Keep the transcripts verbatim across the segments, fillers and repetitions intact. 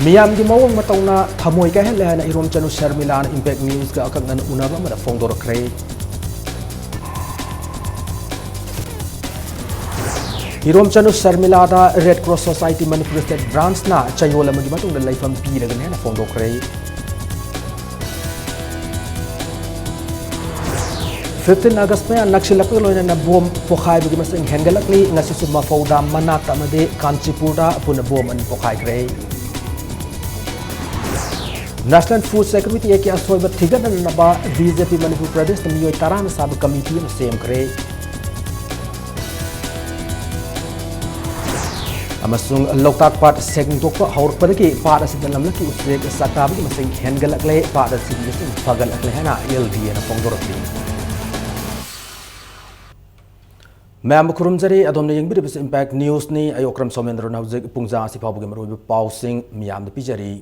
ꯃꯤꯌꯥꯝꯒꯤ ꯃꯑꯣꯡ ꯃꯇꯧꯅ ꯊꯃꯣꯏ ꯀꯥꯏꯍꯜꯂꯦ ꯍꯥꯏꯅ ꯏꯔꯣꯝꯆꯅꯨ ꯁꯔꯃꯤꯂꯥꯅ ꯏꯝꯄꯦꯛ ꯅ꯭ꯌꯨꯁꯀ ꯑꯀꯛꯅꯅ ꯎꯅꯕ ꯑꯃꯗ ꯐꯣꯡꯗꯣꯔꯛꯈ꯭ꯔꯦ꯫ ꯏꯔꯣꯝꯆꯅꯨ ꯁꯔꯃꯤꯂꯥꯗ red cross society Manipur state ꯕ꯭ꯔꯥꯟꯁꯅ ꯆꯌꯣꯜ ꯑꯃꯒꯤ ꯃꯇꯨꯡꯗ ꯂꯩꯐꯝ ꯄꯤꯔꯒꯅꯤ ꯍꯥꯏꯅ ꯐꯣꯡꯗꯣꯛꯈ꯭ꯔꯦ꯫ ꯐꯤꯐꯇꯤꯟ ꯑꯥꯒꯁ ꯃꯌꯥ ꯅꯛꯁꯤꯜꯂꯛꯄꯒ ꯂꯣꯏꯅꯅ ꯕꯣꯝ ꯄꯣꯈꯥꯏꯕꯒꯤ ꯃꯁꯤꯡ ꯍꯦꯟꯒꯠꯂꯛꯂꯤ꯫ ꯉꯁꯤꯁꯨ ꯃꯐꯧꯗꯥꯝ ꯃꯅꯥꯛꯇ ꯑꯃꯗꯤ ꯀꯥꯟꯆꯤꯄꯨꯔꯗ ꯄꯨꯟꯅ ꯕꯣꯝ ꯑꯅꯤ ꯄꯣꯈꯥꯏꯈ꯭ꯔꯦ꯫ National Food Security Act ꯀꯤ ꯑꯁꯣꯏꯕ ꯊꯤꯒꯠꯅꯅꯕ ꯕꯤ ꯖꯦ ꯄꯤ ꯃꯅꯤꯄꯨꯔ ꯄ꯭ꯔꯗꯦꯁꯇ ꯃꯤꯑꯣꯏ ꯇꯔꯥꯅ ꯁꯥꯕ ꯀꯃꯤꯇꯤ ꯑꯃ ꯁꯦꯝꯈ꯭ꯔꯦ꯫ ꯑꯃꯁꯨꯡ ꯂꯣꯛꯇꯥꯛ ꯄꯥꯠ ꯁꯦꯡꯗꯣꯛꯄ ꯍꯧꯔꯛꯄꯗꯒꯤ ꯄꯥꯠ ꯑꯁꯤꯗ ꯂꯝꯂꯛꯀꯤ ꯎꯆꯦꯛ ꯆꯥꯛꯇꯥꯕꯒꯤ ꯃꯁꯤꯡ ꯍꯦꯟꯒꯠꯂꯛꯂꯦ, ꯄꯥꯠ ꯑꯁꯤꯒꯤ ꯃꯁꯤꯡ ꯐꯒꯠꯂꯛꯂꯦ ꯍꯥꯏꯅ ꯑꯦꯜ ꯗꯤ ꯑꯦꯅ ꯐꯣꯡꯗꯣꯔꯛꯂꯤ꯫ ꯃꯌꯥꯝꯕꯨ ꯈꯨꯔꯨꯝꯖꯔꯤ꯫ ꯑꯗꯣꯝꯅ ꯌꯦꯡꯕꯤꯔꯤꯕꯁꯤ ꯏꯝꯄꯦꯛ ꯅ꯭ꯌꯨꯁꯅꯤ꯫ ꯑꯩ ꯑꯣꯀ꯭ꯔꯝ ꯁꯣꯃꯦꯟꯗ꯭ꯔꯅ ꯍꯧꯖꯤꯛ ꯄꯨꯡꯖꯥ ꯑꯁꯤ ꯐꯥꯎꯕꯒꯤ ꯃꯔꯨꯑꯣꯏꯕ ꯄꯥꯎꯁꯤꯡ ꯃꯤꯌꯥꯝꯗ ꯄꯤꯖꯔꯤ꯫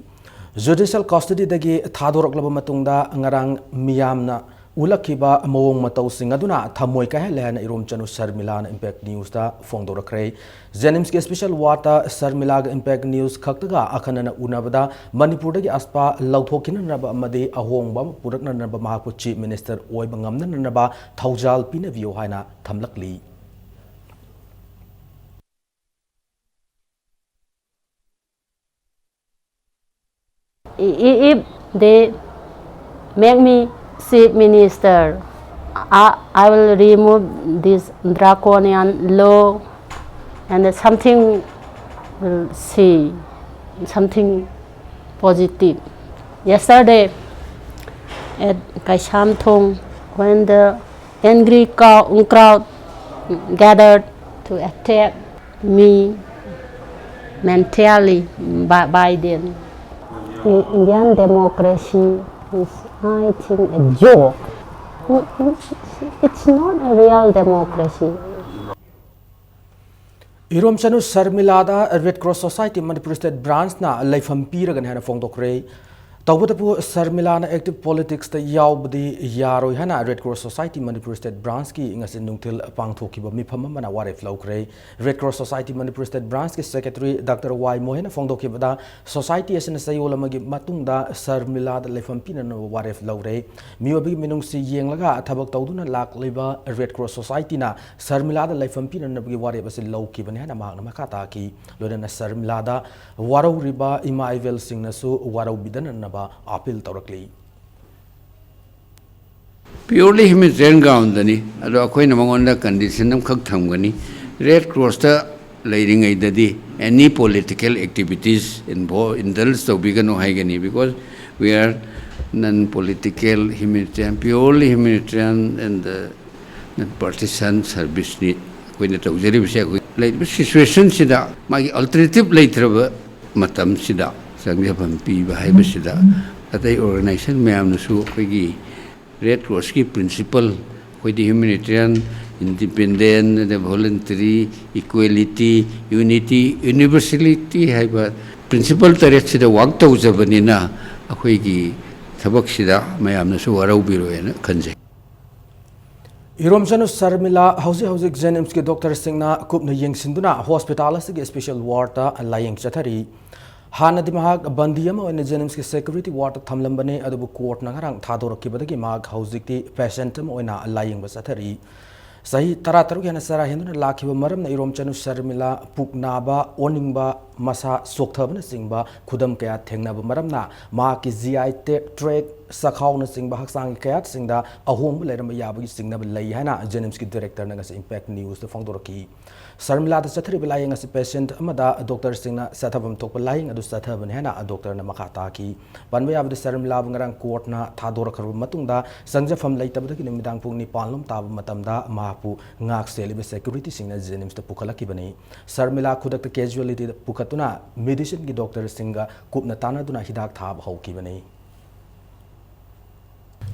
ꯖꯨꯗꯤꯁꯤꯌꯦꯜ ꯀꯁꯇꯗꯤꯗꯒꯤ ꯊꯥꯗꯣꯔꯛꯂꯕ ꯃꯇꯨꯡꯗ ꯉꯔꯥꯡ ꯃꯤꯌꯥꯝꯅ ꯎꯠꯂꯛꯈꯤꯕ ꯃꯑꯣꯡ ꯃꯇꯧꯁꯤꯡ ꯑꯗꯨꯅ ꯊꯃꯣꯏ ꯀꯥꯏꯍꯜꯂꯦ ꯍꯥꯏꯅ ꯏꯔꯣꯝꯆꯅꯨ ꯁꯔꯃꯤꯂꯥꯅ ꯏꯝꯄꯦꯛ ꯅ꯭ꯌꯨꯁꯇ ꯐꯣꯡꯗꯣꯔꯛꯈ꯭ꯔꯦ꯫ ꯖꯦꯅꯤꯝꯁꯀꯤ ꯁ꯭ꯄꯦꯁꯦꯜ ꯋꯥꯔꯗꯇ ꯁꯔꯃꯤꯂꯥꯒ ꯏꯝꯄꯦꯛ ꯅ꯭ꯌꯨꯁ ꯈꯛꯇꯒ ꯑꯈꯟꯅꯅ ꯎꯅꯕꯗ ꯃꯅꯤꯄꯨꯔꯗꯒꯤ ꯑꯁꯄꯥ ꯂꯧꯊꯣꯛꯈꯤꯅꯅꯕ ꯑꯃꯗꯤ ꯑꯍꯣꯡꯕ ꯑꯃ ꯄꯨꯔꯛꯅꯅꯕ ꯃꯍꯥꯛꯄꯨ ꯆꯤꯐ ꯃꯤꯅꯤꯁꯇꯔ ꯑꯣꯏꯕ ꯉꯝꯅꯅꯕ ꯊꯧꯖꯥꯜ ꯄꯤꯅꯕꯤꯌꯨ ꯍꯥꯏꯅ ꯊꯝꯂꯛꯂꯤ꯫ I- i- If they make me chief minister, I, I will remove this draconian law and something will see, something positive. Yesterday at Kaisamthong, when the angry cow- crowd gathered to attack me mentally by, by them. I- Indian democracy is, I think, a joke. It's not a real democracy. Irom Chanu ꯁꯔꯃꯤꯂꯥꯗ red cross society Manipur state ꯕ꯭ꯔꯥꯟꯁꯅ ꯂꯩꯐꯝ ꯄꯤꯔꯒꯅꯤ ꯍꯥꯏꯅ ꯐꯣꯡꯗꯣꯛꯈ꯭ꯔꯦ꯫ ꯇꯧꯕꯇꯕꯨ ꯁꯔꯃꯤꯂꯥꯅ active politicsꯇ ꯌꯥꯎꯕꯗꯤ ꯌꯥꯔꯣꯏ ꯍꯥꯏꯅ Red Cross Society Manipur State Branchꯀꯤ ꯉꯁꯤ ꯅꯨꯡꯊꯤꯜ ꯄꯥꯡꯊꯣꯛꯈꯤꯕ ꯃꯤꯐꯝ ꯑꯃꯅ ꯋꯥꯔꯦꯞ ꯂꯧꯈ꯭ꯔꯦ꯫ Red Cross Society Manipur State Branchꯀꯤ Secretary Doctor Y ꯃꯣꯍꯦꯟꯅ ꯐꯣꯡꯗꯣꯛꯈꯤꯕꯗ, society ꯑꯁꯤꯅ ꯆꯌꯣꯜ ꯑꯃꯒꯤ ꯃꯇꯨꯡꯗ ꯁꯔꯃꯤꯂꯥꯗ ꯂꯩꯐꯝ ꯄꯤꯅꯅꯕ ꯋꯥꯔꯦꯞ ꯂꯧꯔꯦ꯫ ꯃꯤꯑꯣꯏꯕꯒꯤ ꯃꯤꯅꯨꯡꯁꯤ ꯌꯦꯡꯂꯒ ꯊꯕꯛ ꯇꯧꯗꯨꯅ ꯂꯥꯛꯂꯤꯕ Red Cross Societyꯅ ꯁꯔꯃꯤꯂꯥꯗ ꯂꯩꯐꯝ ꯄꯤꯅꯅꯕꯒꯤ ꯋꯥꯔꯦꯞ ꯑꯁꯤ ꯂꯧꯈꯤꯕꯅꯤ ꯍꯥꯏꯅ ꯃꯍꯥꯛꯅ ꯃꯈꯥ ꯇꯥꯈꯤ꯫ ꯂꯣꯏꯅꯅ ꯁꯔꯃꯤꯂꯥꯗ ꯋꯥꯔꯧꯔꯤꯕ ꯏꯃꯥ ꯏꯕꯦꯜꯁꯤꯡꯅꯁꯨ ꯋꯥꯔꯧꯕꯤꯗꯅꯅꯕ appeal ꯇꯧꯔꯛꯂꯤ꯫ Purely humanitarian groundꯗꯅꯤ꯫ ꯑꯗꯣ ꯑꯩꯈꯣꯏꯅ ꯃꯉꯣꯟꯗ condition ꯑꯃꯈꯛ ꯊꯝꯒꯅꯤ, Red Crossꯇ ꯂꯩꯔꯤꯉꯩꯗꯗꯤ any political activities involve indulge ꯇꯧꯕꯤꯒꯅꯨ ꯍꯥꯏꯒꯅꯤ, because we are non political humanitarian, purely humanitarian and non partisan serviceꯅꯤ ꯑꯩꯈꯣꯏꯅ ꯇꯧꯖꯔꯤꯕꯁꯦ꯫ ꯑꯩꯈꯣꯏ ꯂꯩꯔꯤꯕ situationꯁꯤꯗ ꯃꯥꯒꯤ alternative ꯂꯩꯇ꯭ꯔꯕ ꯃꯇꯝꯁꯤꯗ ꯆꯪꯖꯐꯝ ꯄꯤꯕ ꯍꯥꯏꯕꯁꯤꯗ ꯑꯇꯩ organization ꯃꯌꯥꯝꯅꯁꯨ ꯑꯩꯈꯣꯏꯒꯤ Red Crossꯀꯤ principle, ꯑꯩꯈꯣꯏꯗꯤ humanitarian, independent, ꯑꯗ voluntary, equality, unity, universality ꯍꯥꯏꯕ principle ꯇꯔꯦꯠꯁꯤꯗ work ꯇꯧꯖꯕꯅꯤꯅ ꯑꯩꯈꯣꯏꯒꯤ ꯊꯕꯛꯁꯤꯗ ꯃꯌꯥꯝꯅꯁꯨ ꯋꯥꯔꯧꯕꯤꯔꯣꯏꯅ ꯈꯟꯖꯩ꯫ ꯏꯔꯣꯝꯆꯅꯨ ꯁꯔꯃꯤꯂꯥ ꯍꯧꯖꯤꯛ ꯍꯧꯖꯤꯛ JNIMSꯀꯤ doctorꯁꯤꯡꯅ ꯀꯨꯞꯅ ꯌꯦꯡꯁꯤꯟꯗꯨꯅ hospital ꯑꯁꯤꯒꯤ special wardꯇ ꯂꯥꯌꯦꯡ ꯆꯠꯊꯔꯤ꯫ ꯍꯥꯟꯅꯗꯤ ꯃꯍꯥꯛ ꯕꯟꯗꯤ ꯑꯃ ꯑꯣꯏꯅ JNIMSꯀꯤ security wardꯇ ꯊꯝꯂꯝꯕꯅꯤ, ꯑꯗꯨꯕꯨ courtꯅ ꯉꯔꯥꯡ ꯊꯥꯗꯣꯔꯛꯈꯤꯕꯗꯒꯤ ꯃꯍꯥꯛ ꯍꯧꯖꯤꯛꯇꯤ patient ꯑꯃ ꯑꯣꯏꯅ ꯂꯥꯌꯦꯡꯕ ꯆꯠꯊꯔꯤ꯫ ꯆꯍꯤ ꯇꯔꯥꯇꯔꯨꯛ ꯍꯦꯟꯅ ꯆꯔꯥ ꯍꯦꯟꯗꯨꯅ ꯂꯥꯛꯈꯤꯕ ꯃꯔꯝꯅ ꯏꯔꯣꯝꯆꯅꯨ ꯁꯔꯃꯤꯂꯥ ꯄꯨꯛ ꯅꯥꯕ, ꯑꯣꯅꯤꯡꯕ, ꯃꯁꯥ ꯆꯣꯛꯊꯕꯅꯆꯤꯡꯕ ꯈꯨꯗꯝ ꯀꯌꯥ ꯊꯦꯡꯅꯕ ꯃꯔꯝꯅ ꯃꯍꯥꯛꯀꯤ GI tract, ꯆꯈꯥꯎꯅꯆꯤꯡꯕ ꯍꯛꯆꯥꯡꯒꯤ ꯀꯌꯥꯠꯁꯤꯡꯗ ꯑꯍꯣꯡꯕ ꯂꯩꯔꯝꯕ ꯌꯥꯕꯒꯤ ꯆꯤꯡꯅꯕ ꯂꯩ ꯍꯥꯏꯅ JNIMSꯀꯤ directorꯅ ꯉꯁꯤ Impact Newsꯇ ꯐꯣꯡꯗꯣꯔꯛꯈꯤ꯫ ꯁꯔꯃꯤꯂꯥꯗ ꯆꯠꯊꯔꯤꯕ ꯂꯥꯌꯦꯡ ꯑꯁꯤ patient ꯑꯃꯗ doctorꯁꯤꯡꯅ ꯆꯠꯊꯐꯝ ꯊꯣꯛꯄ ꯂꯥꯌꯦꯡ ꯑꯗꯨ ꯆꯠꯊꯕꯅꯤ ꯍꯥꯏꯅ doctorꯅ ꯃꯈꯥ ꯇꯥꯈꯤ꯫ ꯄꯟꯕ ꯌꯥꯕꯗ, ꯁꯔꯃꯤꯂꯥꯕꯨ ꯉꯔꯥꯡ courtꯅ ꯊꯥꯗꯣꯔꯛꯈ꯭ꯔꯕ ꯃꯇꯨꯡꯗ ꯆꯪꯖꯐꯝ ꯂꯩꯇꯕꯗꯒꯤ ꯅꯨꯃꯤꯗꯥꯡ ꯄꯨꯡ ꯅꯤꯄꯥꯟ ꯂꯣꯝ ꯇꯥꯕ ꯃꯇꯝꯗ ꯃꯍꯥꯛꯄꯨ ꯉꯥꯛ ꯁꯦꯜꯂꯤꯕ securityꯁꯤꯡꯅ JNIMSꯇ ꯄꯨꯈꯠꯂꯛꯈꯤꯕꯅꯤ꯫ ꯁꯔꯃꯤꯂꯥ ꯈꯨꯗꯛꯇ casualtyꯗ ꯄꯨꯈꯠꯇꯨꯅ medicineꯒꯤ doctorꯁꯤꯡꯒ ꯀꯨꯞꯅ ꯇꯥꯟꯅꯗꯨꯅ ꯍꯤꯗꯥꯛ ꯊꯥꯕ ꯍꯧꯈꯤꯕꯅꯤ꯫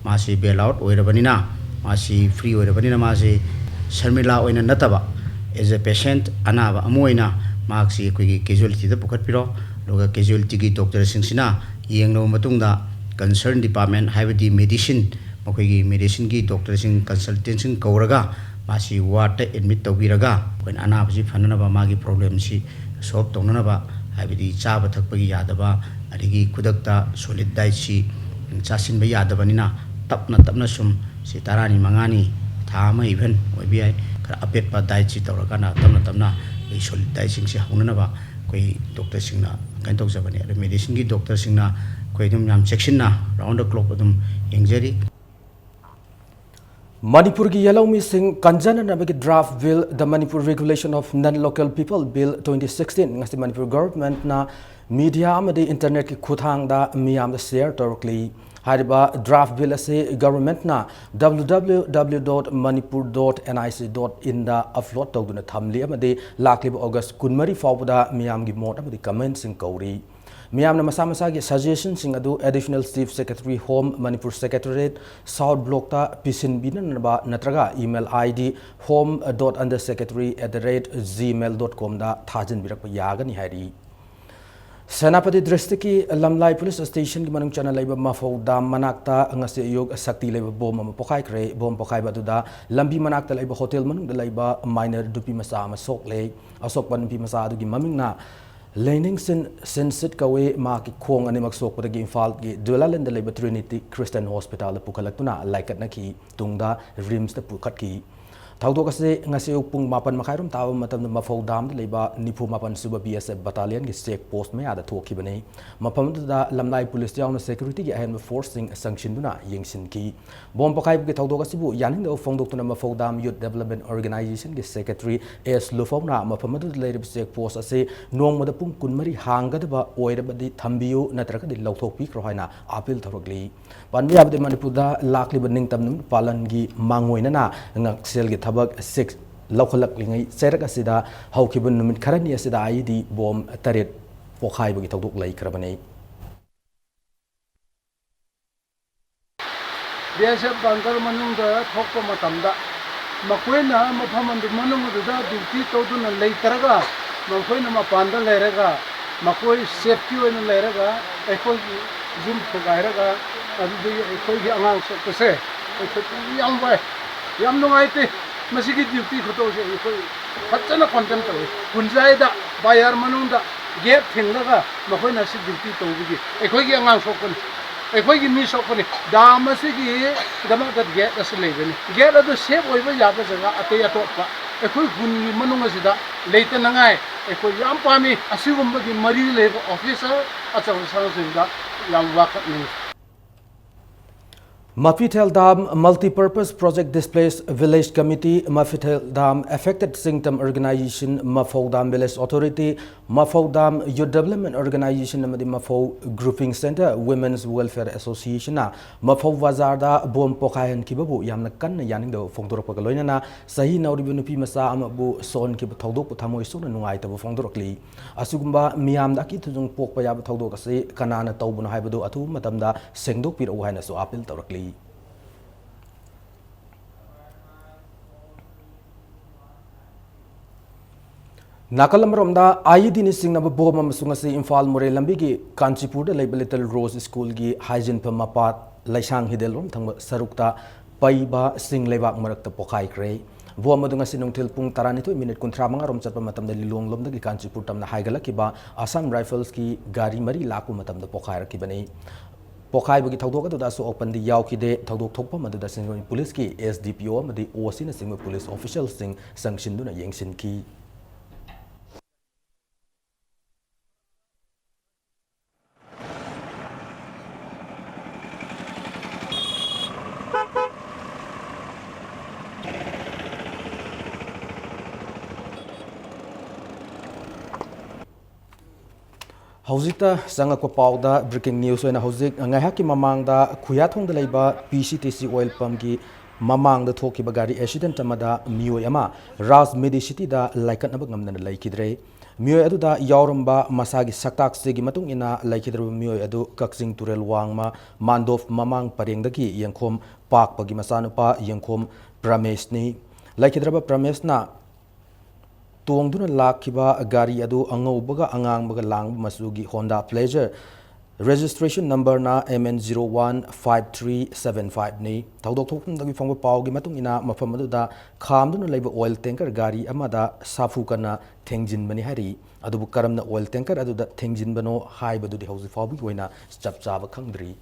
ꯃꯥꯁꯤ bail out ꯑꯣꯏꯔꯕꯅꯤꯅ, ꯃꯥꯁꯤ free ꯑꯣꯏꯔꯕꯅꯤꯅ, ꯃꯥꯁꯤ ꯁꯔꯃꯤꯂꯥ ꯑꯣꯏꯅ ꯅꯠꯇꯕ, as a patient, ꯑꯅꯥꯕ ꯑꯃ ꯑꯣꯏꯅ ꯃꯍꯥꯛꯁꯤ ꯑꯩꯈꯣꯏꯒꯤ casualtyꯗ ꯄꯨꯈꯠꯄꯤꯔꯣ꯫ ꯑꯗꯨꯒ casualtyꯒꯤ doctorꯁꯤꯡꯁꯤꯅ ꯌꯦꯡꯂꯕ ꯃꯇꯨꯡꯗ concern department, ꯍꯥꯏꯕꯗꯤ medicine, ꯃꯈꯣꯏꯒꯤ medicineꯒꯤ doctorꯁꯤꯡ, consultantꯁꯤꯡ ꯀꯧꯔꯒ ꯃꯥꯁꯤ wardꯇ admit ꯇꯧꯕꯤꯔꯒ ꯑꯩꯈꯣꯏꯅ ꯑꯅꯥꯕꯁꯤ ꯐꯅꯅꯕ, ꯃꯥꯒꯤ problemꯁꯤ solve ꯇꯧꯅꯅꯕ, ꯍꯥꯏꯕꯗꯤ ꯆꯥꯕ ꯊꯛꯄꯒꯤ ꯌꯥꯗꯕ, ꯑꯗꯒꯤ ꯈꯨꯗꯛꯇ solid dietꯁꯤ ꯆꯥꯁꯤꯟꯕ ꯌꯥꯗꯕꯅꯤꯅ ꯇꯞꯅ ꯇꯞꯅ ꯁꯨꯝ ꯁꯤ ꯇꯔꯥꯅꯤ ꯃꯉꯥꯅꯤ, ꯊꯥ ꯑꯃ even ꯑꯣꯏꯕ ꯌꯥꯏ, ꯈꯔ ꯑꯄꯦꯠꯄ dietꯁꯤ ꯇꯧꯔꯀꯥꯟꯗ ꯇꯞꯅ ꯇꯞꯅ ꯑꯩꯈꯣꯏ solid dietꯁꯤꯡꯁꯦ ꯍꯧꯅꯅꯕ ꯑꯩꯈꯣꯏ doctorꯁꯤꯡꯅ ꯀꯩꯅꯣ ꯇꯧꯖꯕꯅꯦ꯫ ꯑꯗꯣ medicineꯒꯤ doctorꯁꯤꯡꯅ ꯑꯩꯈꯣꯏ ꯑꯗꯨꯝ ꯌꯥꯝ ꯆꯦꯛꯁꯤꯟꯅ round the clock ꯑꯗꯨꯝ ꯌꯦꯡꯖꯔꯤ꯫ ꯃꯅꯤꯄꯨꯔꯒꯤ ꯌꯦꯜꯍꯧꯃꯤꯁꯤꯡ ꯀꯟꯖꯅꯅꯕꯒꯤ draft bill, The Manipur Regulation of Non-Local People Bill twenty sixteen, ꯉꯁꯤ ꯃꯅꯤꯄꯨꯔ governmentꯅ media ꯑꯃꯗꯤ internetꯀꯤ ꯈꯨꯠꯊꯥꯡꯗ ꯃꯤꯌꯥꯝꯗ share ꯇꯧꯔꯛꯂꯤ꯫ ꯍꯥꯏꯔꯤꯕ draft bill ꯑꯁꯤ governmentꯅ www.manipur.nic.inꯗ upload ꯇꯧꯗꯨꯅ ꯊꯝꯂꯤ ꯑꯃꯗꯤ ꯂꯥꯛꯂꯤꯕ August ꯀꯨꯟꯃꯔꯤ ꯐꯥꯎꯕꯗ ꯃꯤꯌꯥꯝꯒꯤ ꯃꯣꯠ ꯑꯃꯗꯤ commentꯁꯤꯡ ꯀꯧꯔꯤ꯫ ꯃꯤꯌꯥꯝꯅ ꯃꯁꯥ ꯃꯁꯥꯒꯤ suggestionꯁꯤꯡ ꯑꯗꯨ Additional Chief Secretary, Home, Manipur Secretariat, South Blockꯇ ꯄꯤꯁꯤꯟꯕꯤꯅꯅꯕ ꯅꯠꯇ꯭ꯔꯒ email ID home.undersecretary@gmail.comꯗ ꯊꯥꯖꯤꯟꯕꯤꯔꯛꯄ ꯌꯥꯒꯅꯤ ꯍꯥꯏꯔꯤ꯫ ꯁꯦꯅꯥꯄꯇꯤ districtꯀꯤ ꯂꯝꯂꯥꯏ police stationꯒꯤ ꯃꯅꯨꯡ ꯆꯟꯅ ꯂꯩꯕ ꯃꯐꯧ dam ꯃꯅꯥꯛꯇ ꯉꯁꯤ ꯑꯌꯨꯛ ꯁꯛꯇꯤ ꯂꯩꯕ bomb ꯑꯃ ꯄꯣꯈꯥꯏꯈ꯭ꯔꯦ꯫ Bomb ꯄꯣꯈꯥꯏꯕ ꯑꯗꯨꯗ ꯂꯝꯕꯤ ꯃꯅꯥꯛꯇ ꯂꯩꯕ hotel ꯃꯅꯨꯡꯗ ꯂꯩꯕ minor ꯅꯨꯄꯤ ꯃꯆꯥ ꯑꯃ ꯁꯣꯛꯂꯦ꯫ ꯑꯁꯣꯛꯄ ꯅꯨꯄꯤ ꯃꯆꯥ ꯑꯗꯨꯒꯤ ꯃꯃꯤꯡꯅ ꯂꯦꯡꯅꯤꯡꯁꯤꯟ ꯁꯤꯟꯁꯤꯠ ꯀꯧꯏ꯫ ꯃꯍꯥꯛꯀꯤ ꯈꯣꯡ ꯑꯅꯤꯃꯛ ꯁꯣꯛꯄꯗꯒꯤ ꯏꯝꯐꯥꯜꯒꯤ ꯗꯨꯂꯥꯂꯦꯟꯗ ꯂꯩꯕ Trinity Christian Hospitalꯗ ꯄꯨꯈꯠꯂꯛꯇꯨꯅ ꯂꯥꯏꯀꯠꯅꯈꯤ꯫ ꯇꯨꯡꯗ RIMSꯇ ꯄꯨꯈꯠꯈꯤ꯫ ꯊꯧꯗꯣꯛ ꯑꯁꯤ ꯉꯁꯤ ꯑꯌꯨꯛ ꯄꯨꯡ ꯃꯥꯄꯟ ꯃꯈꯥꯏꯔꯣꯝ ꯇꯥꯕ ꯃꯇꯝꯗ ꯃꯐꯧ damꯗ ꯂꯩꯕ ꯅꯤꯐꯨ ꯃꯥꯄꯟ ꯁꯨꯕ BSF battalionꯒꯤ check post ꯃꯌꯥꯗ ꯊꯣꯛꯈꯤꯕꯅꯤ꯫ ꯃꯐꯝ ꯑꯗꯨꯗ ꯂꯝꯂꯥꯏ police ꯌꯥꯎꯅ securityꯒꯤ ꯑꯍꯦꯟꯕ forceꯁꯤꯡ ꯆꯪꯁꯤꯟꯗꯨꯅ ꯌꯦꯡꯁꯤꯟꯈꯤ꯫ Bomb ꯄꯣꯈꯥꯏꯕꯒꯤ ꯊꯧꯗꯣꯛ ꯑꯁꯤꯕꯨ ꯌꯥꯅꯤꯡꯗꯕ ꯐꯣꯡꯗꯣꯛꯇꯨꯅ ꯃꯐꯧ dam Youth Development Organizationꯒꯤ secretary S ꯂꯨꯐꯧꯅ ꯃꯐꯝ ꯑꯗꯨꯗ ꯂꯩꯔꯤꯕ check post ꯑꯁꯤ ꯅꯣꯡꯃꯗ ꯄꯨꯡ ꯀꯨꯟꯃꯔꯤ ꯍꯥꯡꯒꯗꯕ ꯑꯣꯏꯔꯕꯗꯤ ꯊꯝꯕꯤꯌꯨ, ꯅꯠꯇ꯭ꯔꯒꯗꯤ ꯂꯧꯊꯣꯛꯄꯤꯈ꯭ꯔꯣ ꯍꯥꯏꯅ appeal ꯇꯧꯔꯛꯂꯤ꯫ ꯄꯟꯕ ꯌꯥꯕꯗꯤ ꯃꯅꯤꯄꯨꯔꯗ ꯂꯥꯛꯂꯤꯕ ꯅꯤꯡꯇꯝ ꯅꯨꯃꯤꯠ ꯄꯥꯂꯟꯒꯤ ꯃꯥꯡꯑꯣꯏꯅꯅ ꯉꯛꯁꯦꯜꯒꯤ ꯊꯕꯛ six ꯂꯧꯈꯠꯂꯛꯂꯤꯉꯩ ꯆꯩꯔꯛ ꯑꯁꯤꯗ ꯍꯧꯈꯤꯕ ꯅꯨꯃꯤꯠ ꯈꯔꯅꯤ ꯑꯁꯤꯗ IED bomb ꯇꯔꯦꯠ ꯄꯣꯈꯥꯏꯕꯒꯤ ꯊꯧꯗꯣꯛ ꯂꯩꯈ꯭ꯔꯕꯅꯤ꯫ BSF bunker ꯃꯅꯨꯡꯗ ꯊꯣꯛꯄ ꯃꯇꯝꯗ ꯃꯈꯣꯏꯅ ꯃꯐꯝ ꯑꯗꯨ ꯃꯅꯨꯡ ꯑꯗꯨꯗ duty ꯇꯧꯗꯨꯅ ꯂꯩꯇ꯭ꯔꯒ ꯃꯈꯣꯏꯅ ꯃꯄꯥꯟꯗ ꯂꯩꯔꯒ ꯃꯈꯣꯏ safety ꯑꯣꯏꯅ ꯂꯩꯔꯒ ꯑꯩꯈꯣꯏꯒꯤ ꯌꯨꯝ ꯊꯨꯒꯥꯏꯔꯒ ꯑꯗꯨꯗꯒꯤ ꯑꯩꯈꯣꯏꯒꯤ ꯑꯉꯥꯡ ꯁꯣꯛꯄꯁꯦ ꯑꯩꯈꯣꯏ ꯄꯨꯛꯅꯤꯡ ꯌꯥꯝ ꯋꯥꯏ, ꯌꯥꯝ ꯅꯨꯡꯉꯥꯏꯇꯦ꯫ ꯃꯁꯤꯒꯤ ꯗ꯭ꯌꯨꯇꯤ ꯈꯨꯇꯧꯁꯦ ꯑꯩꯈꯣꯏ ꯐꯖꯅ ꯀꯣꯟꯗꯦꯝ ꯇꯧꯏ꯫ ꯀꯨꯟꯖꯥꯏꯗ ꯕꯥꯖꯥꯔ ꯃꯅꯨꯡꯗ ꯒꯦꯠ ꯊꯤꯡꯂꯒ ꯃꯈꯣꯏꯅ ꯑꯁꯤ ꯗ꯭ꯌꯨꯇꯤ ꯇꯧꯕꯒꯤ ꯑꯩꯈꯣꯏꯒꯤ ꯑꯉꯥꯡ ꯁꯣꯛꯄꯅꯤ, ꯑꯩꯈꯣꯏꯒꯤ ꯃꯤ ꯁꯣꯛꯄꯅꯤ꯫ ꯗꯥꯝ ꯑꯁꯤꯒꯤꯗꯃꯛꯇ ꯒꯦꯠ ꯑꯁꯤ ꯂꯩꯕꯅꯤ꯫ ꯒꯦꯠ ꯑꯗꯨ ꯁꯦꯐ ꯑꯣꯏꯕ ꯌꯥꯕ ꯖꯒꯥ ꯑꯇꯩ ꯑꯇꯣꯞꯄ ꯑꯩꯈꯣꯏ ꯈꯨꯟꯒꯤ ꯃꯅꯨꯡ ꯑꯁꯤꯗ ꯂꯩꯇꯅꯉꯥꯏ ꯑꯩꯈꯣꯏ ꯌꯥꯝ ꯄꯥꯝꯃꯤ꯫ ꯑꯁꯤꯒꯨꯝꯕꯒꯤ ꯃꯔꯤ ꯂꯩꯕ ꯑꯣꯐꯤꯁꯔ ꯑꯆꯧ ꯑꯁꯥꯡꯁꯤꯡꯗ ꯌꯥꯝ ꯋꯥꯀꯠꯅꯤꯡꯏ꯫ Mafithel Dam Multipurpose Project Displaced Village Committee, Mafithel Dam Affected Singtam Organization, Mafou Dam Village Authority, Mafou Dam Youth Development Organization ꯑꯃꯗꯤ Mafou Grouping Center Women's Welfare Association ꯅ ꯃꯐꯧ ꯕꯖꯥꯔꯗ ꯕꯣꯝ ꯄꯣꯈꯥꯏꯍꯟꯈꯤꯕꯕꯨ ꯌꯥꯝꯅ ꯀꯟꯅ ꯌꯥꯅꯤꯡꯗꯕ ꯐꯣꯡꯗꯣꯔꯛꯄꯒ ꯂꯣꯏꯅꯅ ꯆꯍꯤ ꯅꯧꯔꯤꯕ ꯅꯨꯄꯤ ꯃꯆꯥ ꯑꯃꯕꯨ ꯁꯣꯛꯍꯟꯈꯤꯕ ꯊꯧꯗꯣꯛꯄꯨ ꯊꯃꯣꯏ ꯁꯣꯛꯅ ꯅꯨꯡꯉꯥꯏꯇꯕ ꯐꯣꯡꯗꯣꯔꯛꯂꯤ꯫ ꯑꯁꯤꯒꯨꯝꯕ ꯃꯤꯌꯥꯝꯗ ꯑꯀꯤ ꯊꯨꯖꯨꯡ ꯄꯣꯛꯄ ꯌꯥꯕ ꯊꯧꯗꯣꯛ ꯑꯁꯤ ꯀꯅꯥꯅ ꯇꯧꯕꯅꯣ ꯍꯥꯏꯕꯗꯨ ꯑꯊꯨꯕ ꯃꯇꯝꯗ ꯁꯦꯡꯗꯣꯛꯄꯤꯔꯛꯎ ꯍꯥꯏꯅꯁꯨ ꯑꯥꯄꯤꯜ ꯇꯧꯔꯛꯂꯤ꯫ ꯅꯥꯀꯜ ꯑꯃꯔꯣꯝꯗ, IED ꯅ ꯆꯤꯡꯅꯕ ꯕꯣꯝ ꯑꯃꯁꯨ ꯉꯁꯤ ꯏꯝꯐꯥꯜ ꯃꯣꯔꯦ ꯂꯝꯕꯤꯒꯤ ꯀꯥꯟꯆꯤꯄꯨꯔꯗ ꯂꯩꯕ Little Rose School ꯒꯤ ꯍꯥꯏꯖꯤꯟꯐꯝ ꯃꯄꯥ ꯂꯩꯁꯥꯡ ꯍꯤꯗꯦꯜꯔꯣꯝ ꯊꯪꯕ ꯁꯔꯨꯛꯇ ꯄꯩꯕ ꯆꯤꯡ ꯂꯩꯕꯥꯛ ꯃꯔꯛꯇ ꯄꯣꯈꯥꯏꯈ꯭ꯔꯦ꯫ ꯕꯣꯝ ꯑꯗꯨ ꯉꯁꯤ ꯅꯨꯡꯊꯤꯜ ꯄꯨꯡ ꯇꯔꯥꯅꯤꯊꯣꯏ ꯃꯤꯅꯤꯠ ꯀꯨꯟꯊ꯭ꯔꯥ ꯃꯉꯥ ꯔꯣꯝ ꯆꯠꯄ ꯃꯇꯝꯗ ꯂꯤꯂꯣꯡꯂꯣꯝꯗꯒꯤ ꯀꯥꯟꯆꯤꯄꯨꯔ ꯇꯝꯅ ꯍꯥꯏꯒꯠꯂꯛꯈꯤꯕ Assam Rifles ꯀꯤ ꯒꯥꯔꯤ ꯃꯔꯤ ꯂꯥꯛꯄ ꯃꯇꯝꯗ ꯄꯣꯈꯥꯏꯔꯛꯈꯤꯕꯅꯤ꯫ ꯄꯣꯈꯥꯏꯕꯒꯤ ꯊꯧꯗꯣꯛ ꯑꯗꯨꯗ ꯑꯁꯣꯛ ꯑꯄꯟꯗꯤ ꯌꯥꯎꯈꯤꯗꯦ꯫ ꯊꯧꯗꯣꯛ ꯊꯣꯛꯐꯝ ꯑꯗꯨꯗ ꯁꯤꯡꯖꯃꯩ ꯄꯨꯂꯤꯁꯀꯤ SDPO ꯑꯃꯗꯤ OC ꯅꯆꯤꯡꯕ ꯄꯨꯂꯤꯁ ꯑꯣꯐꯤꯁꯤꯌꯦꯜꯁꯤꯡ ꯆꯪꯁꯤꯟꯗꯨꯅ ꯌꯦꯡꯁꯤꯟꯈꯤ꯫ ꯍꯧꯖꯤꯛꯇ ꯆꯪꯉꯛꯄ ꯄꯥꯎꯗ breaking news ꯑꯣꯏꯅ ꯍꯧꯖꯤꯛ ꯉꯥꯏꯍꯥꯛꯀꯤ ꯃꯃꯥꯡꯗ ꯈꯨꯌꯥꯊꯣꯡꯗ ꯂꯩꯕ PCTC oil pump ꯀꯤ ꯃꯃꯥꯡꯗ ꯊꯣꯛꯈꯤꯕ ꯒꯥꯔꯤ accident ꯑꯃꯗ ꯃꯤꯑꯣꯏ ꯑꯃ ꯔꯥꯖ Medicity ꯗ ꯂꯥꯏꯀꯠꯅꯕ ꯉꯝꯗꯅ ꯂꯩꯈꯤꯗ꯭ꯔꯦ꯫ ꯃꯤꯑꯣꯏ ꯑꯗꯨꯗ ꯌꯥꯎꯔꯝꯕ ꯃꯁꯥꯒꯤ ꯁꯛꯇꯥꯛ ꯆꯦꯒꯤ ꯃꯇꯨꯡ ꯏꯟꯅ ꯂꯩꯈꯤꯗ꯭ꯔꯕ ꯃꯤꯑꯣꯏ ꯑꯗꯨ ꯀꯛꯆꯤꯡ ꯇꯨꯔꯦꯜ ꯋꯥꯡꯃ ꯃꯥꯟꯗꯣꯞ ꯃꯃꯥꯡ ꯄꯔꯦꯡꯗꯒꯤ ꯌꯦꯡꯈꯣꯝ ꯄꯥꯛꯄꯒꯤ ꯃꯆꯥꯅꯨꯄꯥ ꯌꯦꯡꯈꯣꯝ ꯄ꯭ꯔꯃꯦꯁꯅꯤ꯫ ꯂꯩꯈꯤꯗ꯭ꯔꯕ ꯄ꯭ꯔꯃꯦꯁꯅ ꯇꯣꯡꯗꯨꯅ ꯂꯥꯛꯈꯤꯕ ꯒꯥꯔꯤ ꯑꯗꯨ ꯑꯉꯧꯕꯒ ꯑꯉꯥꯡꯕꯒ ꯂꯥꯡꯕ ꯃꯆꯨꯒꯤ Honda Pleasure Registration numberꯅ M N zero one five three seven fiveꯅꯤ꯫ ꯊꯧꯗꯣꯛ ꯊꯣꯛꯐꯝꯗꯒꯤ ꯐꯪꯕ ꯄꯥꯎꯒꯤ ꯃꯇꯨꯡ ꯏꯟꯅ, ꯃꯐꯝ ꯑꯗꯨꯗ ꯈꯥꯝꯗꯨꯅ ꯂꯩꯕ oil tanker ꯒꯥꯔꯤ ꯑꯃꯗ ꯁꯥꯐꯨ ꯀꯟꯅ ꯊꯦꯡꯖꯤꯟꯕꯅꯤ ꯍꯥꯏꯔꯤ꯫ ꯑꯗꯨꯕꯨ ꯀꯔꯝꯅ oil tanker ꯑꯗꯨꯗ ꯊꯦꯡꯖꯤꯟꯕꯅꯣ ꯍꯥꯏꯕꯗꯨꯗꯤ ꯍꯧꯖꯤꯛ ꯐꯥꯎꯕꯒꯤ ꯑꯣꯏꯅ ꯆꯞ ꯆꯥꯕ ꯈꯪꯗ꯭ꯔꯤ꯫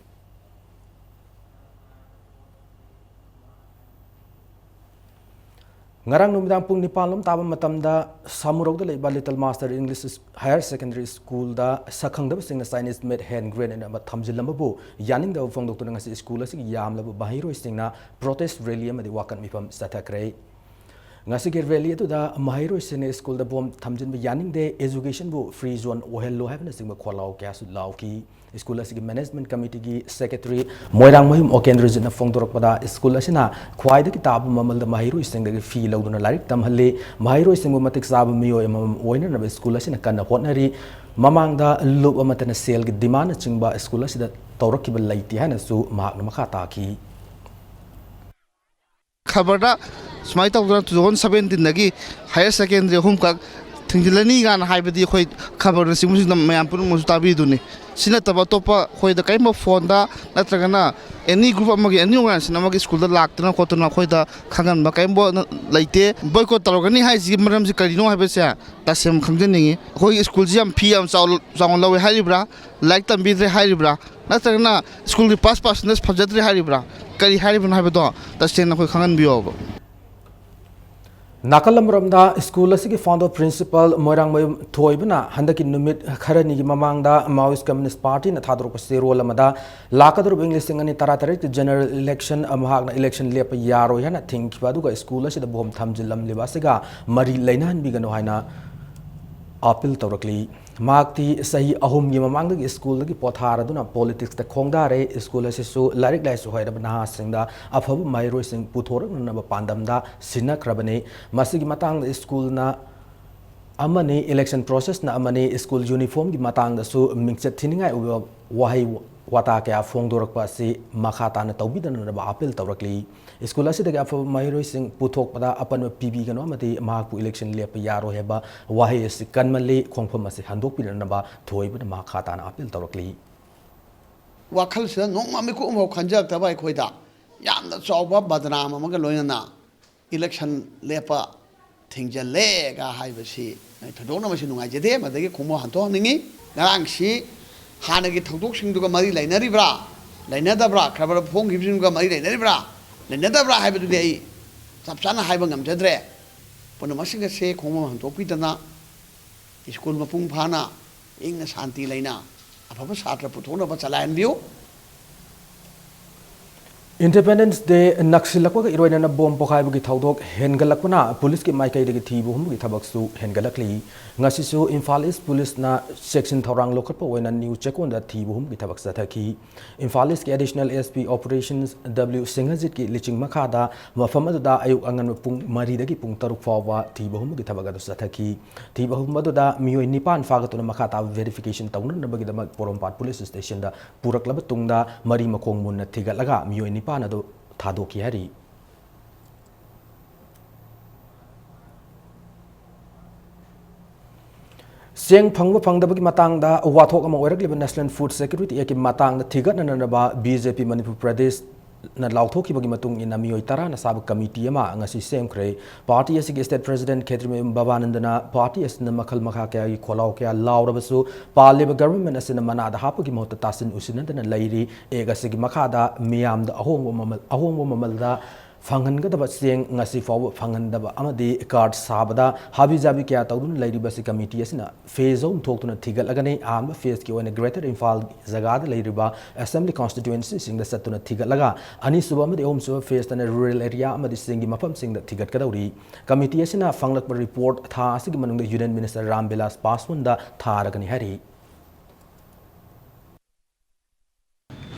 ꯉꯔꯥꯡ ꯅꯨꯃꯤꯗꯥꯡ ꯄꯨꯡ ꯅꯤꯄꯥꯟ ꯂꯣꯝ ꯇꯥꯕ ꯃꯇꯝꯗ ꯁꯥꯃꯨꯔꯧꯗ ꯂꯩꯕ Little Master English Higher Secondary Schoolꯗ ꯁꯛꯈꯪꯗꯕꯁꯤꯡꯅ Chinese made hand grenade ꯑꯃ ꯊꯝꯖꯤꯜꯂꯝꯕꯕꯨ ꯌꯥꯅꯤꯡꯗꯕ ꯐꯣꯡꯗꯣꯛꯇꯨꯅ ꯉꯁꯤ school ꯑꯁꯤꯒꯤ ꯌꯥꯝꯂꯕ ꯃꯍꯩꯔꯣꯏꯁꯤꯡꯅ protest rally ꯑꯃꯗꯤ ꯋꯥꯀꯠ ꯃꯤꯐꯝ ꯆꯠꯊꯈ꯭ꯔꯦ꯫ ꯉꯁꯤꯒꯤ rally ꯑꯗꯨꯗ ꯃꯍꯩꯔꯣꯏꯁꯤꯡꯅ schoolꯗ bomb ꯊꯝꯖꯤꯟꯕ ꯌꯥꯅꯤꯡꯗꯦ, educationꯕꯨ free zone ꯑꯣꯏꯍꯜꯂꯨ ꯍꯥꯏꯕꯅꯆꯤꯡꯕ ꯈꯣꯜꯂꯥꯎ ꯀꯌꯥꯁꯨ ꯂꯥꯎꯈꯤ꯫ School ꯑꯁꯤꯒꯤ management committeeꯒꯤ secretary ꯃꯣꯏꯔꯥꯡꯃꯌꯨꯝ ꯑꯣꯀꯦꯟꯗ꯭ꯔꯖꯤꯠꯅ ꯐꯣꯡꯗꯣꯔꯛꯄꯗ, school ꯑꯁꯤꯅ ꯈ꯭ꯋꯥꯏꯗꯒꯤ ꯇꯥꯕ ꯃꯃꯜꯗ ꯃꯍꯩꯔꯣꯏꯁꯤꯡꯗꯒꯤ fee ꯂꯧꯗꯨꯅ ꯂꯥꯏꯔꯤꯛ ꯇꯝꯍꯜꯂꯤ꯫ ꯃꯍꯩꯔꯣꯏꯁꯤꯡꯕꯨ ꯃꯇꯤꯛ ꯆꯥꯕ ꯃꯤꯑꯣꯏ ꯑꯃꯃꯝ ꯑꯣꯏꯅꯅꯕ school ꯑꯁꯤꯅ ꯀꯟꯅ ꯍꯣꯠꯅꯔꯤ꯫ ꯃꯃꯥꯡꯗ ꯂꯨꯞ ꯑꯃꯠꯇꯅ ꯁꯦꯜꯒꯤ demandꯅꯆꯤꯡꯕ school ꯑꯁꯤꯗ ꯇꯧꯔꯛꯈꯤꯕ ꯂꯩꯇꯦ ꯍꯥꯏꯅꯁꯨ ꯃꯍꯥꯛꯅ ꯃꯈꯥ ꯇꯥꯈꯤ꯫ ꯈꯕꯔꯗ ꯁꯨꯃꯥꯏꯅ ꯇꯧꯗꯅ two thousand seventeenꯗꯒꯤ higher secondary ꯑꯍꯨꯝꯈꯛ ꯊꯤꯡꯖꯤꯜꯂꯅꯤ ꯀꯥꯏꯅ ꯍꯥꯏꯕꯗꯤ ꯑꯩꯈꯣꯏ ꯈꯕꯔꯅꯆꯤꯡꯕꯁꯤꯡꯗ ꯃꯌꯥꯝ ꯄꯨꯝꯅꯃꯛꯁꯨ ꯇꯥꯕꯤꯗꯨꯅꯤ꯫ ꯁꯤ ꯅꯠꯇꯕ ꯑꯇꯣꯞꯄ ꯑꯩꯈꯣꯏꯗ ꯀꯔꯤꯒꯨꯝꯕ phoneꯗ ꯅꯠꯇ꯭ꯔꯒꯅ any group ꯑꯃꯒꯤ, any organization ꯑꯃꯒꯤ schoolꯗ ꯂꯥꯛꯇꯅ ꯈꯣꯠꯇꯅ ꯑꯩꯈꯣꯏꯗ ꯈꯪꯍꯟꯕ ꯀꯔꯤꯒꯨꯝꯕ ꯂꯩꯇꯦ꯫ Boycott ꯇꯧꯔꯒꯅꯤ ꯍꯥꯏꯁꯤꯒꯤ ꯃꯔꯝꯁꯤ ꯀꯔꯤꯅꯣ ꯍꯥꯏꯕꯁꯦ ꯇꯁꯦꯡꯅ ꯈꯪꯖꯅꯤꯡꯉꯤ꯫ ꯑꯩꯈꯣꯏꯒꯤ schoolꯁꯤ ꯌꯥꯝ fee ꯌꯥꯝ ꯆꯥꯎ-, ꯆꯥꯎꯅ ꯂꯧꯋꯦ ꯍꯥꯏꯔꯤꯕ꯭ꯔꯥ? ꯂꯥꯏꯔꯤꯛ ꯇꯝꯕꯤꯗ꯭ꯔꯦ ꯍꯥꯏꯔꯤꯕ꯭ꯔꯥ? ꯅꯠꯇ꯭ꯔꯒꯅ schoolꯒꯤ pass percentage ꯐꯖꯗ꯭ꯔꯦ ꯍꯥꯏꯔꯤꯕ꯭ꯔꯥ? ꯀꯔꯤ ꯍꯥꯏꯔꯤꯕꯅꯣ ꯍꯥꯏꯕꯗꯣ ꯇꯁꯦꯡꯅ ꯑꯩꯈꯣꯏ ꯈꯪꯍꯟꯕꯤꯌꯣꯕ꯫ ꯅꯥꯀꯜ ꯑꯃꯔꯣꯝꯗ, school ꯑꯁꯤꯒꯤ founder principal ꯃꯣꯏꯔꯥꯡꯃꯌꯨꯝ ꯊꯣꯏꯕꯅ ꯍꯟꯗꯛꯀꯤ ꯅꯨꯃꯤꯠ ꯈꯔꯅꯤꯒꯤ ꯃꯃꯥꯡꯗ Maoist Communist Partyꯅ ꯊꯥꯗꯣꯔꯛꯄ ꯆꯦꯔꯣꯜ ꯑꯃꯗ ꯂꯥꯛꯀꯗꯧꯔꯤꯕ ꯏꯪ ꯂꯤꯁꯤꯡ ꯑꯅꯤ ꯇꯔꯥꯇꯔꯦꯠꯀꯤ general election ꯃꯍꯥꯛꯅ election ꯂꯦꯞꯄ ꯌꯥꯔꯣꯏ ꯍꯥꯏꯅ ꯊꯤꯡꯈꯤꯕ ꯑꯗꯨꯒ school ꯑꯁꯤꯗ bomb ꯊꯝꯖꯤꯜꯂꯝꯂꯤꯕ ꯑꯁꯤꯒ ꯃꯔꯤ ꯂꯩꯅꯍꯟꯕꯤꯒꯅꯨ ꯍꯥꯏꯅ appeal ꯇꯧꯔꯛꯂꯤ꯫ ꯃꯍꯥꯛꯇꯤ ꯆꯍꯤ ꯑꯍꯨꯝꯒꯤ ꯃꯃꯥꯡꯗꯒꯤ schoolꯗꯒꯤ ꯄꯣꯊꯥꯔꯗꯨꯅ politicsꯇ ꯈꯣꯡꯗꯥꯔꯦ꯫ School ꯑꯁꯤꯁꯨ ꯂꯥꯏꯔꯤꯛ ꯂꯥꯏꯁꯨ ꯍꯩꯔꯕ ꯅꯍꯥꯁꯤꯡꯗ ꯑꯐꯕ ꯃꯍꯩꯔꯣꯏꯁꯤꯡ ꯄꯨꯊꯣꯔꯛꯅꯅꯕ ꯄꯥꯟꯗꯝꯗ ꯁꯤꯟꯅꯈ꯭ꯔꯕꯅꯤ꯫ ꯃꯁꯤꯒꯤ ꯃꯇꯥꯡꯗ schoolꯅ ꯑꯃꯅꯤ, election processꯅ ꯑꯃꯅꯤ, school uniformꯒꯤ ꯃꯇꯥꯡꯗꯁꯨ ꯃꯤꯡꯆꯠ ꯊꯤꯅꯤꯡꯉꯥꯏ ꯑꯣꯏꯕ ꯋꯥꯍꯩ ꯋꯥꯇꯥ ꯀꯌꯥ ꯐꯣꯡꯗꯣꯔꯛꯄ ꯑꯁꯤ ꯃꯈꯥ ꯇꯥꯅ ꯇꯧꯕꯤꯗꯅꯅꯕ appeal ꯇꯧꯔꯛꯂꯤ꯫ School ꯑꯁꯤꯗꯒꯤ ꯑꯐꯕ ꯃꯍꯩꯔꯣꯏꯁꯤꯡ ꯄꯨꯊꯣꯛꯄꯗ ꯑꯄꯟꯕ ꯄꯤꯕꯤꯒꯅꯨ ꯑꯃꯗꯤ ꯃꯍꯥꯛꯄꯨ election ꯂꯦꯞꯄ ꯌꯥꯔꯣꯏ ꯍꯥꯏꯕ ꯋꯥꯍꯩ ꯑꯁꯤ ꯀꯟꯃꯜꯂꯤ꯫ ꯈꯣꯡꯐꯝ ꯑꯁꯤ ꯍꯟꯗꯣꯛꯄꯤꯔꯅꯕ ꯊꯣꯏꯕꯅ ꯃꯈꯥ ꯇꯥꯅ appeal ꯇꯧꯔꯛꯂꯤ꯫ ꯋꯥꯈꯜꯁꯤꯗ ꯅꯣꯡꯃ ꯃꯤꯀꯨꯞ ꯑꯃꯐꯥꯎ ꯈꯟꯖꯔꯛꯇꯕ ꯑꯩꯈꯣꯏꯗ ꯌꯥꯝꯅ ꯆꯥꯎꯕ ꯕꯗꯅꯥꯝ ꯑꯃꯒ ꯂꯣꯏꯅꯅ ꯏꯂꯦꯛꯁꯟ ꯂꯦꯞꯄ ꯊꯤꯡꯖꯤꯜꯂꯦꯒ ꯍꯥꯏꯕꯁꯤ ꯊꯣꯏꯗꯣꯛꯅ ꯃꯁꯤ ꯅꯨꯡꯉꯥꯏꯖꯗꯦ꯫ ꯃꯗꯒꯤ ꯈꯣꯡꯃꯣ ꯍꯟꯊꯣꯛꯍꯟꯅꯤꯡꯉꯤ꯫ ꯉꯔꯥꯡꯁꯤ ꯍꯥꯟꯅꯒꯤ ꯊꯧꯗꯣꯛꯁꯤꯡꯗꯨꯒ ꯃꯔꯤ ꯂꯩꯅꯔꯤꯕ꯭ꯔꯥ, ꯂꯩꯅꯗꯕ꯭ꯔꯥ, ꯈꯔ ꯈꯔ ꯐꯣꯡꯈꯤꯕꯁꯤꯡꯗꯨꯒ ꯃꯔꯤ ꯂꯩꯅꯔꯤꯕ꯭ꯔꯥ, ꯂꯩꯅꯗꯕ꯭ꯔꯥ ꯍꯥꯏꯕꯗꯨꯗꯤ ꯑꯩ ꯆꯞ ꯆꯥꯅ ꯍꯥꯏꯕ ꯉꯝꯖꯗ꯭ꯔꯦ꯫ ꯄꯨꯝꯅꯃꯛꯁꯤꯡ ꯑꯁꯦ ꯈꯣꯡꯃꯣ ꯍꯟꯊꯣꯛꯄꯤꯗꯅ ꯁ꯭ꯀꯨꯜ ꯃꯄꯨꯡ ꯐꯥꯅ ꯏꯪꯅ ꯁꯥꯟꯇꯤ ꯂꯩꯅ ꯑꯐꯕ ꯁꯥꯇ꯭ꯔ ꯄꯨꯊꯣꯛꯅꯕ ꯆꯂꯥꯏꯍꯟꯕꯤꯌꯨ꯫ Independence Day ꯅꯛꯁꯤꯜꯂꯛꯄꯒ ꯏꯔꯣꯏꯅꯅ ꯕꯣꯝ ꯄꯣꯈꯥꯏꯕꯒꯤ ꯊꯧꯗꯣꯛ ꯍꯦꯟꯒꯠꯂꯛꯄꯅ ꯄꯨꯂꯤꯁꯀꯤ ꯃꯥꯏꯀꯩꯗꯒꯤ ꯊꯤꯕ ꯍꯨꯝꯕꯒꯤ ꯊꯕꯛꯁꯨ ꯍꯦꯟꯒꯠꯂꯛꯂꯤ꯫ ꯉꯁꯤꯁꯨ ꯏꯝꯐꯥꯜ ꯏꯁ ꯄꯨꯂꯤꯁꯅ ꯆꯦꯛꯁꯤꯟ ꯊꯧꯔꯥꯡ ꯂꯧꯈꯠꯄ ꯑꯣꯏꯅ ꯅ꯭ꯌꯨ ꯆꯦꯛꯀꯣꯟꯗ ꯊꯤꯕ ꯍꯨꯝꯕꯒꯤ ꯊꯕꯛ ꯆꯠꯊꯈꯤ꯫ ꯏꯝꯐꯥꯜ ꯏꯁꯀꯤ Additional S P Operations W ꯁꯤꯡꯍꯖꯤꯠꯀꯤ ꯂꯤꯆꯤꯡ ꯃꯈꯥꯗ ꯃꯐꯝ ꯑꯗꯨꯗ ꯑꯌꯨꯛ ꯑꯉꯟꯕ ꯄꯨꯡ ꯃꯔꯤꯗꯒꯤ ꯄꯨꯡ ꯇꯔꯨꯛ ꯐꯥꯎꯕ ꯊꯤꯕ ꯍꯨꯝꯕꯒꯤ ꯊꯕꯛ ꯑꯗꯨ ꯆꯠꯊꯈꯤ꯫ ꯊꯤꯕ ꯍꯨꯝꯕ ꯑꯗꯨꯗ ꯃꯤꯑꯣꯏ ꯅꯤꯄꯥꯟ ꯐꯥꯒꯠꯇꯨꯅ ꯃꯈꯥ ꯇꯥꯕ verification ꯇꯧꯅꯅꯕꯒꯤꯗꯃꯛ ꯄꯣꯔꯣꯝꯄꯥꯠ ꯄꯨꯂꯤꯁ ꯁ꯭ꯇꯦꯁꯟꯗ ꯄꯨꯔꯛꯂꯕ ꯇꯨꯡꯗ ꯃꯔꯤ ꯃꯈꯣꯡ ꯃꯨꯟꯅ ꯊꯤꯒꯠꯂꯒ ꯃꯤꯑꯣꯏ ꯅꯤꯄꯥꯟ ꯑꯗꯨ ꯊꯥꯗꯣꯛꯈꯤ ꯍꯥꯏꯔꯤ꯫ ꯆꯦꯡ ꯐꯪꯕ ꯐꯪꯗꯕꯒꯤ ꯃꯇꯥꯡꯗ ꯋꯥꯊꯣꯛ ꯑꯃ ꯑꯣꯏꯔꯛꯂꯤꯕ National Food Security Act ꯀꯤ ꯃꯇꯥꯡꯗ ꯊꯤꯒꯠꯅꯅꯕ B J P ꯃꯅꯤꯄꯨꯔ ꯄ꯭ꯔꯗꯦꯁꯅ ꯂꯥꯎꯊꯣꯛꯈꯤꯕꯒꯤ ꯃꯇꯨꯡ ꯏꯟꯅ ꯃꯤꯑꯣꯏ ꯇꯔꯥꯅ ꯁꯥꯕ ꯀꯃꯤꯇꯤ ꯑꯃ ꯉꯁꯤ ꯁꯦꯝꯈ꯭ꯔꯦ꯫ ꯄꯥꯔꯇꯤ ꯑꯁꯤꯒꯤ state president ꯈꯦꯇ꯭ꯔꯤꯃꯌꯨꯝ ꯚꯕꯥꯅꯟꯗꯅ ꯄꯥꯔꯇꯤ ꯑꯁꯤꯅ ꯃꯈꯜ ꯃꯈꯥ ꯀꯌꯥꯒꯤ ꯈꯣꯜꯂꯥꯎ ꯀꯌꯥ ꯂꯥꯎꯔꯕꯁꯨ ꯄꯥꯜꯂꯤꯕ government ꯑꯁꯤꯅ ꯃꯅꯥꯗ ꯍꯥꯞꯄꯒꯤ ꯃꯍꯨꯠꯇ ꯇꯥꯁꯤꯟ ꯎꯁꯤꯟꯅꯗꯅ ꯂꯩꯔꯤ꯫ Act ꯑꯁꯤꯒꯤ ꯃꯈꯥꯗ ꯃꯤꯌꯥꯝꯗ ꯑꯍꯣꯡꯕ ꯃꯃꯜ, ꯑꯍꯣꯡꯕ ꯃꯃꯜꯗ ꯐꯪꯍꯟꯒꯗꯕ ꯆꯦꯡ ꯉꯁꯤ ꯐꯥꯎꯕ ꯐꯪꯍꯟꯗꯕ ꯑꯃꯗꯤ card ꯁꯥꯕꯗ ꯍꯥꯕꯤ ꯖꯥꯕꯤ ꯀꯌꯥ ꯇꯧꯗꯨꯅ ꯂꯩꯔꯤꯕ ꯑꯁꯤ ꯀꯃꯤꯇꯤ ꯑꯁꯤꯅ phase ꯑꯍꯨꯝ ꯊꯣꯛꯇꯨꯅ ꯊꯤꯒꯠꯂꯒꯅꯤ꯫ ꯑꯍꯥꯟꯕ phase ꯀꯤ ꯑꯣꯏꯅ Greater Imphal ꯖꯒꯥꯗ ꯂꯩꯔꯤꯕ assembly constituency ꯁꯤꯡꯗ ꯆꯠꯇꯨꯅ ꯊꯤꯒꯠꯂꯒ, ꯑꯅꯤꯁꯨꯕ ꯑꯃꯗꯤ ꯑꯍꯨꯝꯁꯨꯕ phase ꯇꯅ rural area ꯑꯃꯗꯤ ꯆꯤꯡꯒꯤ ꯃꯐꯝꯁꯤꯡꯗ ꯊꯤꯒꯠꯀꯗꯧꯔꯤ꯫ ꯀꯃꯤꯇꯤ ꯑꯁꯤꯅ ꯐꯪꯂꯛꯄ report ꯊꯥ ꯑꯁꯤꯒꯤ ꯃꯅꯨꯡꯗ Union Minister ꯔꯥꯝ ꯕꯤꯂꯥꯁ ꯄꯥꯁꯋꯥꯟꯗ ꯊꯥꯔꯒꯅꯤ ꯍꯥꯏꯔꯤ꯫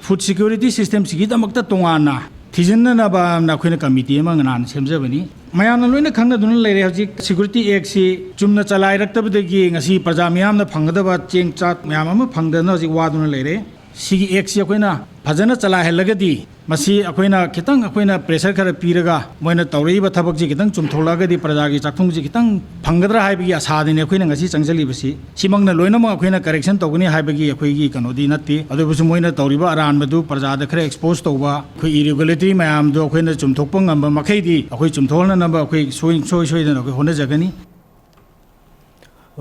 Food security system ꯁꯤꯒꯤꯗꯃꯛꯇ ꯇꯣꯉꯥꯟꯅ ꯊꯤꯖꯤꯟꯅꯅꯕꯅ ꯑꯩꯈꯣꯏꯅ ꯀꯃꯤꯇꯤ ꯑꯃ ꯉꯔꯥꯡ ꯁꯦꯝꯖꯕꯅꯤ꯫ ꯃꯌꯥꯝꯅ ꯂꯣꯏꯅ ꯈꯪꯅꯗꯨꯅ ꯂꯩꯔꯦ꯫ ꯍꯧꯖꯤꯛ Security Act ꯁꯤ ꯆꯨꯝꯅ ꯆꯂꯥꯏꯔꯛꯇꯕꯗꯒꯤ ꯉꯁꯤ ꯄ꯭ꯔꯖꯥ ꯃꯤꯌꯥꯝꯅ ꯐꯪꯒꯗꯕ ꯆꯦꯡ ꯆꯥꯛ ꯃꯌꯥꯝ ꯑꯃ ꯐꯪꯗꯅ ꯍꯧꯖꯤꯛ ꯋꯥꯗꯨꯅ ꯂꯩꯔꯦ꯫ ꯁꯤꯒꯤ ꯑꯦꯛꯁꯤ ꯑꯩꯈꯣꯏꯅ ꯐꯖꯅ ꯆꯂꯥꯏꯍꯜꯂꯒꯗꯤ, ꯃꯁꯤ ꯑꯩꯈꯣꯏꯅ ꯈꯤꯇꯪ, ꯑꯩꯈꯣꯏꯅ ꯄ꯭ꯔꯦꯁꯔ ꯈꯔ ꯄꯤꯔꯒ ꯃꯣꯏꯅ ꯇꯧꯔꯛꯏꯕ ꯊꯕꯛꯁꯤ ꯈꯤꯇꯪ ꯆꯨꯝꯊꯣꯛꯂꯛꯑꯒꯗꯤ ꯄ꯭ꯔꯖꯥꯒꯤ ꯆꯥꯛꯈꯨꯝꯁꯤ ꯈꯤꯇꯪ ꯐꯪꯒꯗ꯭ꯔꯥ ꯍꯥꯏꯕꯒꯤ ꯑꯁꯥꯗꯅꯤ ꯑꯩꯈꯣꯏꯅ ꯉꯁꯤ ꯆꯪꯁꯤꯜꯂꯤꯕꯁꯤ꯫ ꯁꯤꯃꯛꯅ ꯂꯣꯏꯅꯃꯛ ꯑꯩꯈꯣꯏꯅ ꯀꯔꯦꯛꯁꯟ ꯇꯧꯒꯅꯤ ꯍꯥꯏꯕꯒꯤ ꯑꯩꯈꯣꯏꯒꯤ ꯀꯩꯅꯣꯗꯤ ꯅꯠꯇꯦ꯫ ꯑꯗꯨꯕꯨꯁꯨ ꯃꯣꯏꯅ ꯇꯧꯔꯤꯕ ꯑꯔꯥꯟꯕꯗꯨ ꯄ꯭ꯔꯖꯥꯗ ꯈꯔ ꯑꯦꯛꯁꯄꯣꯖ ꯇꯧꯕ, ꯑꯩꯈꯣꯏ ꯏꯔꯤꯒꯨꯂꯦꯇꯔꯤ ꯃꯌꯥꯝꯗꯣ ꯑꯩꯈꯣꯏꯅ ꯆꯨꯝꯊꯣꯛꯄ ꯉꯝꯕ ꯃꯈꯩꯗꯤ ꯑꯩꯈꯣꯏ ꯆꯨꯝꯊꯣꯛꯍꯟꯅꯕ ꯑꯩꯈꯣꯏ ꯁꯣꯏ-, ꯁꯣꯏ ꯁꯣꯏꯗꯅ ꯑꯩꯈꯣꯏ ꯍꯣꯠꯅꯖꯒꯅꯤ꯫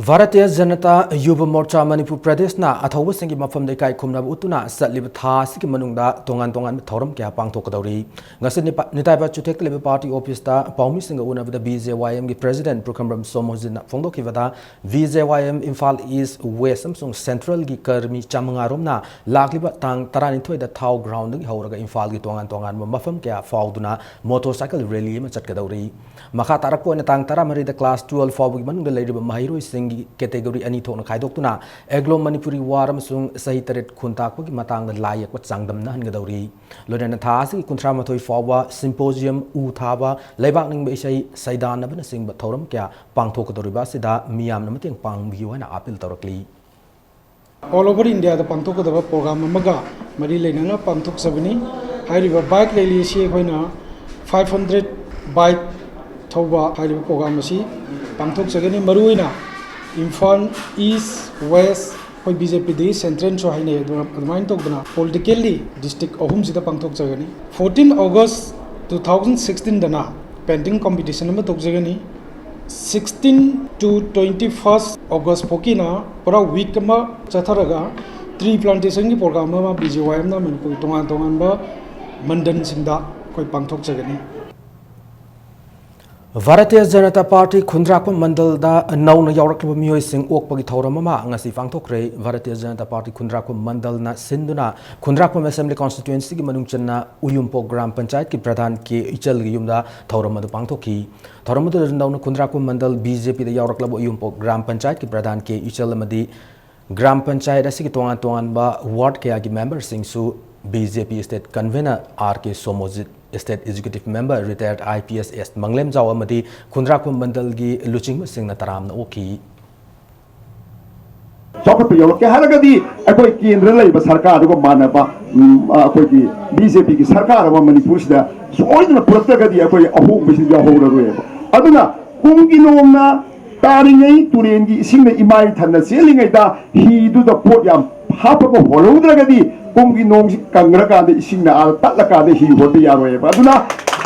ꯚꯥꯔꯇꯤꯌ ꯖꯅꯇꯥ ꯌꯨꯚ ꯃꯣꯔꯆꯥ ꯃꯅꯤꯄꯨꯔ ꯄ꯭ꯔꯗꯦꯁꯅ ꯑꯊꯧꯕꯁꯤꯡꯒꯤ ꯃꯐꯝꯗ ꯏꯀꯥꯏ ꯈꯨꯝꯅꯕ ꯎꯠꯇꯨꯅ ꯆꯠꯂꯤꯕ ꯊꯥ ꯑꯁꯤꯒꯤ ꯃꯅꯨꯡꯗ ꯇꯣꯉꯥꯟ ꯇꯣꯉꯥꯟꯕ ꯊꯧꯔꯝ ꯀꯌꯥ ꯄꯥꯡꯊꯣꯛꯀꯗꯧꯔꯤ꯫ ꯉꯁꯤ ꯅꯤꯄꯥ-, ꯅꯤꯇꯥꯏꯕ ꯆꯨꯊꯦꯛꯇ ꯂꯩꯕ ꯄꯥꯔꯇꯤ ꯑꯣꯐꯤꯁꯇ ꯄꯥꯎꯃꯤꯁꯤꯡꯒ ꯎꯅꯕꯗ ꯕꯤ ꯖꯦ ꯋꯥꯏ ꯑꯦꯝꯒꯤ ꯄ꯭ꯔꯦꯁꯤꯗꯦꯟꯠ ꯄꯨꯈ꯭ꯔꯝꯕꯝ ꯁꯣꯃꯣꯖꯤꯠꯅ ꯐꯣꯡꯗꯣꯛꯈꯤꯕꯗ, ꯕꯤ ꯖꯦ ꯋꯥꯏ ꯑꯦꯝ ꯏꯝꯐꯥꯜ ꯏꯁ, ꯋꯦꯁ ꯑꯃꯁꯨꯡ ꯁꯦꯟꯇ꯭ꯔꯦꯜꯒꯤ ꯀꯔꯃꯤ ꯆꯥꯃꯉꯥ ꯔꯣꯝꯅ ꯂꯥꯛꯂꯤꯕ ꯇꯥꯡ ꯇꯔꯥꯅꯤꯊꯣꯏꯗ ꯊꯥꯎ ꯒ꯭ꯔꯥꯎꯟꯗꯒꯤ ꯍꯧꯔꯒ ꯏꯝꯐꯥꯜꯒꯤ ꯇꯣꯉꯥꯟ ꯇꯣꯉꯥꯟꯕ ꯃꯐꯝ ꯀꯌꯥ ꯐꯥꯎꯗꯨꯅ ꯃꯣꯇꯣꯔꯁꯥꯏꯀꯜ ꯔꯦꯂꯤ ꯑꯃ ꯆꯠꯀꯗꯧꯔꯤ꯫ ꯃꯈꯥ ꯇꯥꯔꯛꯄ ꯑꯣꯏꯅ ꯇꯥꯡ ꯇꯔꯥꯃꯔꯤꯗ ꯀ꯭ꯂꯥꯁ ꯇꯨꯋꯦꯜꯐ ꯐꯥꯎꯕꯒꯤ ꯃꯅꯨꯡꯗ ꯂꯩꯔꯤꯕ ꯃꯍꯩꯔꯣꯏꯁꯤꯡꯒꯤ ꯀꯦꯇꯦꯒꯣꯔꯤ ꯑꯅꯤ ꯊꯣꯛꯅ ꯈꯥꯏꯗꯣꯛꯇꯨꯅ ꯑꯦꯒ꯭ꯂꯣ ꯃꯅꯤꯄꯨꯔꯤ ꯋꯥꯔ ꯑꯃꯁꯨꯡ ꯆꯍꯤ ꯇꯔꯦꯠ ꯈꯨꯟ ꯇꯥꯛꯄꯒꯤ ꯃꯇꯥꯡꯗ ꯂꯥꯏ ꯌꯦꯛꯄ ꯆꯥꯡꯗꯝꯅꯍꯟꯒꯗꯧꯔꯤ꯫ ꯂꯣꯏꯅꯅ ꯊꯥ ꯑꯁꯤꯒꯤ ꯀꯨꯟꯊ꯭ꯔꯥ ꯃꯥꯊꯣꯏ ꯐꯥꯎꯕ ꯁꯤꯝꯄꯣꯖꯤꯌꯝ, ꯎ ꯊꯥꯕ, ꯂꯩꯕꯥꯛ ꯅꯤꯡꯕ ꯏꯁꯩ ꯁꯩꯗꯥꯟꯅꯕꯅꯆꯤꯡꯕ ꯊꯧꯔꯝ ꯀꯌꯥ ꯄꯥꯡꯊꯣꯛꯀꯗꯧꯔꯤꯕ ꯑꯁꯤꯗ ꯃꯤꯌꯥꯝꯅ ꯃꯇꯦꯡ ꯄꯥꯡꯕꯤꯌꯨ ꯍꯥꯏꯅ ꯑꯥꯄꯤꯜ ꯇꯧꯔꯛꯂꯤ꯫ ꯑꯣꯜ ꯑꯣꯚꯔ ꯏꯟꯗꯤꯌꯥꯗ ꯄꯥꯡꯊꯣꯛꯀꯗꯕ ꯄ꯭ꯔꯣꯒ꯭ꯔꯥꯝ ꯑꯃꯒ ꯃꯔꯤ ꯂꯩꯅꯅ ꯄꯥꯡꯊꯣꯛꯆꯕꯅꯤ꯫ ꯍꯥꯏꯔꯤꯕ ꯕꯥꯏꯛ ꯔꯦꯂꯤ ꯑꯁꯤ ꯑꯩꯈꯣꯏꯅ ꯐꯥꯏꯚ ꯍꯟꯗ꯭ꯔꯦꯠ ꯕꯥꯏꯛ ꯊꯧꯕ ꯍꯥꯏꯔꯤꯕ ꯄ꯭ꯔꯣꯒ꯭ꯔꯥꯝ ꯑꯁꯤ ꯄꯥꯡꯊꯣꯛꯆꯒꯅꯤ꯫ ꯃꯔꯨꯑꯣꯏꯅ ꯏꯝꯐꯥꯜ ꯏꯁ, ꯋꯦꯁ, ꯑꯩꯈꯣꯏ ꯕꯤ ꯖꯦ ꯄꯤꯗꯒꯤ ꯁꯦꯟꯇ꯭ꯔꯦꯜꯁꯨ ꯍꯥꯏꯅꯩ, ꯑꯗꯨꯅ ꯑꯗꯨꯃꯥꯏꯅ ꯇꯧꯗꯅ ꯄꯣꯂꯤꯇꯤꯀꯦꯜꯂꯤ ꯗꯤꯁꯇ꯭ꯔꯤꯛ ꯑꯍꯨꯝꯁꯤꯗ ꯄꯥꯡꯊꯣꯛꯆꯒꯅꯤ꯫ ꯐꯣꯔꯇꯤꯟ ꯑꯣꯒꯁ ꯇꯨ ꯊꯥꯎꯖꯟ ꯁꯤꯛꯁꯇꯤꯟꯗꯅ ꯄꯦꯟꯇꯤꯡ ꯀꯣꯝꯄꯤꯇꯤꯁꯟ ꯑꯃ ꯇꯧꯖꯒꯅꯤ꯫ Sixteen to twenty first August ꯐꯥꯎꯀꯤꯅ ꯄꯨꯔꯥ ꯋꯤꯛ ꯑꯃ ꯆꯠꯊꯔꯒ ꯇ꯭ꯔꯤ ꯄ꯭ꯂꯥꯟꯇꯦꯁꯟꯒꯤ ꯄ꯭ꯔꯣꯒ꯭ꯔꯥꯝ ꯑꯃ ꯕꯤ ꯖꯦ ꯋꯥꯏ ꯑꯦꯝꯅ ꯃꯅꯤꯄꯨꯔꯒꯤ ꯇꯣꯉꯥꯟ ꯇꯣꯉꯥꯟꯕ ꯃꯟꯗꯜꯁꯤꯡꯗ ꯑꯩꯈꯣꯏ ꯄꯥꯡꯊꯣꯛꯆꯒꯅꯤ꯫ ꯚꯥꯔꯇꯤꯌ ꯖꯅꯇꯥ ꯄꯥꯔꯇꯤ ꯈꯨꯟꯗ꯭ꯔꯥꯛꯄꯝ ꯃꯟꯗꯜꯗ ꯅꯧꯅ ꯌꯥꯎꯔꯛꯂꯤꯕ ꯃꯤꯑꯣꯏꯁꯤꯡ ꯑꯣꯛꯄꯒꯤ ꯊꯧꯔꯝ ꯑꯃ ꯉꯁꯤ ꯄꯥꯡꯊꯣꯛꯈ꯭ꯔꯦ꯫ ꯚꯥꯔꯇꯤꯌ ꯖꯅꯇꯥ ꯄꯥꯔꯇꯤ ꯈꯨꯟꯗ꯭ꯔꯥꯛꯄꯝ ꯃꯟꯗꯜꯅ ꯁꯤꯟꯗꯨꯅ ꯈꯨꯟꯗ꯭ꯔꯥꯛꯄꯝ ꯑꯦꯁꯦꯝꯕ꯭ꯂꯤ ꯀꯣꯟꯁꯇꯤꯇ꯭ꯋꯦꯟꯁꯤꯒꯤ ꯃꯅꯨꯡ ꯆꯟꯅ ꯎꯌꯨꯝꯄꯣꯛ ꯒ꯭ꯔꯥꯝ ꯄꯟꯆꯥꯌꯠꯀꯤ ꯄ꯭ꯔꯙꯥꯟ ꯀꯦ ꯏꯆꯜꯒꯤ ꯌꯨꯝꯗ ꯊꯧꯔꯝ ꯑꯗꯨ ꯄꯥꯡꯊꯣꯛꯈꯤ꯫ ꯊꯧꯔꯝ ꯑꯗꯨꯗ ꯅꯧꯅ ꯈꯨꯟꯗ꯭ꯔꯥꯛꯄꯝ ꯃꯟꯗꯜ ꯕꯤ ꯖꯦ ꯄꯤꯗ ꯌꯥꯎꯔꯛꯂꯕ ꯎꯌꯨꯝꯄꯣꯛ ꯒ꯭ꯔꯥꯝ ꯄꯟꯆꯥꯌꯠꯀꯤ ꯄ꯭ꯔꯙꯥꯟ ꯀꯦ ꯏꯆꯜ ꯑꯃꯗꯤ ꯒ꯭ꯔꯥꯝ ꯄꯟꯆꯥꯌꯠ ꯑꯁꯤꯒꯤ ꯇꯣꯉꯥꯟ ꯇꯣꯉꯥꯟꯕ ꯋꯥꯔꯗ ꯀꯌꯥꯒꯤ ꯃꯦꯝꯕꯔꯁꯤꯡꯁꯨ B J P state convener R K Somorjit, state executive member retired I P S S Manglemjao ꯑꯃꯗꯤ ꯈꯨꯟꯗ꯭ꯔꯥꯛꯄꯝ ꯃꯟꯗꯜꯒꯤ ꯂꯨꯆꯤꯡꯕꯁꯤꯡꯅ ꯇꯔꯥꯝꯅ ꯑꯣꯛꯈꯤ꯫ ꯆꯥꯎꯈꯠꯄ ꯌꯧꯔꯛꯀꯦ ꯍꯥꯏꯔꯒꯗꯤ ꯑꯩꯈꯣꯏ ꯀꯦꯟꯗ꯭ꯔ ꯂꯩꯕ ꯁꯔꯀꯥꯔꯗꯨꯒ ꯃꯥꯟꯅꯕ, ꯎꯝ, ꯑꯩꯈꯣꯏꯒꯤ ꯕꯤ ꯖꯦ ꯄꯤꯒꯤ ꯁꯔꯀꯥꯔ ꯑꯃ ꯃꯅꯤꯄꯨꯔꯁꯤꯗ ꯁꯣꯏꯗꯅ ꯄꯨꯔꯛꯇ꯭ꯔꯒꯗꯤ ꯑꯩꯈꯣꯏ ꯑꯍꯣꯡꯕꯁꯤ ꯌꯥꯎꯍꯧꯔꯔꯣꯏꯕ꯫ ꯑꯗꯨꯅ ꯀꯨꯝꯒꯤ ꯅꯣꯡꯅ ꯇꯥꯔꯤꯉꯩ, ꯇꯨꯔꯦꯟꯒꯤ ꯏꯁꯤꯡꯅ ꯏꯃꯥꯏ ꯊꯟꯅ ꯆꯦꯜꯂꯤꯉꯩꯗ ꯍꯤꯗꯨꯗ ꯄꯣꯠ ꯌꯥꯝ ꯍꯥꯞꯄꯒ ꯍꯣꯜꯍꯧꯗ꯭ꯔꯒꯗꯤ ꯀꯨꯝꯒꯤ ꯅꯣꯡꯁꯤ ꯀꯪꯈ꯭ꯔꯀꯥꯟꯗ, ꯏꯁꯤꯡꯅ ꯑꯥ ꯄꯠꯂꯀꯥꯟꯗ ꯍꯤ ꯍꯣꯟꯕ ꯌꯥꯔꯣꯏꯕ꯫ ꯑꯗꯨꯅ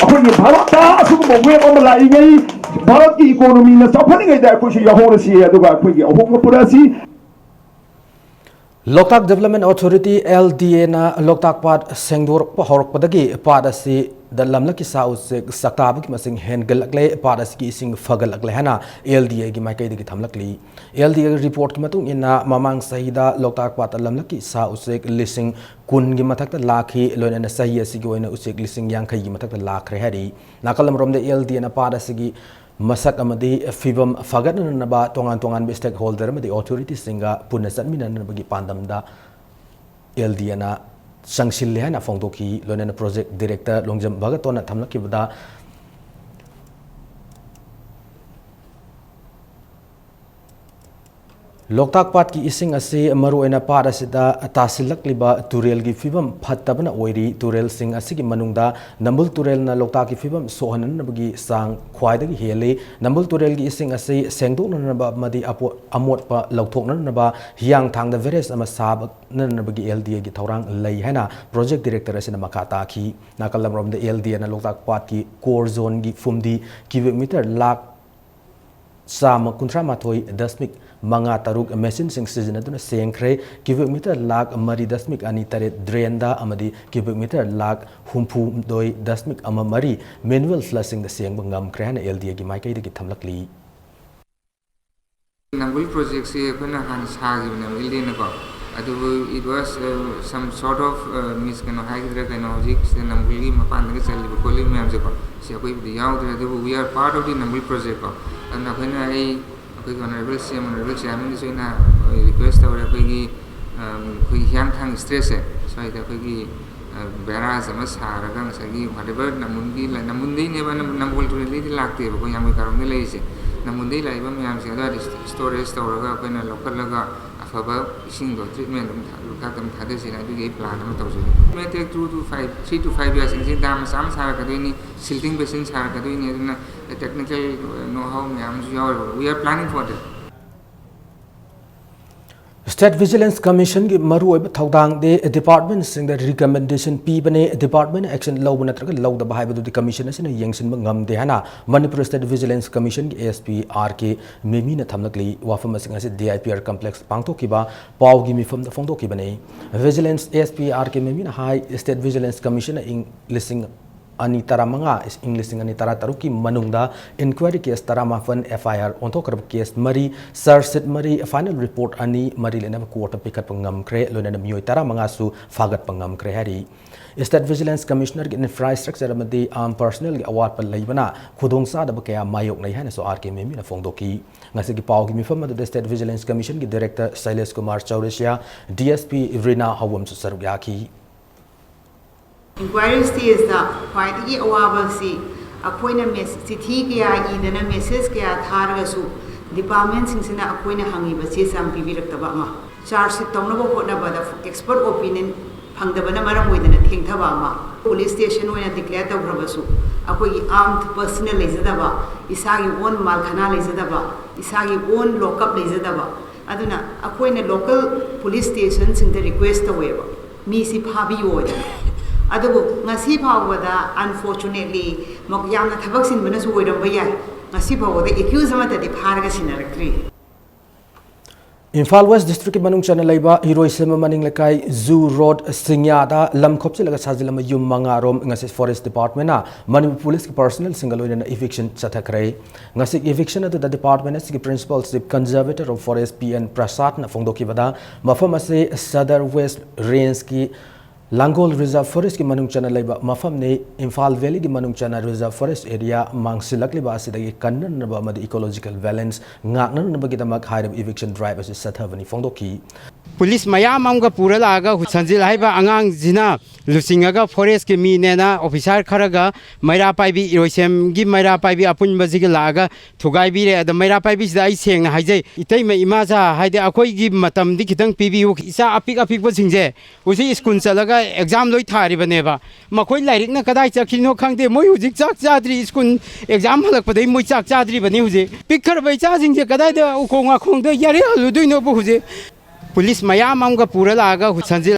ꯑꯩꯈꯣꯏꯒꯤ ꯚꯥꯔꯠꯇ ꯑꯁꯤꯒꯨꯝꯕ ꯋꯦꯕ ꯑꯃ ꯂꯥꯛꯏꯉꯩ, ꯚꯥꯔꯠꯀꯤ ꯏꯀꯣꯅꯣꯃꯤꯅ ꯆꯥꯎꯈꯠꯂꯤꯉꯩꯗ ꯑꯩꯈꯣꯏꯁꯨ ꯌꯥꯎꯍꯧꯔꯁꯤ, ꯑꯗꯨꯒ ꯑꯩꯈꯣꯏꯒꯤ ꯑꯍꯣꯡꯕ ꯄꯨꯔꯛꯑꯁꯤ꯫ ꯂꯣꯛꯇꯥꯛ ꯗꯦꯕꯂꯞꯃꯦꯟ ꯑꯣꯊꯣꯔꯤꯇꯤ, ꯑꯦꯜ ꯗꯤ ꯑꯦꯅ ꯂꯣꯛꯇꯥꯛ ꯄꯥꯠ ꯁꯦꯡꯗꯣꯔꯛꯄ ꯍꯧꯔꯛꯄꯗꯒꯤ ꯄꯥꯠ ꯑꯁꯤꯗ ꯂꯝꯂꯛꯀꯤ ꯁꯥ ꯎꯆꯦꯛ ꯆꯥꯛꯇꯥꯕꯒꯤ ꯃꯁꯤꯡ ꯍꯦꯟꯒꯠꯂꯛꯂꯦ, ꯄꯥꯠ ꯑꯁꯤꯒꯤ ꯏꯁꯤꯡ ꯐꯒꯠꯂꯛꯂꯦ ꯍꯥꯏꯅ ꯑꯦꯜ ꯗꯤ ꯑꯦꯒꯤ ꯃꯥꯏꯀꯩꯗꯒꯤ ꯊꯝꯂꯛꯂꯤ꯫ ꯑꯦꯜ ꯗꯤ ꯑꯦꯒꯤ ꯔꯤꯄꯣꯔꯠꯀꯤ ꯃꯇꯨꯡ ꯏꯟꯅ, ꯃꯃꯥꯡ ꯆꯍꯤꯗ ꯂꯣꯛꯇꯥꯛ ꯄꯥꯠꯇ ꯂꯝꯂꯛꯀꯤ ꯁꯥ ꯎꯆꯦꯛ ꯂꯤꯁꯤꯡ ꯀꯨꯟꯒꯤ ꯃꯊꯛꯇ ꯂꯥꯛꯈꯤ, ꯂꯣꯏꯅꯅ ꯆꯍꯤ ꯑꯁꯤꯒꯤ ꯑꯣꯏꯅ ꯎꯆꯦꯛ ꯂꯤꯁꯤꯡ ꯌꯥꯡꯈꯩꯒꯤ ꯃꯊꯛꯇ ꯂꯥꯛꯈ꯭ꯔꯦ ꯍꯥꯏꯔꯤ꯫ ꯅꯥꯀꯜ ꯑꯃꯔꯣꯝꯗ, ꯑꯦꯜ ꯗꯤ ꯑꯦꯅ ꯄꯥꯠ ꯑꯁꯤꯒꯤ ꯃꯁꯛ ꯑꯃꯗꯤ ꯐꯤꯕꯝ ꯐꯒꯠꯅꯅꯕ ꯇꯣꯉꯥꯟ ꯇꯣꯉꯥꯟꯕ ꯁ꯭ꯇꯦꯛ ꯍꯣꯜꯗꯔ ꯑꯃꯗꯤ ꯑꯣꯊꯣꯔꯤꯇꯤꯁꯤꯡꯒ ꯄꯨꯟꯅ ꯆꯠꯃꯤꯟꯅꯅꯕꯒꯤ ꯄꯥꯟꯗꯝꯗ ꯑꯦꯜ ꯗꯤ ꯑꯦꯅ ꯆꯪꯁꯤꯜꯂꯦ ꯍꯥꯏꯅ ꯐꯣꯡꯗꯣꯛꯈꯤ꯫ ꯂꯣꯏꯅꯅ ꯄ꯭ꯔꯣꯖꯦꯛ ꯗꯤꯔꯦꯛꯇꯔ ꯂꯣꯡꯖꯝ ꯚꯒꯠꯇꯣꯅ ꯊꯝꯂꯛꯈꯤꯕꯗ, ꯂꯣꯛꯇꯥꯛ ꯄꯥꯠꯀꯤ ꯏꯁꯤꯡ ꯑꯁꯤ ꯃꯔꯨꯑꯣꯏꯅ ꯄꯥꯠ ꯑꯁꯤꯗ ꯇꯥꯁꯤꯜꯂꯛꯂꯤꯕ ꯇꯨꯔꯦꯜꯒꯤ ꯐꯤꯕꯝ ꯐꯠꯇꯕꯅ ꯑꯣꯏꯔꯤ꯫ ꯇꯨꯔꯦꯜꯁꯤꯡ ꯑꯁꯤꯒꯤ ꯃꯅꯨꯡꯗ ꯅꯝꯕꯨꯜ ꯇꯨꯔꯦꯜꯅ ꯂꯣꯛꯇꯥꯛꯀꯤ ꯐꯤꯕꯝ ꯁꯣꯛꯍꯟꯅꯅꯕꯒꯤ ꯆꯥꯡ ꯈ꯭ꯋꯥꯏꯗꯒꯤ ꯍꯦꯜꯂꯤ꯫ ꯅꯝꯕꯨꯜ ꯇꯨꯔꯦꯜꯒꯤ ꯏꯁꯤꯡ ꯑꯁꯤ ꯁꯦꯡꯗꯣꯛꯅꯅꯕ ꯑꯃꯗꯤ ꯑꯄꯣ-, ꯑꯃꯣꯠꯄ ꯂꯧꯊꯣꯛꯅꯅꯕ ꯍꯤꯌꯥꯡꯊꯥꯡꯗ ꯕꯦꯔꯦꯖ ꯑꯃ ꯁꯥꯕꯅꯅꯕꯒꯤ ꯑꯦꯜ ꯗꯤ ꯑꯦꯒꯤ ꯊꯧꯔꯥꯡ ꯂꯩ ꯍꯥꯏꯅ ꯄ꯭ꯔꯣꯖꯦꯛ ꯗꯤꯔꯦꯛꯇꯔ ꯑꯁꯤꯅ ꯃꯈꯥ ꯇꯥꯈꯤ꯫ ꯅꯥꯀꯜ ꯑꯃꯔꯣꯝꯗ, ꯑꯦꯜ ꯗꯤ ꯑꯦꯅ ꯂꯣꯛꯇꯥꯛ ꯄꯥꯠꯀꯤ ꯀꯣꯔ ꯖꯣꯟꯒꯤ ꯐꯨꯝꯗꯤ ꯀ꯭ꯌꯨꯕꯤꯛ ꯃꯤꯇꯔ ꯂꯥꯈ ꯆꯥꯝꯃ ꯀꯨꯟꯊ꯭ꯔꯥ ꯃꯥꯊꯣꯏ ꯗꯁꯃꯤꯛ ꯃꯉꯥ ꯇꯔꯨꯛ ꯃꯦꯆꯤꯟꯁꯤꯡ ꯁꯤꯖꯤꯟꯅꯗꯨꯅ ꯁꯦꯡꯈ꯭ꯔꯦ꯫ ꯀ꯭ꯌꯨꯕꯤꯛ ꯃꯤꯇꯔ ꯂꯥꯈ ꯃꯔꯤ ꯗꯁꯃꯤꯛ ꯑꯅꯤ ꯇꯔꯦꯠ ꯗ꯭ꯔꯦꯟꯗ ꯑꯃꯗꯤ ꯀ꯭ꯌꯨꯕꯤꯛ ꯃꯤꯇꯔ ꯂꯥꯈ ꯍꯨꯝꯐꯨ ꯍꯨꯝꯗꯣꯏ ꯗꯁꯃꯤꯛ ꯑꯃ ꯃꯔꯤ ꯃꯦꯅꯨꯋꯦꯜ ꯐ꯭ꯂꯁꯤꯡꯗ ꯁꯦꯡꯕ ꯉꯝꯈ꯭ꯔꯦ ꯍꯥꯏꯅ ꯑꯦꯜ ꯗꯤ ꯑꯦꯒꯤ ꯃꯥꯏꯀꯩꯗꯒꯤ ꯊꯝꯂꯛꯂꯤ꯫ ꯅꯝꯕꯨꯜ ꯄ꯭ꯔꯣꯖꯦꯛꯁꯤ ꯑꯩꯈꯣꯏꯅ ꯍꯥꯟꯅ ꯁꯥꯈꯤꯕꯅꯦꯕ, ꯑꯦꯜ ꯗꯤ ꯑꯦꯅꯀꯣ꯫ ꯑꯗꯨꯕꯨ it was, uh, some sort of, uh, mis-, ꯀꯩꯅꯣ ꯍꯥꯏꯒꯗ꯭ꯔꯥ, ꯀꯩꯅꯣ, ꯍꯧꯖꯤꯛ ꯁꯤꯗ ꯅꯝꯕꯨꯜꯒꯤ ꯃꯄꯥꯟꯗꯒ ꯆꯜꯂꯤꯕ ꯈꯣꯠꯂꯤꯕ ꯃꯌꯥꯝꯁꯦꯀꯣ, ꯁꯤ ꯑꯩꯈꯣꯏꯕꯨꯗꯤ ꯌꯥꯎꯗ꯭ꯔꯦ꯫ ꯑꯗꯨꯕꯨ we are part of the Nambul project ꯀꯣ꯫ ꯑꯗꯨꯅ ꯑꯩꯈꯣꯏꯅ, ꯑꯩ, ꯑꯩꯈꯣꯏꯒꯤ honourable C M, honourable chairman ꯗꯁꯨ ꯑꯩꯅ, ꯑꯩꯈꯣꯏ request ꯇꯧꯔꯦ, ꯑꯩꯈꯣꯏꯒꯤ, ꯑꯝ, ꯑꯩꯈꯣꯏꯒꯤ ꯍꯤꯌꯥꯡꯊꯥꯡ stretch ꯁꯦ, ꯁ꯭ꯋꯥꯏꯗ ꯑꯩꯈꯣꯏꯒꯤ, ꯑ, barrage ꯑꯃ ꯁꯥꯔꯒ, ꯉꯁꯥꯏꯒꯤ whatever ꯅꯝꯕꯨꯜꯒꯤ ꯂ-, ꯅꯝꯕꯨꯜꯗꯩꯅꯦꯕ, ꯅꯝ-, ꯅꯝꯕꯣꯜ ꯇꯨꯔꯦꯜꯗꯩꯗꯤ ꯂꯥꯛꯇꯦꯕꯀꯣ, ꯌꯥꯝꯕꯨꯜ ꯀꯥꯔꯣꯡꯗꯩ ꯂꯩꯔꯤꯁꯦ꯫ ꯅꯝꯕꯨꯜꯗꯩ ꯂꯥꯛꯏꯕ ꯃꯌꯥꯝꯁꯦ ꯑꯗꯨꯋꯥꯏꯗ st-, storage ꯇꯧꯔꯒ ꯑꯩꯈꯣꯏꯅ ꯂꯧꯈꯠꯂꯒ, ꯑ, ꯑꯐꯕ ꯏꯁꯤꯡꯗꯣ ꯇ꯭ꯔꯤꯠꯃꯦꯟ ꯑꯗꯨꯝ ꯊꯥ- ꯂꯣꯛꯇꯥꯛꯇ ꯑꯗꯨꯝ ꯊꯥꯗꯁꯤꯅ ꯑꯗꯨꯒꯤ ꯑꯩ ꯄ꯭ꯂꯥꯟ ꯑꯃ ꯇꯧꯖꯩ꯫ May take two to five, three to five yearsꯁꯤꯡꯁꯤ ꯗꯥꯝ ꯃꯆꯥ ꯑꯃ ꯁꯥꯔꯛꯀꯗꯣꯏꯅꯤ, ꯁꯤꯜꯇꯤꯡ ꯕꯦꯁꯤꯟ ꯁꯥꯔꯛꯀꯗꯣꯏꯅꯤ꯫ ꯑꯗꯨꯅ technical know how ꯃꯌꯥꯝ ꯑꯃꯁꯨ ꯌꯥꯎꯔꯤꯕ, we are planning for that. State Vigilance Commissionꯒꯤ ꯃꯔꯨꯑꯣꯏꯕ ꯊꯧꯗꯥꯡꯗꯤ departmentꯁꯤꯡꯗ recommendation ꯄꯤꯕꯅꯦ꯫ Department action ꯂꯧꯕ ꯅꯠꯇ꯭ꯔꯒ ꯂꯧꯗꯕ ꯍꯥꯏꯕꯗꯨꯗꯤ commission ꯑꯁꯤꯅ ꯌꯦꯡꯁꯤꯟꯕ ꯉꯝꯗꯦ ꯍꯥꯏꯅ Manipur State Vigilance Commissionꯒꯤ S P R K ꯃꯦꯃꯤꯅ ꯊꯝꯂꯛꯂꯤ꯫ ꯋꯥꯐꯝ ꯑꯁꯤ ꯉꯁꯤ D I P R complex ꯄꯥꯡꯊꯣꯛꯈꯤꯕ ꯄꯥꯎꯒꯤ ꯃꯤꯐꯝꯗ ꯐꯣꯡꯗꯣꯛꯈꯤꯕꯅꯤ꯫ Vigilance S P R K ꯃꯦꯃꯤꯅ ꯍꯥꯏ, State Vigilance Commissionꯅ ꯏꯪ ꯂꯤꯁꯤꯡ ꯑꯅꯤ ꯇꯔꯥꯃꯉꯥ, ꯏꯪ ꯂꯤꯁꯤꯡ ꯑꯅꯤ ꯇꯔꯥꯇꯔꯨꯛꯀꯤ ꯃꯅꯨꯡꯗ inquiry case ꯇꯔꯥꯃꯥꯄꯟ, F I R ꯑꯣꯟꯊꯣꯛꯈ꯭ꯔꯕ case ꯃꯔꯤ, charge sheet ꯃꯔꯤ, final report ꯑꯅꯤ ꯃꯔꯤ ꯂꯩꯅꯕ courtꯇ ꯄꯤꯈꯠꯄ ꯉꯝꯈ꯭ꯔꯦ, ꯂꯣꯏꯅꯅ ꯃꯤꯑꯣꯏ ꯇꯔꯥꯃꯉꯥꯁꯨ ꯐꯥꯒꯠꯄ ꯉꯝꯈ꯭ꯔꯦ ꯍꯥꯏꯔꯤ꯫ State Vigilance Commissionerꯒꯤ infrastructure ꯑꯃꯗꯤ armed personnelꯒꯤ ꯑꯋꯥꯠꯄ ꯂꯩꯕꯅ ꯈꯨꯗꯣꯡꯆꯥꯗꯕ ꯀꯌꯥ ꯃꯥꯌꯣꯛꯅꯩ ꯍꯥꯏꯅꯁꯨ R K ꯃꯦꯃꯤꯅ ꯐꯣꯡꯗꯣꯛꯈꯤ꯫ ꯉꯁꯤꯒꯤ ꯄꯥꯎꯒꯤ ꯃꯤꯐꯝ ꯑꯗꯨꯗ State Vigilance Commissionꯒꯤ director ꯁꯩꯂꯦꯁ Kumar ꯆꯧꯔꯁꯤꯌꯥ, D S P ꯔꯤꯅꯥ ꯍꯧꯕꯝꯁꯨ ꯁꯔꯨꯛ ꯌꯥꯈꯤ꯫ Inquiry stageꯇ ꯈ꯭ꯋꯥꯏꯗꯒꯤ ꯑꯋꯥꯕꯁꯤ ꯑꯩꯈꯣꯏꯅ ꯃꯦꯁ- ꯆꯤꯊꯤ ꯀꯌꯥ ꯏꯗꯅ message ꯀꯌꯥ ꯊꯥꯔꯒꯁꯨ departmentꯁꯤꯡꯁꯤꯅ ꯑꯩꯈꯣꯏꯅ ꯍꯪꯉꯤꯕ ꯆꯦ ꯆꯥꯡ ꯄꯤꯕꯤꯔꯛꯇꯕ ꯑꯃ, charge sheet ꯇꯧꯅꯕ ꯍꯣꯠꯅꯕꯗ expert opinion ꯐꯪꯗꯕꯅ ꯃꯔꯝ ꯑꯣꯏꯗꯅ ꯊꯦꯡꯊꯕ ꯑꯃ, police station ꯑꯣꯏꯅ declare ꯇꯧꯈ꯭ꯔꯕꯁꯨ ꯑꯩꯈꯣꯏꯒꯤ armed personnel ꯂꯩꯖꯗꯕ, ꯏꯁꯥꯒꯤ own ꯃꯥꯜꯈꯅꯥ ꯂꯩꯖꯗꯕ, ꯏꯁꯥꯒꯤ own lockup ꯂꯩꯖꯗꯕ, ꯑꯗꯨꯅ ꯑꯩꯈꯣꯏꯅ local police stationꯁꯤꯡꯗ request ꯇꯧꯋꯦꯕ, ꯃꯤꯁꯤ ꯐꯥꯕꯤꯌꯣꯅ꯫ ꯑꯗꯨꯕꯨ ꯉꯁꯤ ꯐꯥꯎꯕꯗ unfortunately ꯌꯥꯝꯅ ꯊꯕꯛ ꯆꯤꯟꯕꯅꯁꯨ ꯑꯣꯏꯔꯝꯕ ꯌꯥꯏ, ꯉꯁꯤ ꯐꯥꯎꯕꯗ accused ꯑꯃꯠꯇꯗꯤ ꯐꯥꯔꯒ ꯁꯤꯟꯅꯔꯛꯇ꯭ꯔꯤ꯫ ꯏꯝꯐꯥꯜ West Districtꯀꯤ ꯃꯅꯨꯡ ꯆꯟꯅ ꯂꯩꯕ ꯏꯔꯣꯏꯁꯦꯝꯕ ꯃꯅꯤꯡ ꯂꯩꯀꯥꯏ Zoo Road ꯁꯤꯡꯌꯥꯗ ꯂꯝ ꯈꯣꯞꯆꯤꯜꯂꯒ ꯁꯥꯖꯤꯜꯂꯝꯕ ꯌꯨꯝ ꯃꯉꯥꯔꯣꯝ ꯉꯁꯤ Forest Departmentꯅ ꯃꯅꯤꯄꯨꯔ Policeꯀꯤ personnelꯁꯤꯡꯒ ꯂꯣꯏꯅꯅ eviction ꯆꯠꯊꯈ꯭ꯔꯦ꯫ ꯉꯁꯤ eviction ꯑꯗꯨꯗ department ꯑꯁꯤꯒꯤ Principal Chief Conservator of Forest P N ꯄ꯭ꯔꯁꯥꯗꯅ ꯐꯣꯡꯗꯣꯛꯈꯤꯕꯗ, ꯃꯐꯝ ꯑꯁꯤ Sadar West Rangeꯀꯤ ꯂꯥꯡꯒꯣꯜ Reserve Forestꯀꯤ ꯃꯅꯨꯡ ꯆꯟꯅ ꯂꯩꯕ ꯃꯐꯝꯅꯤ꯫ ꯏꯝꯐꯥꯜ Valleyꯒꯤ ꯃꯅꯨꯡ ꯆꯟꯅ Reserve Forest area ꯃꯥꯡꯁꯤꯜꯂꯛꯂꯤꯕ ꯑꯁꯤꯗꯒꯤ ꯀꯟꯅꯅꯕ ꯑꯃꯗꯤ ecological balance ꯉꯥꯛꯅꯅꯕꯒꯤꯗꯃꯛ ꯍꯥꯏꯔꯤꯕ eviction drive ꯑꯁꯤ ꯆꯠꯊꯕꯅꯤ ꯐꯣꯡꯗꯣꯛꯈꯤ꯫ ꯄꯨꯂꯤꯁ ꯃꯌꯥꯝ ꯑꯃꯒ ꯄꯨꯔ ꯂꯥꯛꯑꯒ ꯍꯨ-, ꯁꯟꯖꯤꯠ ꯍꯥꯏꯕ ꯑꯉꯥꯡꯁꯤꯅ ꯂꯨꯆꯤꯡꯉꯒ ꯐꯣꯔꯦꯁꯀꯤ ꯃꯤꯅꯦꯅ ꯑꯣꯐꯤꯁꯥꯔ ꯈꯔꯒ ꯃꯩꯔꯥ ꯄꯥꯏꯕꯤ, ꯏꯔꯣꯏꯁꯦꯝꯒꯤ ꯃꯩꯔꯥ ꯄꯥꯏꯕꯤ ꯑꯄꯨꯟꯕꯁꯤꯒ ꯂꯥꯛꯑꯒ ꯊꯨꯒꯥꯏꯕꯤꯔꯦ꯫ ꯑꯗ ꯃꯩꯔꯥ ꯄꯥꯏꯕꯤꯁꯤꯗ ꯑꯩ ꯁꯦꯡꯅ ꯍꯥꯏꯖꯩ, ꯏꯇꯩꯃ ꯏꯃꯥꯆꯥ ꯍꯥꯏꯗꯤ ꯑꯩꯈꯣꯏꯒꯤ ꯃꯇꯝꯗꯤ ꯈꯤꯇꯪ ꯄꯤꯕꯤꯌꯨ꯫ ꯏꯆꯥ ꯑꯄꯤꯛ ꯑꯄꯤꯛꯄꯁꯤꯡꯁꯦ ꯍꯧꯖꯤꯛ ꯁ꯭ꯀꯨꯜ ꯆꯠꯂꯒ ꯑꯦꯛꯖꯥꯝ ꯂꯣꯏ ꯊꯥꯔꯤꯕꯅꯦꯕ꯫ ꯃꯈꯣꯏ ꯂꯥꯏꯔꯤꯛꯅ ꯀꯗꯥꯏ ꯆꯠꯈꯤꯅꯣ ꯈꯪꯗꯦ꯫ ꯃꯣꯏ ꯍꯧꯖꯤꯛ ꯆꯥꯛ ꯆꯥꯗ꯭ꯔꯤ꯫ ꯁ꯭ꯀꯨꯜ ꯑꯦꯛꯖꯥꯝ ꯍꯜꯂꯛꯄꯗꯩ ꯃꯣꯏ ꯆꯥꯛ ꯆꯥꯗ꯭ꯔꯤꯕꯅꯤ꯫ ꯍꯧꯖꯤꯛ ꯄꯤꯛꯈ꯭ꯔꯕ ꯏꯆꯥꯁꯤꯡꯁꯦ ꯀꯗꯥꯏꯗ ꯎꯈꯣꯡ ꯋꯥꯈꯣꯡꯗ ꯌꯥꯔꯦ ꯍꯜꯂꯨꯗꯣꯏꯅꯣꯕꯨ ꯍꯧꯖꯤꯛ꯫ ꯄꯨꯂꯤꯁ ꯃꯌꯥꯝ ꯑꯃꯒ ꯄꯨꯔ ꯂꯥꯛꯑꯒ ꯍꯨ-, ꯁꯟꯖꯤꯜ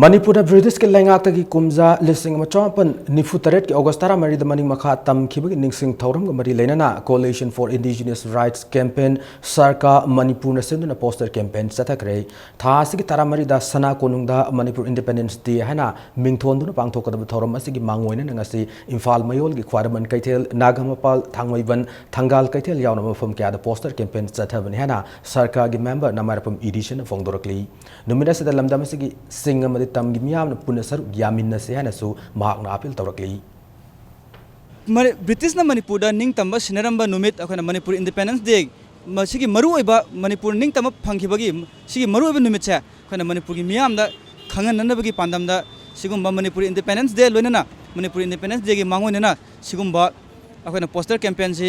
ꯃꯅꯤꯄꯨꯔꯗ ꯕ꯭ꯔꯤꯇꯤꯁꯀꯤ ꯂꯩꯉꯥꯛꯇꯒꯤ ꯀꯨꯝꯖꯥ ꯂꯤꯁꯤꯡ ꯑꯃ ꯆꯃꯥꯄꯟ ꯅꯤꯐꯨ ꯇꯔꯦꯠꯀꯤ ꯑꯣꯒꯁ ꯇꯔꯥꯃꯔꯤꯗ ꯃꯅꯤꯡ ꯃꯈꯥ ꯇꯝꯈꯤꯕꯒꯤ ꯅꯤꯡꯁꯤꯡ ꯊꯧꯔꯝꯒ ꯃꯔꯤ ꯂꯩꯅꯅ Coalition for Indigenous Rights Campaign, ꯁꯔꯀꯥ ꯃꯅꯤꯄꯨꯔꯅ ꯁꯤꯟꯗꯨꯅ ꯄꯣꯁꯇꯔ ꯀꯦꯝꯄꯦꯟ ꯆꯠꯊꯈ꯭ꯔꯦ꯫ ꯊꯥ ꯑꯁꯤꯒꯤ ꯇꯔꯥꯃꯔꯤꯗ ꯁꯅꯥ ꯀꯣꯅꯨꯡꯗ ꯃꯅꯤꯄꯨꯔ ꯏꯟꯗꯤꯄꯦꯟꯗꯦꯟꯁ ꯗꯦ ꯍꯥꯏꯅ ꯃꯤꯡꯊꯣꯟꯗꯨꯅ ꯄꯥꯡꯊꯣꯛꯀꯗꯕ ꯊꯧꯔꯝ ꯑꯁꯤꯒꯤ ꯃꯥꯡꯑꯣꯏꯅꯅ ꯉꯁꯤ ꯏꯝꯐꯥꯜ ꯃꯌꯣꯜꯒꯤ ꯈ꯭ꯋꯥꯏꯔꯝꯕꯟ ꯀꯩꯊꯦꯜ, ꯅꯥꯒꯥꯃꯄꯥꯜ, ꯊꯥꯡꯃꯩꯕꯟ, ꯊꯪꯒꯥꯜ ꯀꯩꯊꯦꯜ ꯌꯥꯎꯅ ꯃꯐꯝ ꯀꯌꯥꯗ ꯄꯣꯁꯇꯔ ꯀꯦꯝꯄꯦꯟ ꯆꯠꯊꯕꯅꯤ ꯍꯥꯏꯅ ꯁꯔꯀꯥꯔꯒꯤ ꯃꯦꯝꯕꯔ ꯅꯃꯥꯏꯔꯥꯛꯄꯝ ꯏꯗꯤꯁꯟꯅ ꯐꯣꯡꯗꯣꯔꯛꯂꯤ꯫ ꯅꯨꯃꯤꯠ ꯑꯁꯤꯗ ꯂꯝꯗꯝ ꯑꯁꯤꯒꯤ ꯆꯤꯡ ꯑꯃꯗꯤ ꯇꯝꯒꯤ ꯃꯤꯌꯥꯝꯅ ꯄꯨꯟꯅ ꯁꯔꯨꯛ ꯌꯥꯃꯤꯟꯅꯁꯤ ꯍꯥꯏꯅꯁꯨ ꯃꯍꯥꯛꯅ ꯑꯥꯄꯤꯜ ꯇꯧꯔꯛꯂꯤ꯫ ꯃꯔ-, ꯕ꯭ꯔꯤꯇꯤꯁꯅ ꯃꯅꯤꯄꯨꯔꯗ ꯅꯤꯡꯇꯝꯕ ꯁꯤꯟꯅꯔꯝꯕ ꯅꯨꯃꯤꯠ, ꯑꯩꯈꯣꯏꯅ ꯃꯅꯤꯄꯨꯔ ꯏꯟꯗꯤꯄꯦꯟꯗꯦꯟꯁ ꯗꯦ, ꯃꯁꯤꯒꯤ ꯃꯔꯨꯑꯣꯏꯕ, ꯃꯅꯤꯄꯨꯔ ꯅꯤꯡꯇꯝꯕ ꯐꯪꯈꯤꯕꯒꯤ ꯁꯤꯒꯤ ꯃꯔꯨꯑꯣꯏꯕ ꯅꯨꯃꯤꯠꯁꯦ ꯑꯩꯈꯣꯏꯅ ꯃꯅꯤꯄꯨꯔꯒꯤ ꯃꯤꯌꯥꯝꯗ ꯈꯪꯍꯟꯅꯅꯕꯒꯤ ꯄꯥꯟꯗꯝꯗ ꯁꯤꯒꯨꯝꯕ ꯃꯅꯤꯄꯨꯔ ꯏꯟꯗꯤꯄꯦꯟꯗꯦꯟꯁ ꯗꯦ ꯂꯣꯏꯅꯅ ꯃꯅꯤꯄꯨꯔ ꯏꯟꯗꯤꯄꯦꯟꯗꯦꯟꯁ ꯗꯦꯒꯤ ꯃꯥꯡꯑꯣꯏꯅꯅ ꯁꯤꯒꯨꯝꯕ ꯑꯩꯈꯣꯏꯅ ꯄꯣꯁꯇꯔ ꯀꯦꯝꯄꯦꯟꯁꯤ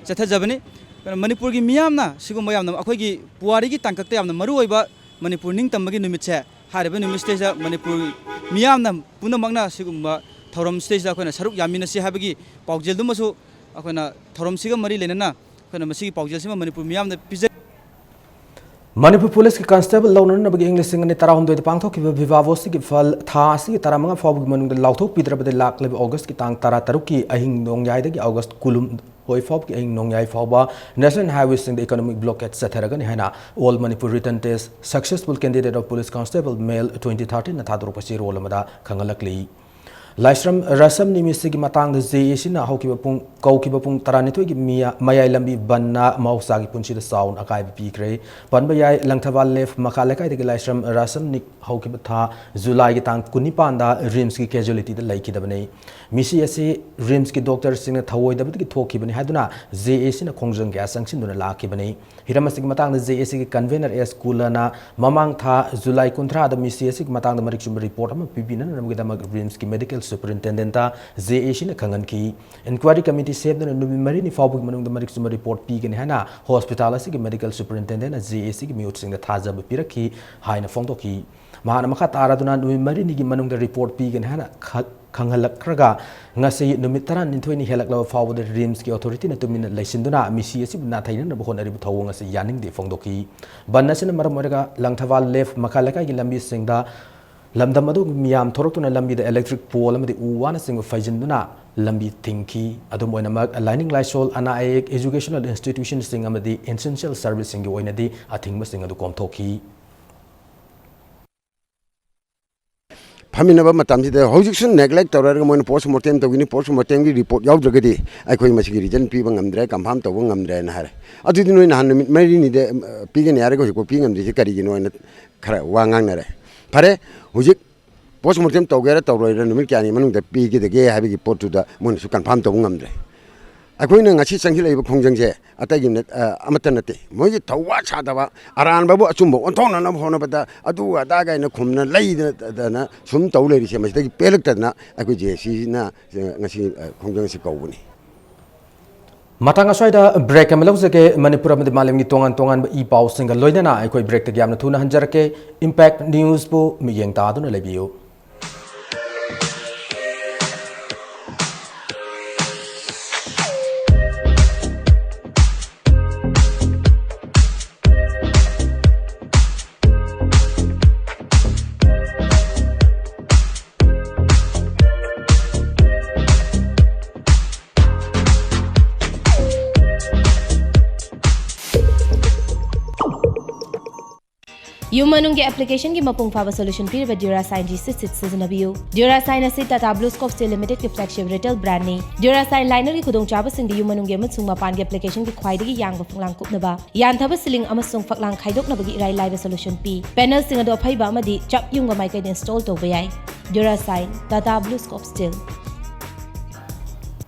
ꯆꯠꯊꯖꯕꯅꯤ꯫ ꯑꯩꯈꯣꯏꯅ ꯃꯅꯤꯄꯨꯔꯒꯤ ꯃꯤꯌꯥꯝꯅ ꯁꯤꯒꯨꯝꯕ ꯌꯥꯝꯅ ꯑꯩꯈꯣꯏꯒꯤ ꯄꯨꯋꯥꯔꯤꯒꯤ ꯇꯥꯡꯀꯛꯇ ꯌꯥꯝꯅ ꯃꯔꯨꯑꯣꯏꯕ ꯃꯅꯤꯄꯨꯔ ꯅꯤꯡꯇꯝꯕꯒꯤ ꯅꯨꯃꯤꯠꯁꯦ, ꯍꯥꯏꯔꯤꯕ ꯅꯨꯃꯤꯠꯁꯤꯗꯩꯁꯤꯗ ꯃꯅꯤꯄꯨꯔ ꯃꯤꯌꯥꯝꯅ ꯄꯨꯝꯅꯃꯛꯅ ꯁꯤꯒꯨꯝꯕ ꯊꯧꯔꯝꯁꯤꯗꯩꯁꯤꯗ ꯑꯩꯈꯣꯏꯅ ꯁꯔꯨꯛ ꯌꯥꯃꯤꯟꯅꯁꯤ ꯍꯥꯏꯕꯒꯤ ꯄꯥꯎꯖꯦꯜꯗꯨꯃꯁꯨ ꯑꯩꯈꯣꯏꯅ ꯊꯧꯔꯝꯁꯤꯒ ꯃꯔꯤ ꯂꯩꯅꯅ ꯑꯩꯈꯣꯏꯅ ꯃꯁꯤꯒꯤ ꯄꯥꯎꯖꯦꯜꯁꯤꯃ ꯃꯅꯤꯄꯨꯔ ꯃꯤꯌꯥꯝꯗ ꯄꯤꯖ ꯃꯅꯤꯄꯨꯔ ꯄꯨꯂꯤꯁꯀꯤ ꯀꯟꯁꯇꯦꯕꯜ ꯂꯧꯅꯅꯕꯒꯤ ꯏꯪ ꯂꯤꯁꯤꯡ ꯑꯅꯤ ꯇꯔꯥꯍꯨꯝꯗꯣꯏꯗ ꯄꯥꯡꯊꯣꯛꯈꯤꯕ ꯚꯤꯚꯥ ꯚꯣꯁꯀꯤ ꯐꯜ ꯊꯥ ꯑꯁꯤꯒꯤ ꯇꯔꯥꯃꯉꯥ ꯐꯥꯎꯕꯒꯤ ꯃꯅꯨꯡꯗ ꯂꯥꯎꯊꯣꯛꯄꯤꯗ꯭ꯔꯕꯗꯤ ꯂꯥꯛꯂꯤꯕ ꯑꯣꯒꯁꯀꯤ ꯇꯥꯡ ꯇꯔꯥꯇꯔꯨꯛꯀꯤ ꯑꯍꯤꯡ ꯅꯣꯡꯌꯥꯏꯗꯒꯤ ꯑꯣꯒꯁ ꯀꯨꯟꯍꯨꯝꯗꯣꯏ ꯐꯥꯎꯕꯒꯤ ꯑꯍꯤꯡ ꯅꯣꯡꯌꯥꯏ ꯐꯥꯎꯕ ꯅꯦꯁꯅꯦꯜ ꯍꯥꯏꯋꯦꯁꯤꯡꯗ ꯏꯀꯣꯅꯣꯃꯤꯛ ꯕ꯭ꯂꯣꯀꯦꯠ ꯆꯠꯊꯔꯒꯅꯤ ꯍꯥꯏꯅ All Manipur Written Test Successful Candidate of Police Constable Male twenty thirteen ꯅ ꯊꯥꯗꯣꯔꯛꯄ ꯆꯦꯔꯣꯜ ꯑꯃꯗ ꯈꯪꯍꯜꯂꯛꯂꯤ꯫ ꯂꯥꯏꯁ꯭ꯔꯝ ꯔꯁꯝ ꯅꯤꯃꯤꯠꯁꯤꯒꯤ ꯃꯇꯥꯡꯗ ꯖꯦ ꯑꯦ ꯁꯤꯅ ꯍꯧꯈꯤꯕ ꯄꯨꯡ, ꯀꯧꯈꯤꯕ ꯄꯨꯡ ꯇꯔꯥꯅꯤꯊꯣꯏꯒꯤ ꯃꯤꯌꯥ-, ꯃꯌꯥꯏ ꯂꯝꯕꯤ ꯕꯟꯅ ꯃꯍꯧꯁꯥꯒꯤ ꯄꯨꯟꯁꯤꯗ ꯆꯥꯎꯅ ꯑꯀꯥꯏꯕ ꯄꯤꯈ꯭ꯔꯦ꯫ ꯄꯟꯕ ꯌꯥꯏ, ꯂꯪꯊꯕꯥꯜ ꯂꯦꯐ ꯃꯈꯥ ꯂꯩꯀꯥꯏꯗꯒꯤ ꯂꯥꯏꯁ꯭ꯔꯝ ꯔꯁꯝ ꯅꯤꯛ ꯍꯧꯈꯤꯕ ꯊꯥ ꯖꯨꯂꯥꯏꯒꯤ ꯇꯥꯡ ꯀꯨꯟꯅꯤꯄꯥꯟꯗ ꯔꯤꯝꯁꯀꯤ casualtyꯗ ꯂꯩꯈꯤꯗꯕꯅꯤ꯫ ꯃꯤꯁꯤ ꯑꯁꯤ ꯔꯤꯝꯁꯀꯤ ꯗꯣꯛꯇꯔꯁꯤꯡꯅ ꯊꯧꯑꯣꯏꯗꯕꯗꯒꯤ ꯊꯣꯛꯈꯤꯕꯅꯤ ꯍꯥꯏꯗꯨꯅ ꯖꯦ ꯑꯦ ꯁꯤꯅ ꯈꯣꯡꯖꯪ ꯀꯌꯥ ꯆꯪꯁꯤꯟꯗꯨꯅ ꯂꯥꯛꯈꯤꯕꯅꯤ꯫ ꯍꯤꯔꯝ ꯑꯁꯤꯒꯤ ꯃꯇꯥꯡꯗ ꯖꯦ ꯑꯦ ꯁꯤꯒꯤ convener ꯑꯦꯁ ꯀꯨꯂꯅ ꯃꯃꯥꯡ ꯊꯥ ꯖꯨꯂꯥꯏ ꯀꯨꯟꯊ꯭ꯔꯥꯗ ꯃꯤꯁꯤ ꯑꯁꯤꯒꯤ ꯃꯇꯥꯡꯗ ꯃꯔꯤꯛ ꯆꯨꯝꯕ report ꯑꯃ ꯄꯤꯕꯤꯅꯅꯕꯒꯤꯗꯃꯛ ꯔꯤꯝꯁꯀꯤ medical superintendentꯇ ꯖꯦ ꯑꯦ ꯁꯤꯅ ꯈꯪꯍꯟꯈꯤ꯫ Inquiry committee ꯁꯦꯝꯗꯨꯅ ꯅꯨꯃꯤꯠ ꯃꯔꯤꯅꯤ ꯐꯥꯎꯕꯒꯤ ꯃꯅꯨꯡꯗ ꯃꯔꯤꯛ ꯆꯨꯝꯕ report ꯄꯤꯒꯅꯤ ꯍꯥꯏꯅ hospital ꯑꯁꯤꯒꯤ medical superintendentꯅ ꯖꯦ ꯑꯦ ꯁꯤꯒꯤ ꯃꯤꯍꯨꯠꯁꯤꯡꯗ ꯊꯥꯖꯕ ꯄꯤꯔꯛꯈꯤ ꯍꯥꯏꯅ ꯐꯣꯡꯗꯣꯛꯈꯤ꯫ ꯃꯍꯥꯛꯅ ꯃꯈꯥ ꯇꯥꯔꯗꯨꯅ ꯅꯨꯃꯤꯠ ꯃꯔꯤꯅꯤꯒꯤ ꯃꯅꯨꯡꯗ report ꯄꯤꯒꯅꯤ ꯍꯥꯏꯅ ꯈ-, ꯈꯪꯍꯜꯂꯛꯈ꯭ꯔꯒ, ꯉꯁꯤ ꯅꯨꯃꯤꯠ ꯇꯔꯥꯅꯤꯊꯣꯏꯅꯤ ꯍꯦꯜꯂꯛꯂꯕ ꯐꯥꯎꯕꯗ ꯔꯤꯝꯁꯀꯤ authorityꯅ ꯇꯨꯃꯤꯟꯅ ꯂꯩꯁꯤꯟꯗꯨꯅ ꯃꯤꯁꯤ ꯑꯁꯤꯕꯨ ꯅꯥꯊꯩꯅꯅꯕ ꯍꯣꯠꯅꯔꯤꯕ ꯊꯧꯑꯣꯡ ꯑꯁꯤ ꯌꯥꯅꯤꯡꯗꯦ ꯐꯣꯡꯗꯣꯛꯈꯤ꯫ ꯕꯟ ꯑꯁꯤꯅ ꯃꯔꯝ ꯑꯣꯏꯔꯒ ꯂꯪꯊꯕꯥꯜ ꯂꯦꯐ ꯃꯈꯥ ꯂꯩꯀꯥꯏꯒꯤ ꯂꯝꯕꯤꯁꯤꯡꯗ ꯂꯝꯗꯝ ꯑꯗꯨꯒꯤ ꯃꯤꯌꯥꯝ ꯊꯣꯔꯛꯇꯨꯅ ꯂꯝꯕꯤꯗ electric pole ꯑꯃꯗꯤ ꯎ ꯋꯥꯅꯆꯤꯡꯕ ꯐꯩꯖꯤꯟꯗꯨꯅ ꯂꯝꯕꯤ ꯊꯤꯡꯈꯤ꯫ ꯑꯗꯨꯝ ꯑꯣꯏꯅꯃꯛ, ꯂꯥꯏꯅꯤꯡ ꯂꯥꯏꯁꯣꯜ, ꯑꯅꯥ ꯑꯌꯦꯛ, educational institutionꯁꯤꯡ ꯑꯃꯗꯤ essential serviceꯁꯤꯡꯒꯤ ꯑꯣꯏꯅꯗꯤ ꯑꯊꯤꯡꯕꯁꯤꯡ ꯑꯗꯨ ꯀꯣꯝꯊꯣꯛꯈꯤ꯫ ꯐꯝꯃꯤꯟꯅꯕ ꯃꯇꯝꯁꯤꯗ ꯍꯧꯖꯤꯛꯁꯨ neglect ꯇꯧꯔꯒ ꯃꯣꯏꯅ post mortem ꯇꯧꯒꯅꯤ, post mortemꯒꯤ report ꯌꯥꯎꯗ꯭ꯔꯒꯗꯤ ꯑꯩꯈꯣꯏ ꯃꯁꯤꯒꯤ reason ꯄꯤꯕ ꯉꯝꯗ꯭ꯔꯦ, confirm ꯇꯧꯕ ꯉꯝꯗ꯭ꯔꯦꯅ ꯍꯥꯏꯔꯦ꯫ ꯑꯗꯨꯗꯤ ꯅꯣꯏ ꯅꯍꯥꯟ ꯅꯨꯃꯤꯠ ꯃꯔꯤꯅꯤꯗ, ꯑ, ꯄꯤꯒꯅꯤ ꯍꯥꯏꯔꯒ ꯍꯧꯖꯤꯛꯐꯥꯎ ꯄꯤ ꯉꯝꯗ꯭ꯔꯤꯁꯦ ꯀꯔꯤꯒꯤꯅꯣ ꯍꯥꯏꯅ ꯈꯔ ꯋꯥ ꯉꯥꯡꯅꯔꯦ꯫ ꯐꯔꯦ, ꯍꯧꯖꯤꯛ post mortem ꯇꯧꯒꯦꯔꯥ ꯇꯧꯔꯣꯏꯔꯥ ꯅꯨꯃꯤꯠ ꯀꯌꯥꯅꯤ ꯃꯅꯨꯡꯗ ꯄꯤꯒꯗꯒꯦ ꯍꯥꯏꯕꯒꯤ ꯄꯣꯠꯇꯨꯗ ꯃꯣꯏꯅꯁꯨ confirm ꯇꯧꯕ ꯉꯝꯗ꯭ꯔꯦ꯫ ꯑꯩꯈꯣꯏꯅ ꯉꯁꯤ ꯆꯪꯁꯤꯜꯂꯛꯏꯕ ꯈꯣꯡꯖꯪꯁꯦ ꯑꯇꯩꯒꯤ ꯅꯠ-, ꯑ, ꯑꯃꯠꯇ ꯅꯠꯇꯦ꯫ ꯃꯣꯏꯒꯤ ꯊꯧꯋꯥ ꯁꯥꯗꯕ, ꯑꯔꯥꯟꯕꯕꯨ ꯑꯆꯨꯝꯕ ꯑꯣꯟꯊꯣꯛꯅꯅꯕ ꯍꯣꯠꯅꯕꯗ ꯑꯗꯨ ꯑꯗꯥ ꯀꯥꯏꯅ ꯈꯨꯝꯅ ꯂꯩꯗꯅ ꯁꯨꯝ ꯇꯧ ꯂꯩꯔꯤꯁꯦ, ꯃꯁꯤꯗꯒꯤ ꯄꯦꯜꯂꯛꯇꯗꯅ ꯑꯩꯈꯣꯏ ꯖꯦ ꯑꯦ ꯁꯤꯅ ꯉꯁꯤ, ꯑ, ꯈꯣꯡꯖꯪ ꯑꯁꯤ ꯀꯧꯕꯅꯤ꯫ ꯃꯇꯥꯡ ꯑꯁ꯭ꯋꯥꯏꯗ break ꯑꯃ ꯂꯧꯖꯒꯦ꯫ ꯃꯅꯤꯄꯨꯔ ꯑꯃꯗꯤ ꯃꯥꯂꯦꯝꯒꯤ ꯇꯣꯉꯥꯟ ꯇꯣꯉꯥꯟꯕ ꯏ ꯄꯥꯎꯁꯤꯡꯒ ꯂꯣꯏꯅꯅ ꯑꯩꯈꯣꯏ breakꯇꯒꯤ ꯌꯥꯝꯅ ꯊꯨꯅ ꯍꯟꯖꯔꯛꯀꯦ꯫ Impact Newsꯄꯨ ꯃꯤꯠꯌꯦꯡ ꯇꯥꯗꯨꯅ ꯂꯩꯕꯤꯌꯨ꯫ ꯌꯨꯝ ꯃꯅꯨꯡꯒꯤ ꯑꯦꯄ꯭ꯂꯤꯀꯦꯁꯟꯒꯤ ꯃꯄꯨꯡ ꯐꯥꯕ ꯁꯣꯂꯨꯁꯟ ꯄꯤꯔꯤꯕ Durasine G C Sit ꯁꯤꯖꯤꯟꯅꯕꯤꯌꯨ꯫ Durasine ꯑꯁꯤ Tata Blue Scope Steel Limited ꯀꯤ flagship retail brand ꯅꯤ꯫ Durasine liner ꯒꯤ ꯈꯨꯗꯣꯡꯆꯥꯕꯁꯤꯡꯗꯤ ꯌꯨꯝ ꯃꯅꯨꯡꯒꯤ ꯑꯃꯁꯨꯡ ꯃꯄꯥꯟꯒꯤ ꯑꯦꯄ꯭ꯂꯤꯀꯦꯁꯟꯒꯤ ꯈ꯭ꯋꯥꯏꯗꯒꯤ ꯌꯥꯡꯕ ꯐꯛꯂꯥꯡ ꯀꯨꯞꯅꯕ, ꯌꯥꯟꯊꯕ ceiling ꯑꯃꯁꯨꯡ ꯐꯛꯂꯥꯡ ꯈꯥꯏꯗꯣꯛꯅꯕꯒꯤ ꯏꯔꯥꯏ ꯂꯥꯏꯕ ꯁꯣꯂꯨꯁꯟ ꯄꯤ꯫ ꯄꯦꯅꯦꯜꯁꯤꯡ ꯑꯗꯨ ꯑꯐꯩꯕ ꯑꯃꯗꯤ ꯆꯞ ꯌꯨꯡꯕ ꯃꯥꯏꯀꯩꯗ ꯏꯟꯁꯇꯣꯜ ꯇꯧꯕ ꯌꯥꯏ꯫ Durasine, Tata Blue Scope Steel꯫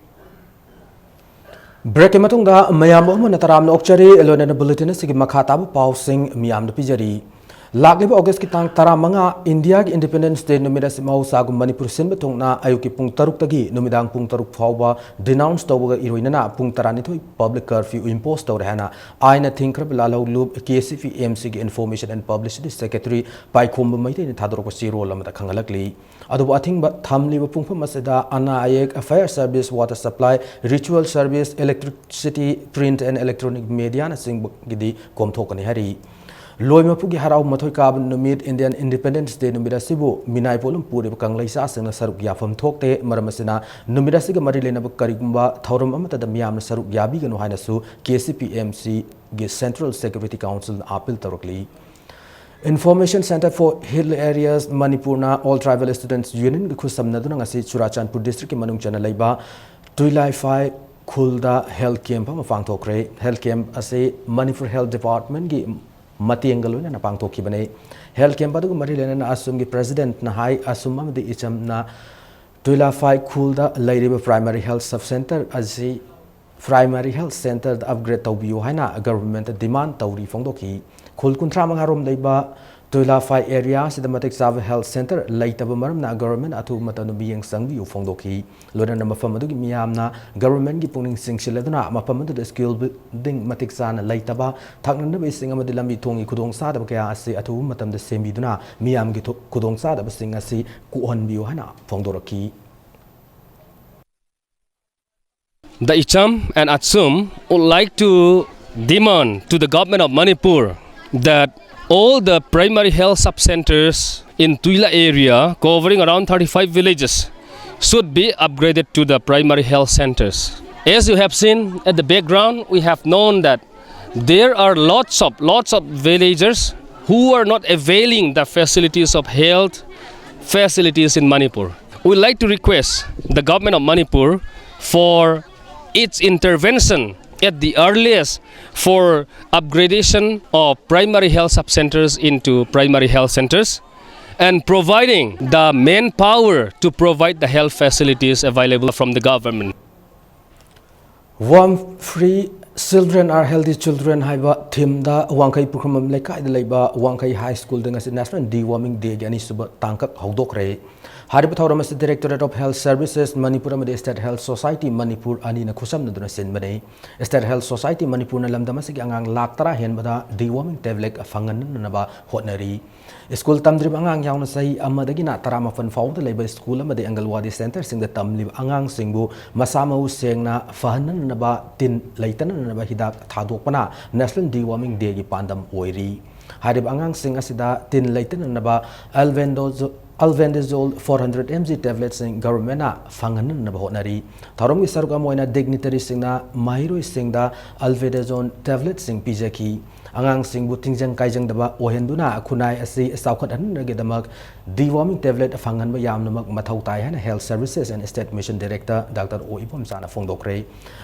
ꯕ꯭ꯔꯦꯛꯀꯤ ꯃꯇꯨꯡꯗ ꯃꯌꯥꯝꯕꯨ ꯑꯃꯨꯛ ꯍꯟꯅ ꯇꯔꯥꯝꯅ ꯑꯣꯛꯆꯔꯤ꯫ ꯂꯣꯏꯅꯅ ꯕꯨꯂꯦꯇꯤꯟ ꯑꯁꯤꯒꯤ ꯃꯈꯥ ꯇꯥꯕ ꯄꯥꯎꯁꯤꯡ ꯃꯤꯌꯥꯝꯗ ꯄꯤꯖꯔꯤ꯫ ꯂꯥꯛꯂꯤꯕ ꯑꯣꯒꯁꯀꯤ ꯇꯥꯡ ꯇꯔꯥꯃꯉꯥ, ꯏꯟꯗꯤꯌꯥꯒꯤ ꯏꯟꯗꯤꯄꯦꯟꯗꯦꯟꯁ ꯗꯦ ꯅꯨꯃꯤꯠ ꯑꯁꯤ ꯃꯍꯧꯁꯥꯒꯨꯝ ꯃꯅꯤꯄꯨꯔ ꯁꯤꯟꯕ ꯊꯨꯡꯅ ꯑꯌꯨꯛꯀꯤ ꯄꯨꯡ ꯇꯔꯨꯛꯇꯒꯤ ꯅꯨꯃꯤꯗꯥꯡ ꯄꯨꯡ ꯇꯔꯨꯛ ꯐꯥꯎꯕ denounce ꯇꯧꯕꯒ ꯏꯔꯣꯏꯅꯅ ꯄꯨꯡ ꯇꯔꯥꯅꯤꯊꯣꯏ public curfew impose ꯇꯧꯔꯦ ꯍꯥꯏꯅ ꯑꯥꯏꯟꯅ ꯊꯤꯡꯈ꯭ꯔꯕ ꯂꯥꯜꯍꯧꯂꯨꯞ K C P M C ꯒꯤ Information and Publicity Secretary ꯄꯥꯏꯈꯣꯝꯕ ꯃꯩꯇꯩꯅ ꯊꯥꯗꯣꯔꯛꯄ ꯆꯦꯔꯣꯜ ꯑꯃꯗ ꯈꯪꯍꯜꯂꯛꯂꯤ꯫ ꯑꯗꯨꯕꯨ ꯑꯊꯤꯡꯕ ꯊꯝꯂꯤꯕ ꯄꯨꯡꯐꯝ ꯑꯁꯤꯗ ꯑꯅꯥ ꯑꯌꯦꯛ, fire service, water supply, ritual service, electricity, print and electronic mediaꯅꯆꯤꯡꯕꯒꯤꯗꯤ ꯀꯣꯝꯊꯣꯛꯀꯅꯤ ꯍꯥꯏꯔꯤ꯫ ꯂꯣꯏ ꯃꯄꯨꯒꯤ ꯍꯔꯥꯎ ꯃꯊꯣꯏ ꯀꯥꯕ ꯅꯨꯃꯤꯠ, Indian Independence Day ꯅꯨꯃꯤꯠ ꯑꯁꯤꯕꯨ ꯃꯤꯅꯥꯏ ꯄꯣꯠꯂꯨꯝ ꯄꯨꯔꯤꯕ ꯀꯪꯂꯩꯆꯥꯁꯤꯡꯅ ꯁꯔꯨꯛ ꯌꯥꯐꯝ ꯊꯣꯛꯇꯦ꯫ ꯃꯔꯝ ꯑꯁꯤꯅ ꯅꯨꯃꯤꯠ ꯑꯁꯤꯒ ꯃꯔꯤ ꯂꯩꯅꯕ ꯀꯔꯤꯒꯨꯝꯕ ꯊꯧꯔꯝ ꯑꯃꯠꯇꯗ ꯃꯤꯌꯥꯝꯅ ꯁꯔꯨꯛ ꯌꯥꯕꯤꯒꯅꯨ ꯍꯥꯏꯅꯁꯨ K C P M C ꯒꯤ Central Security Councilꯅ appeal ꯇꯧꯔꯛꯂꯤ꯫ Information Centre for Hill Areas ꯃꯅꯤꯄꯨꯔꯅ All Tribal Students Unionꯒ ꯈꯨꯠꯁꯝꯅꯗꯨꯅ ꯉꯁꯤ ꯆꯨꯔꯥꯆꯥꯟꯄꯨꯔ districtꯀꯤ ꯃꯅꯨꯡ ꯆꯟꯅ ꯂꯩꯕ ꯇꯨꯏꯂꯥꯏꯐꯥꯏ ꯈꯨꯜꯗ health camp ꯑꯃ ꯄꯥꯡꯊꯣꯛꯈ꯭ꯔꯦ꯫ Health camp ꯑꯁꯤ ꯃꯅꯤꯄꯨꯔ Health Departmentꯀꯤ ꯃꯇꯦꯡꯒ ꯂꯣꯏꯅꯅ ꯄꯥꯡꯊꯣꯛꯈꯤꯕꯅꯤ꯫ Health camp ꯑꯗꯨꯒ ꯃꯔꯤ ꯂꯩꯅꯅ ꯑꯁꯨꯝꯒꯤ presidentꯅ ꯍꯥꯏ, ꯑꯁꯨꯝ ꯑꯃꯗꯤ ꯏꯆꯝꯅ ꯇꯨꯏꯂꯥꯐꯥꯏ ꯈꯨꯜꯗ ꯂꯩꯔꯤꯕ primary health sub centre ꯑꯁꯤ primary health centreꯗ upgrade ꯇꯧꯕꯤꯌꯨ ꯍꯥꯏꯅ governmentꯇ demand ꯇꯧꯔꯤ ꯐꯣꯡꯗꯣꯛꯈꯤ꯫ ꯈꯨꯜ ꯀꯨꯟꯊ꯭ꯔꯥ ꯃꯉꯥ ꯔꯣꯝ ꯂꯩꯕ ꯇꯨꯏꯂꯥꯐꯥꯏ areaꯁꯤꯗ ꯃꯇꯤꯛ ꯆꯥꯕ health centre ꯂꯩꯇꯕ ꯃꯔꯝꯅ government ꯑꯊꯨꯕ ꯃꯇꯝꯗ ꯃꯤꯠꯌꯦꯡ ꯆꯪꯕꯤꯌꯨ ꯐꯣꯡꯗꯣꯛꯈꯤ꯫ ꯂꯣꯏꯅꯅ ꯃꯐꯝ ꯑꯗꯨꯒꯤ ꯃꯤꯌꯥꯝꯅ governmentꯀꯤ ꯄꯨꯛꯅꯤꯡ ꯆꯤꯡꯁꯤꯜꯂꯗꯨꯅ ꯃꯐꯝ ꯑꯗꯨꯗ skill building ꯃꯇꯤꯛ ꯆꯥꯅ ꯂꯩꯇꯕ, ꯊꯛꯅꯅꯕ ꯏꯁꯤꯡ ꯑꯃꯗꯤ ꯂꯝꯕꯤ ꯊꯣꯡꯒꯤ ꯈꯨꯗꯣꯡꯆꯥꯗꯕ ꯀꯌꯥ ꯑꯁꯤ ꯑꯊꯨꯕ ꯃꯇꯝꯗ ꯁꯦꯝꯕꯤꯗꯨꯅ ꯃꯤꯌꯥꯝꯒꯤ ꯊꯨ-, ꯈꯨꯗꯣꯡꯆꯥꯗꯕꯁꯤꯡ ꯑꯁꯤ ꯀꯣꯛꯍꯟꯕꯤꯌꯨ ꯍꯥꯏꯅ ꯐꯣꯡꯗꯣꯔꯛꯈꯤ꯫ The Icham and Achum would like to demand to the government of Manipur that all the primary health sub-centers in Tuila area, covering around thirty-five villages, should be upgraded to the primary health centers. As you have seen at the background, we have known that there are lots of, lots of villagers who are not availing the facilities of health facilities in Manipur. We like to request the government of Manipur for its intervention at the earliest for upgradation of primary health sub-centers into primary health centers and providing the manpower to provide the health facilities available from the government. One free children are healthy children ꯍꯥꯏꯕ ꯊꯤꯝꯗ ꯋꯥꯡꯈꯩ ꯄꯨꯈ꯭ꯔꯝꯕꯝ ꯂꯩꯀꯥꯏꯗ ꯂꯩꯕ ꯋꯥꯡꯈꯩ ꯍꯥꯏ ꯁ꯭ꯀꯨꯜꯗ ꯉꯁꯤ National Deworming Dayꯒꯤ ꯑꯅꯤꯁꯨꯕ ꯇꯥꯡꯀꯛ ꯍꯧꯗꯣꯛꯈ꯭ꯔꯦ꯫ ꯍꯥꯏꯔꯤꯕ ꯊꯧꯔꯝ ꯑꯁꯤ Directorate of Health Services Manipur ꯑꯃꯗꯤ State Health Society ꯃꯅꯤꯄꯨꯔ ꯑꯅꯤꯅ ꯈꯨꯠꯁꯝꯅꯗꯨꯅ ꯁꯤꯟꯕꯅꯤ꯫ State Health Society ꯃꯅꯤꯄꯨꯔꯅ ꯂꯝꯗꯝ ꯑꯁꯤꯒꯤ ꯑꯉꯥꯡ ꯂꯥꯈ ꯇꯔꯥ ꯍꯦꯟꯕꯗ deworming tablet ꯐꯪꯍꯟꯅꯅꯕ ꯍꯣꯠꯅꯔꯤ꯫ ꯁ꯭ꯀꯨꯜ ꯇꯝꯗ꯭ꯔꯤꯕ ꯑꯉꯥꯡ ꯌꯥꯎꯅ ꯆꯍꯤ ꯑꯃꯗꯒꯤꯅ ꯇꯔꯥꯃꯥꯄꯟ ꯐꯥꯎꯕꯗ ꯂꯩꯕ ꯁ꯭ꯀꯨꯜ ꯑꯃꯗꯤ ꯑꯪꯒꯜꯋꯥꯗꯤ ꯁꯦꯟꯇꯔꯁꯤꯡꯗ ꯇꯝꯂꯤꯕ ꯑꯉꯥꯡꯁꯤꯡꯕꯨ ꯃꯁꯥ ꯃꯎ ꯁꯦꯡꯅ ꯐꯍꯟꯅꯅꯕ ꯇꯤꯟ ꯂꯩꯇꯅꯅꯕ ꯍꯤꯗꯥꯛ ꯊꯥꯗꯣꯛꯄꯅ National Deworming Dayꯒꯤ ꯄꯥꯟꯗꯝ ꯑꯣꯏꯔꯤ꯫ ꯍꯥꯏꯔꯤꯕ ꯑꯉꯥꯡꯁꯤꯡ ꯑꯁꯤꯗ ꯇꯤꯟ ꯂꯩꯇꯅꯅꯕ Albendazo- Albendazole four hundred M G tabletꯁꯤꯡ governmentꯅ ꯐꯪꯍꯟꯅꯅꯕ ꯍꯣꯠꯅꯔꯤ꯫ ꯊꯧꯔꯝꯒꯤ ꯁꯔꯨꯛ ꯑꯃ ꯑꯣꯏꯅ dignitaryꯁꯤꯡꯅ ꯃꯍꯩꯔꯣꯏꯁꯤꯡꯗ Albendazole tabletꯁꯤꯡ ꯄꯤꯖꯈꯤ꯫ ꯑꯉꯥꯡꯁꯤꯡꯕꯨ ꯇꯤꯡꯖꯪ ꯀꯥꯏꯖꯪꯗꯕ ꯑꯣꯏꯍꯟꯗꯨꯅ ꯈꯨꯟꯅꯥꯏ ꯑꯁꯤ ꯆꯥꯎꯈꯠꯍꯟꯅꯕꯒꯤꯗꯃꯛ deworming tablet ꯐꯪꯍꯟꯕ ꯌꯥꯝꯅꯃꯛ ꯃꯊꯧ ꯇꯥꯏ ꯍꯥꯏꯅ Health Services and State Mission Director Doctor ꯑꯣ ꯏꯕꯣꯝꯆꯥꯅ ꯐꯣꯡꯗꯣꯛꯈ꯭ꯔꯦ꯫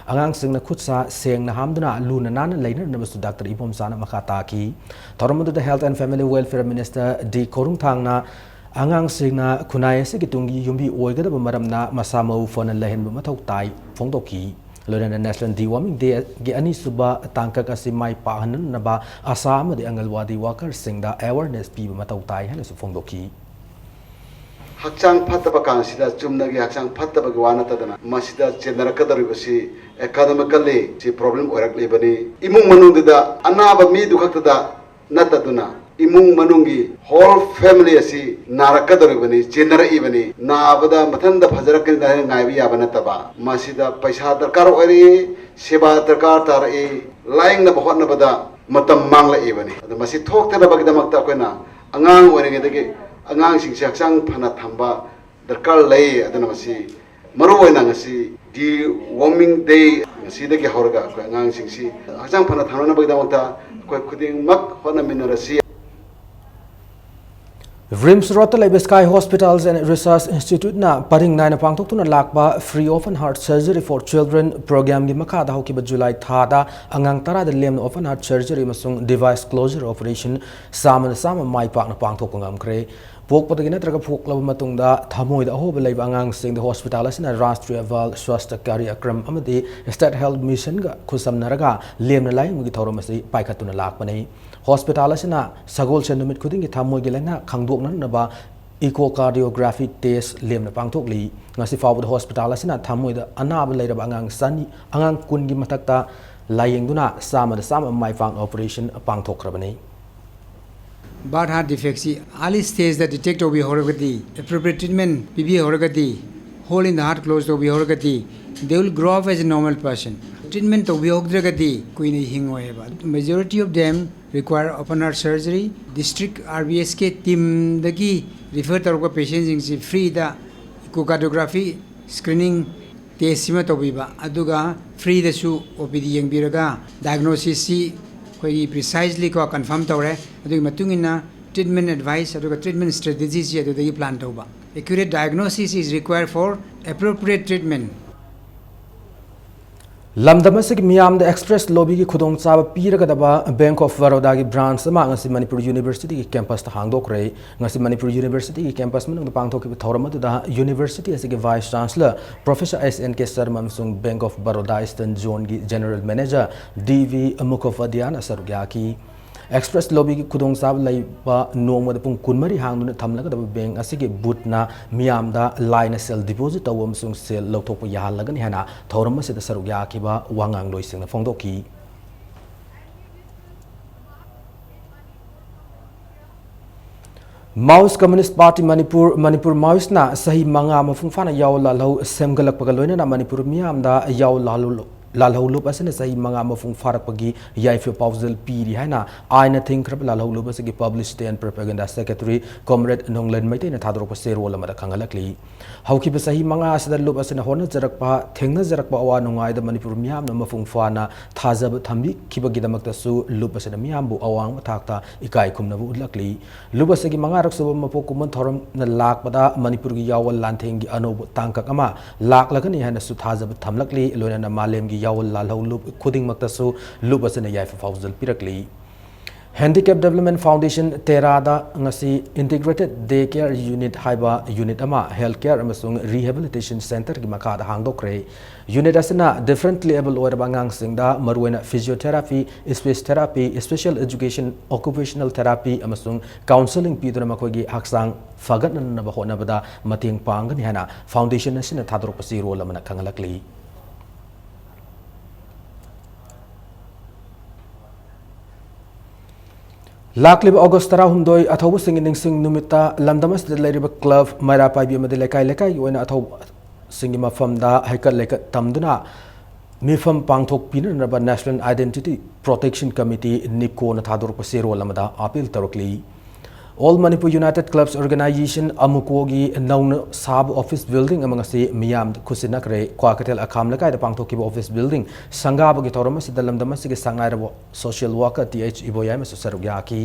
ꯑꯉꯥꯡꯁꯤꯡꯅ ꯈꯨꯠ ꯁꯥ ꯁꯦꯡꯅ ꯍꯥꯝꯗꯨꯅ ꯂꯨꯅ ꯅꯥꯟꯅ ꯂꯩꯅꯅꯕꯁꯨ Doctor ꯏꯕꯣꯝꯆꯥꯅ ꯃꯈꯥ ꯇꯥꯈꯤ꯫ ꯊꯧꯔꯝ ꯑꯗꯨꯗ Health and Family Welfare Minister ꯗꯤ ꯈꯣꯔꯨꯡꯊꯥꯡꯅ ꯑꯉꯥꯡꯁꯤꯡꯅ ꯈꯨꯟꯅꯥꯏ ꯑꯁꯤꯒꯤ ꯇꯨꯡꯒꯤ ꯌꯨꯝꯕꯤ ꯑꯣꯏꯒꯗꯕ ꯃꯔꯝꯅ ꯃꯁꯥ ꯃꯎ ꯐꯅ ꯂꯩꯍꯟꯕ ꯃꯊꯧ ꯇꯥꯏ ꯐꯣꯡꯗꯣꯛꯈꯤ꯫ ꯂꯣꯏꯅꯅ National Deworming Dayꯒꯤ ꯑꯅꯤꯁꯨꯕ ꯇꯥꯡꯀꯛ ꯑꯁꯤ ꯃꯥꯏ ꯄꯥꯛꯍꯟꯅꯅꯕ ꯑꯁꯥ ꯑꯃꯗꯤ ꯑꯪꯒꯜꯋꯥꯗꯤ workerꯁꯤꯡꯗ awareness ꯄꯤꯕ ꯃꯊꯧ ꯇꯥꯏ ꯍꯥꯏꯅꯁꯨ ꯐꯣꯡꯗꯣꯛꯈꯤ꯫ ꯍꯛꯆꯥꯡ ꯐꯠꯇꯕ ꯀꯥꯟꯁꯤꯗ ꯆꯨꯝꯅꯒꯤ ꯍꯛꯆꯥꯡ ꯐꯠꯇꯕꯒꯤ ꯋꯥ ꯅꯠꯇꯗꯅ ꯃꯁꯤꯗ ꯆꯦꯟꯅꯔꯛꯀꯗꯧꯔꯤꯕꯁꯤ economically ꯁꯤ problem ꯑꯣꯏꯔꯛꯂꯤꯕꯅꯤ꯫ ꯏꯃꯨꯡ ꯃꯅꯨꯡꯗꯨꯗ ꯑꯅꯥꯕ ꯃꯤꯗꯨ ꯈꯛꯇꯗ ꯅꯠꯇꯗꯨꯅ ꯏꯃꯨꯡ ꯃꯅꯨꯡꯒꯤ whole family ꯑꯁꯤ ꯅꯥꯔꯛꯀꯗꯧꯔꯤꯕꯅꯤ, ꯆꯦꯟꯅꯔꯛꯏꯕꯅꯤ꯫ ꯅꯥꯕꯗ ꯃꯊꯟꯇ ꯐꯖꯔꯛꯀꯅꯤꯗ ꯍꯥꯏꯅ ꯉꯥꯏꯕ ꯌꯥꯕ ꯅꯠꯇꯕ, ꯃꯁꯤꯗ ꯄꯩꯁꯥ ꯗꯔꯀꯥꯔ ꯑꯣꯏꯔꯛꯏ, ꯁꯦꯕꯥ ꯗꯔꯀꯥꯔ ꯇꯥꯔꯛꯏ, ꯂꯥꯌꯦꯡꯅꯕ ꯍꯣꯠꯅꯕꯗ ꯃꯇꯝ ꯃꯥꯡꯂꯛꯏꯕꯅꯤ꯫ ꯑꯗꯣ ꯃꯁꯤ ꯊꯣꯛꯇꯅꯕꯒꯤꯗꯃꯛꯇ ꯑꯩꯈꯣꯏꯅ ꯑꯉꯥꯡ ꯑꯣꯏꯔꯤꯉꯩꯗꯒꯤ ꯑꯉꯥꯡꯁꯤꯡꯁꯦ ꯍꯛꯆꯥꯡ ꯐꯅ ꯊꯝꯕ ꯗꯔꯀꯥꯔ ꯂꯩ꯫ ꯑꯗꯨꯅ ꯃꯁꯤ ꯃꯔꯨꯑꯣꯏꯅ ꯉꯁꯤ Deworming Day ꯉꯁꯤꯗꯒꯤ ꯍꯧꯔꯒ ꯑꯩꯈꯣꯏ ꯑꯉꯥꯡꯁꯤꯡꯁꯤ ꯍꯛꯆꯥꯡ ꯐꯅ ꯊꯝꯅꯅꯕꯒꯤꯗꯃꯛꯇ ꯑꯩꯈꯣꯏ ꯈꯨꯗꯤꯡꯃꯛ ꯍꯣꯠꯅꯃꯤꯟꯅꯔꯁꯤ꯫ ꯔꯤꯝꯁ ꯔꯣꯗꯇ ꯂꯩꯕ Sky Hospitals and Research Instituteꯅ ꯄꯔꯤꯡ ꯅꯥꯏꯅ ꯄꯥꯡꯊꯣꯛꯇꯨꯅ ꯂꯥꯛꯄ Free Open Heart Surgery for Children programꯒꯤ ꯃꯈꯥꯗ ꯍꯧꯈꯤꯕ ꯖꯨꯂꯥꯏ ꯊꯥꯗ ꯑꯉꯥꯡ ꯇꯔꯥꯗ ꯂꯦꯝꯅ open heart surgery ꯑꯃꯁꯨꯡ device closure operation ꯆꯥꯝꯃꯗ ꯆꯥꯝꯃ ꯃꯥꯏ ꯄꯥꯛꯅ ꯄꯥꯡꯊꯣꯛꯄ ꯉꯝꯈ꯭ꯔꯦ꯫ ꯄꯣꯛꯄꯗꯒꯤ ꯅꯠꯇ꯭ꯔꯒ ꯄꯣꯛꯂꯕ ꯃꯇꯨꯡꯗ ꯊꯃꯣꯏꯗ ꯑꯍꯣꯕ ꯂꯩꯕ ꯑꯉꯥꯡꯁꯤꯡꯗ ꯍꯣꯁꯄꯤꯇꯥꯜ ꯑꯁꯤꯅ ꯔꯥꯁꯇ꯭ꯔꯤꯌ ꯕꯥꯜ ꯁ꯭ꯋꯥꯁꯊ ꯀꯥꯔꯌꯀ꯭ꯔꯝ ꯑꯃꯗꯤ State Health Missionꯒ ꯈꯨꯠꯁꯝꯅꯔꯒ ꯂꯦꯝꯅ ꯂꯥꯌꯦꯡꯕꯒꯤ ꯊꯧꯔꯝ ꯑꯁꯤ ꯄꯥꯏꯈꯠꯇꯨꯅ ꯂꯥꯛꯄꯅꯤ꯫ ꯍꯣꯁꯄꯤꯇꯥꯜ ꯑꯁꯤꯅ ꯁꯒꯣꯜꯁꯦꯟ ꯅꯨꯃꯤꯠ ꯈꯨꯗꯤꯡꯒꯤ ꯊꯃꯣꯏꯒꯤ ꯂꯥꯏꯅꯥ ꯈꯪꯗꯣꯛꯅꯅꯕ echocardiography test ꯂꯦꯝꯅ ꯄꯥꯡꯊꯣꯛꯂꯤ꯫ ꯉꯁꯤ ꯐꯥꯎꯕꯗ ꯍꯣꯁꯄꯤꯇꯥꯜ ꯑꯁꯤꯅ ꯊꯃꯣꯏꯗ ꯑꯅꯥꯕ ꯂꯩꯔꯕ ꯑꯉꯥꯡ ꯆꯅꯤ, ꯑꯉꯥꯡ ꯀꯨꯟꯒꯤ ꯃꯊꯛꯇ ꯂꯥꯌꯦꯡꯗꯨꯅ ꯆꯥꯝꯃꯗ ꯆꯥꯝꯃ ꯃꯥꯏ ꯄꯥꯛꯅ operation ꯄꯥꯡꯊꯣꯛꯈ꯭ꯔꯕꯅꯤ꯫ Birth heart defectꯁꯤ early stageꯇ detect ꯇꯧꯕꯤꯍꯧꯔꯒꯗꯤ, appropriate treatment ꯄꯤꯕꯤꯍꯧꯔꯒꯗꯤ, hole in the heart close ꯇꯧꯕꯤꯍꯧꯔꯒꯗꯤ, they will grow up as a normal person. Treatment ꯇꯧꯕꯤꯍꯧꯗ꯭ꯔꯒꯗꯤ ꯀꯨꯏꯅ ꯍꯤꯡꯉꯣꯏ ꯍꯥꯏꯕ꯫ Majority of them require open heart surgery. District RBSK teamꯗꯒꯤ refer ꯇꯧꯔꯛꯄ patientꯁꯤꯡꯁꯤ freeꯗ echocardiography screening test ꯁꯤꯃ ꯇꯧꯕꯤꯕ, ꯑꯗꯨꯒ freeꯗꯁꯨ OPD ꯌꯦꯡꯕꯤꯔꯒ diagnosisꯁꯤ ꯑꯩꯈꯣꯏꯒꯤ precisely ꯀꯣ confirm ꯇꯧꯔꯦ꯫ ꯑꯗꯨꯒꯤ ꯃꯇꯨꯡ ꯏꯟꯅ treatment advice ꯑꯗꯨꯒ treatment strategyꯁꯤ ꯑꯗꯨꯗꯒꯤ plan ꯇꯧꯕ꯫ Accurate diagnosis is required for appropriate treatment. ꯂꯝꯗꯝ ꯑꯁꯤꯒꯤ ꯃꯤꯌꯥꯝꯗ express lobbyꯒꯤ ꯈꯨꯗꯣꯡꯆꯥꯕ ꯄꯤꯔꯒꯗꯕ Bank of Barodaꯒꯤ branch ꯑꯃ ꯉꯁꯤ ꯃꯅꯤꯄꯨꯔ Universityꯒꯤ campusꯇ ꯍꯥꯡꯗꯣꯛꯈ꯭ꯔꯦ꯫ ꯉꯁꯤ ꯃꯅꯤꯄꯨꯔ Universityꯒꯤ campus ꯃꯅꯨꯡꯗ ꯄꯥꯡꯊꯣꯛꯈꯤꯕ ꯊꯧꯔꯝ ꯑꯗꯨꯗ University ꯑꯁꯤꯒꯤ Vice Chancellor Professor S N K Sharma ꯑꯃꯁꯨꯡ Bank of Baroda Eastern Zoneꯒꯤ General Manager D V Mukhopadhyayna ꯁꯔꯨꯛ ꯌꯥꯈꯤ꯫ Express lobbyꯒꯤ ꯈꯨꯗꯣꯡꯆꯥꯕ ꯂꯩꯕ ꯅꯣꯡꯃꯗ ꯄꯨꯡ ꯀꯨꯟꯃꯔꯤ ꯍꯥꯡꯗꯨꯅ ꯊꯝꯂꯒꯗꯕ bank ꯑꯁꯤꯒꯤ boothꯅ ꯃꯤꯌꯥꯝꯗ ꯂꯥꯏꯅ ꯁꯦꯜ deposit ꯇꯧꯕ ꯑꯃꯁꯨꯡ ꯁꯦꯜ ꯂꯧꯊꯣꯛꯄ ꯌꯥꯍꯜꯂꯒꯅꯤ ꯍꯥꯏꯅ ꯊꯧꯔꯝ ꯑꯁꯤꯗ ꯁꯔꯨꯛ ꯌꯥꯈꯤꯕ ꯋꯥꯉꯥꯡꯂꯣꯏꯁꯤꯡꯅ ꯐꯣꯡꯗꯣꯛꯈꯤ꯫ Maoist Communist Party Manipur, Manipur Maoistꯅ ꯆꯍꯤ ꯃꯉꯥ ꯃꯄꯨꯡ ꯐꯥꯅ ꯌꯥꯎ ꯂꯥꯜꯍꯧ ꯁꯦꯝꯒꯠꯂꯛꯄꯒ ꯂꯣꯏꯅꯅ ꯃꯅꯤꯄꯨꯔ ꯃꯤꯌꯥꯝꯗ ꯌꯥꯎ ꯂꯥꯜꯍꯧ ꯂꯥꯜꯍꯧꯂꯨꯞ ꯑꯁꯤꯅ ꯆꯍꯤ ꯃꯉꯥ ꯃꯄꯨꯡ ꯐꯥꯔꯛꯄꯒꯤ ꯌꯥꯏꯐ ꯄꯥꯎꯖꯦꯜ ꯄꯤꯔꯤ ꯍꯥꯏꯅ ꯑꯥꯏꯟꯅ ꯊꯤꯡꯈ꯭ꯔꯕ ꯂꯥꯜꯍꯧꯂꯨꯞ ꯑꯁꯤꯒꯤ Publicity and Propaganda Secretary Comrade ꯅꯣꯡꯂꯦꯟ ꯃꯩꯇꯩꯅ ꯊꯥꯗꯣꯔꯛꯄ ꯆꯦꯔꯣꯜ ꯑꯃꯗ ꯈꯪꯍꯜꯂꯛꯂꯤ꯫ ꯍꯧꯈꯤꯕ ꯆꯍꯤ ꯃꯉꯥ ꯑꯁꯤꯗ ꯂꯨꯞ ꯑꯁꯤꯅ ꯍꯣꯠꯅꯖꯔꯛꯄ, ꯊꯦꯡꯅꯖꯔꯛꯄ ꯑꯋꯥ ꯅꯨꯡꯉꯥꯏꯗ ꯃꯅꯤꯄꯨꯔ ꯃꯤꯌꯥꯝꯅ ꯃꯄꯨꯡ ꯐꯥꯅ ꯊꯥꯖꯕ ꯊꯝꯕꯤꯈꯤꯕꯒꯤꯗꯃꯛꯇꯁꯨ ꯂꯨꯞ ꯑꯁꯤꯅ ꯃꯤꯌꯥꯝꯕꯨ ꯑꯋꯥꯡꯕ ꯊꯥꯛꯇ ꯏꯀꯥꯏ ꯈꯨꯝꯅꯕ ꯎꯠꯂꯛꯂꯤ꯫ ꯂꯨꯞ ꯑꯁꯤꯒꯤ ꯃꯉꯥꯔꯛ ꯁꯨꯕ ꯃꯄꯣꯛ ꯀꯨꯝꯑꯣꯟ ꯊꯧꯔꯝꯅ ꯂꯥꯛꯄꯗ ꯃꯅꯤꯄꯨꯔꯒꯤ ꯌꯥꯑꯣꯜ ꯂꯥꯟꯊꯦꯡꯒꯤ ꯑꯅꯧꯕ ꯇꯥꯡꯀꯛ ꯑꯃ ꯂꯥꯛꯂꯒꯅꯤ ꯍꯥꯏꯅꯁꯨ ꯊꯥꯖꯕ ꯊꯝꯂꯛꯂꯤ꯫ ꯂꯣꯏꯅꯅ ꯃꯥꯂꯦꯝꯒꯤ ꯌꯥꯑꯣꯜ ꯂꯥꯜꯍꯧ ꯂꯨꯞ ꯈꯨꯗꯤꯡꯃꯛꯇꯁꯨ ꯂꯨꯞ ꯑꯁꯤꯅ ꯌꯥꯏꯐ ꯄꯥꯎꯖꯦꯜ ꯄꯤꯔꯛꯂꯤ꯫ Handicap Development Foundation ꯇꯦꯔꯥꯗ ꯉꯁꯤ Integrated Day Care Unit ꯍꯥꯏꯕ unit ꯑꯃ Health Care ꯑꯃꯁꯨꯡ Rehabilitation Centreꯒꯤ ꯃꯈꯥꯗ ꯍꯥꯡꯗꯣꯛꯈ꯭ꯔꯦ꯫ Unit ꯑꯁꯤꯅ differently able ꯑꯣꯏꯔꯕ ꯑꯉꯥꯡꯁꯤꯡꯗ ꯃꯔꯨꯑꯣꯏꯅ physiotherapy, speech therapy, special education, occupational therapy ꯑꯃꯁꯨꯡ counselling ꯄꯤꯗꯨꯅ ꯃꯈꯣꯏꯒꯤ ꯍꯛꯆꯥꯡ ꯐꯒꯠꯅꯅꯕ ꯍꯣꯠꯅꯕꯗ ꯃꯇꯦꯡ ꯄꯥꯡꯒꯅꯤ ꯍꯥꯏꯅ foundation ꯑꯁꯤꯅ ꯊꯥꯗꯣꯔꯛꯄ ꯆꯦꯔꯣꯜ ꯑꯃꯅ ꯈꯪꯍꯜꯂꯛꯂꯤ꯫ ꯂꯥꯛꯂꯤꯕ August ꯇꯔꯥꯍꯨꯝꯗꯣꯏ, ꯑꯊꯧꯕꯁꯤꯡꯒꯤ ꯅꯤꯡꯁꯤꯡ ꯅꯨꯃꯤꯠꯇ ꯂꯝꯗꯝ ꯑꯁꯤꯗ ꯂꯩꯔꯤꯕ club ꯃꯩꯔꯥ ꯄꯥꯏꯕꯤ ꯑꯃꯗꯤ ꯂꯩꯀꯥꯏ ꯂꯩꯀꯥꯏꯒꯤ ꯑꯣꯏꯅ ꯑꯊꯧꯕꯁꯤꯡꯒꯤ ꯃꯐꯝꯗ ꯍꯩꯀꯠ ꯂꯩꯀꯠ ꯇꯝꯗꯨꯅ ꯃꯤꯐꯝ ꯄꯥꯡꯊꯣꯛꯄꯤꯅꯅꯕ National Identity Protection Committee, NEEPCO ꯅ ꯊꯥꯗꯣꯔꯛꯄ ꯆꯦꯔꯣꯜ ꯑꯃꯗ ꯑꯥꯄꯤꯜ ꯇꯧꯔꯛꯂꯤ꯫ All Manipur United Clubs Organisation, ꯑꯃꯨꯀꯣꯒꯤ ꯅꯧꯅ ꯁꯥꯕ office building ꯑꯃ ꯉꯁꯤ ꯃꯤꯌꯥꯝꯗ ꯈꯨꯠꯁꯤꯟꯅꯈ꯭ꯔꯦ꯫ ꯀ꯭ꯋꯥꯀꯩꯊꯦꯜ ꯑꯈꯥꯝ ꯂꯩꯀꯥꯏꯗ ꯄꯥꯡꯊꯣꯛꯈꯤꯕ office building ꯁꯪꯒꯥꯕꯒꯤ ꯊꯧꯔꯝ ꯑꯁꯤꯗ ꯂꯝꯗꯝ ꯑꯁꯤꯒꯤ ꯁꯛꯅꯥꯏꯔꯕ social worker ꯇꯤ ꯑꯩꯆ ꯏꯕꯣꯌꯥꯏꯃꯁꯨ ꯁꯔꯨꯛ ꯌꯥꯈꯤ꯫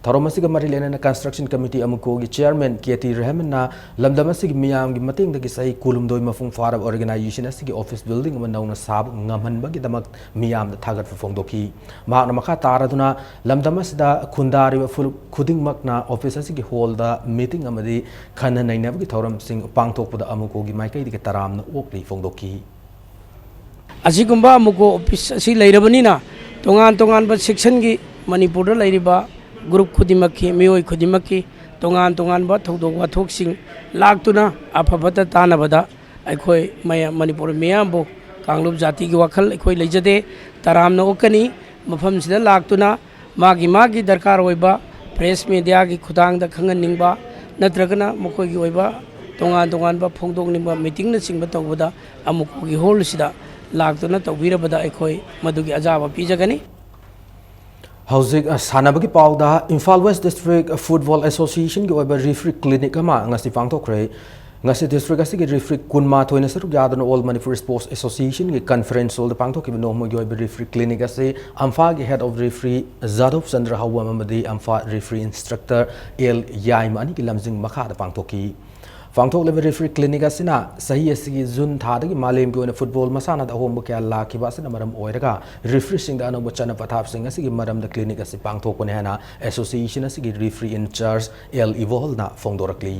ꯊꯧꯔꯝ ꯑꯁꯤꯒ ꯃꯔꯤ ꯂꯩꯅꯅ Construction Committee ꯑꯃꯨꯀꯣꯒꯤ chairman ꯀꯦ ꯇꯤ ꯔꯦꯍꯃꯟꯅ ꯂꯝꯗꯝ ꯑꯁꯤꯒꯤ ꯃꯤꯌꯥꯝꯒꯤ ꯃꯇꯦꯡꯗꯒꯤ ꯆꯍꯤ ꯀꯨꯟꯍꯨꯝꯗꯣꯏ ꯃꯄꯨꯡ ꯐꯥꯔꯕ organisation ꯑꯁꯤꯒꯤ office building ꯑꯃ ꯅꯧꯅ ꯁꯥꯕ ꯉꯝꯍꯟꯕꯒꯤꯗꯃꯛ ꯃꯤꯌꯥꯝꯗ ꯊꯥꯒꯠꯄ ꯐꯣꯡꯗꯣꯛꯈꯤ꯫ ꯃꯍꯥꯛꯅ ꯃꯈꯥ ꯇꯥꯔꯗꯨꯅ ꯂꯝꯗꯝ ꯑꯁꯤꯗ ꯈꯨꯟꯗꯥꯔꯤꯕ ꯐꯨꯂꯨꯞ ꯈꯨꯗꯤꯡꯃꯛꯅ office ꯑꯁꯤꯒꯤ hall ꯗ meeting ꯑꯃꯗꯤ ꯈꯟꯅ ꯅꯩꯅꯕꯒꯤ ꯊꯧꯔꯝꯁꯤꯡ ꯄꯥꯡꯊꯣꯛꯄꯗ ꯑꯃꯨꯀꯣꯒꯤ ꯃꯥꯏꯀꯩꯗꯒꯤ ꯇꯔꯥꯝꯅ ꯑꯣꯛꯂꯤ ꯐꯣꯡꯗꯣꯛꯈꯤ꯫ ꯑꯁꯤꯒꯨꯝꯕ ꯑꯃꯨꯀꯣ office ꯑꯁꯤ ꯂꯩꯔꯕꯅꯤꯅ ꯇꯣꯉꯥꯟ ꯇꯣꯉꯥꯟꯕ section ꯒꯤ ꯃꯅꯤꯄꯨꯔꯗ ꯂꯩꯔꯤꯕ group ꯈꯨꯗꯤꯡꯃꯛꯀꯤ, ꯃꯤꯑꯣꯏ ꯈꯨꯗꯤꯡꯃꯛꯀꯤ ꯇꯣꯉꯥꯟ ꯇꯣꯉꯥꯟꯕ ꯊꯧꯗꯣꯛ ꯋꯥꯊꯣꯛꯁꯤꯡ ꯂꯥꯛꯇꯨꯅ ꯑꯐ ꯐꯠꯇ ꯇꯥꯟꯅꯕꯗ ꯑꯩꯈꯣꯏ ꯃꯌꯥꯝ, ꯃꯅꯤꯄꯨꯔ ꯃꯤꯌꯥꯝꯕꯨ ꯀꯥꯡꯂꯨꯞ ꯖꯥꯇꯤꯒꯤ ꯋꯥꯈꯜ ꯑꯩꯈꯣꯏ ꯂꯩꯖꯗꯦ꯫ ꯇꯔꯥꯝꯅ ꯑꯣꯛꯀꯅꯤ꯫ ꯃꯐꯝꯁꯤꯗ ꯂꯥꯛꯇꯨꯅ ꯃꯥꯒꯤ ꯃꯥꯒꯤ ꯗꯔꯀꯥꯔ ꯑꯣꯏꯕ press media ꯒꯤ ꯈꯨꯠꯊꯥꯡꯗ ꯈꯪꯍꯟꯅꯤꯡꯕ ꯅꯠꯇ꯭ꯔꯒꯅ ꯃꯈꯣꯏꯒꯤ ꯑꯣꯏꯕ ꯇꯣꯉꯥꯟ ꯇꯣꯉꯥꯟꯕ ꯐꯣꯡꯗꯣꯛꯅꯤꯡꯕ meeting ꯅꯆꯤꯡꯕ ꯇꯧꯕꯗ ꯑꯃꯨꯛꯀꯤ hall ꯁꯤꯗ ꯂꯥꯛꯇꯨꯅ ꯇꯧꯕꯤꯔꯕꯗ ꯑꯩꯈꯣꯏ ꯃꯗꯨꯒꯤ ꯑꯖꯥꯕ ꯄꯤꯖꯒꯅꯤ꯫ ꯍꯧꯖꯤꯛ, ꯑ, ꯁꯥꯟꯅꯕꯒꯤ ꯄꯥꯎꯗ, ꯏꯝꯐꯥꯜ ꯋꯦꯁ ꯗꯤꯁꯇ꯭ꯔꯤꯛ ꯐꯨꯠꯕꯣꯜ ꯑꯦꯁꯣꯁꯤꯌꯦꯁꯟꯒꯤ ꯑꯣꯏꯕ ꯔꯤꯐ꯭ꯔꯤ ꯀ꯭ꯂꯤꯅꯤꯛ ꯑꯃ ꯉꯁꯤ ꯄꯥꯡꯊꯣꯛꯈ꯭ꯔꯦ꯫ ꯉꯁꯤ ꯗꯤꯁꯇ꯭ꯔꯤꯛ ꯑꯁꯤꯒꯤ ꯔꯤꯐ꯭ꯔꯤ ꯀꯨꯟꯃꯥꯊꯣꯏꯅ ꯁꯔꯨꯛ ꯌꯥꯗꯨꯅ ꯑꯣꯜ ꯃꯅꯤꯄꯨꯔ ꯁ꯭ꯄꯣꯔꯠꯁ ꯑꯦꯁꯣꯁꯤꯌꯦꯁꯟꯒꯤ ꯀꯟꯐꯔꯦꯟꯁ ꯍꯣꯜꯗ ꯄꯥꯡꯊꯣꯛꯈꯤꯕ ꯅꯣꯡꯃꯒꯤ ꯑꯣꯏꯕ ꯔꯤꯐ꯭ꯔꯤ ꯀ꯭ꯂꯤꯅꯤꯛ ꯑꯁꯤ ꯑꯝꯐꯥꯒꯤ ꯍꯦꯗ ꯑꯣꯐ ꯔꯤꯐ꯭ꯔꯤ ꯖꯥꯗꯕ ꯆꯟꯗ꯭ꯔ ꯍꯥꯎꯕꯝ ꯑꯃꯗꯤ ꯑꯝꯐꯥ ꯔꯤꯐ꯭ꯔꯤ ꯏꯟꯁꯇ꯭ꯔꯛꯇꯔ ꯑꯦꯜ ꯌꯥꯏꯃ ꯑꯅꯤꯒꯤ ꯂꯝꯖꯤꯡ ꯃꯈꯥꯗ ꯄꯥꯡꯊꯣꯛꯈꯤ꯫ ꯄꯥꯡꯊꯣꯛꯂꯤꯕ ꯔꯤꯐ꯭ꯔꯤ ꯀ꯭ꯂꯤꯅꯤꯛ ꯑꯁꯤꯅ ꯆꯍꯤ ꯑꯁꯤꯒꯤ ꯖꯨꯟ ꯊꯥꯗꯒꯤ ꯃꯥꯂꯦꯝꯒꯤ ꯑꯣꯏꯅ ꯐꯨꯠꯕꯣꯜ ꯃꯁꯥꯟꯅꯗ ꯑꯍꯣꯡꯕ ꯀꯌꯥ ꯂꯥꯛꯈꯤꯕ ꯑꯁꯤꯅ ꯃꯔꯝ ꯑꯣꯏꯔꯒ, ꯔꯤꯐ꯭ꯔꯤꯁꯤꯡꯗ ꯑꯅꯧꯕ ꯆꯠꯅ ꯄꯊꯥꯞꯁꯤꯡ ꯑꯁꯤꯒꯤ ꯃꯔꯝꯗ ꯀ꯭ꯂꯤꯅꯤꯛ ꯑꯁꯤ ꯄꯥꯡꯊꯣꯛꯄꯅꯤ ꯍꯥꯏꯅ ꯑꯦꯁꯣꯁꯤꯌꯦꯁꯟ ꯑꯁꯤꯒꯤ ꯔꯤꯐ꯭ꯔꯤ ꯏꯟ ꯆꯥꯔꯖ ꯑꯦꯜ ꯏꯕꯣꯍꯜꯅ ꯐꯣꯡꯗꯣꯔꯛꯂꯤ꯫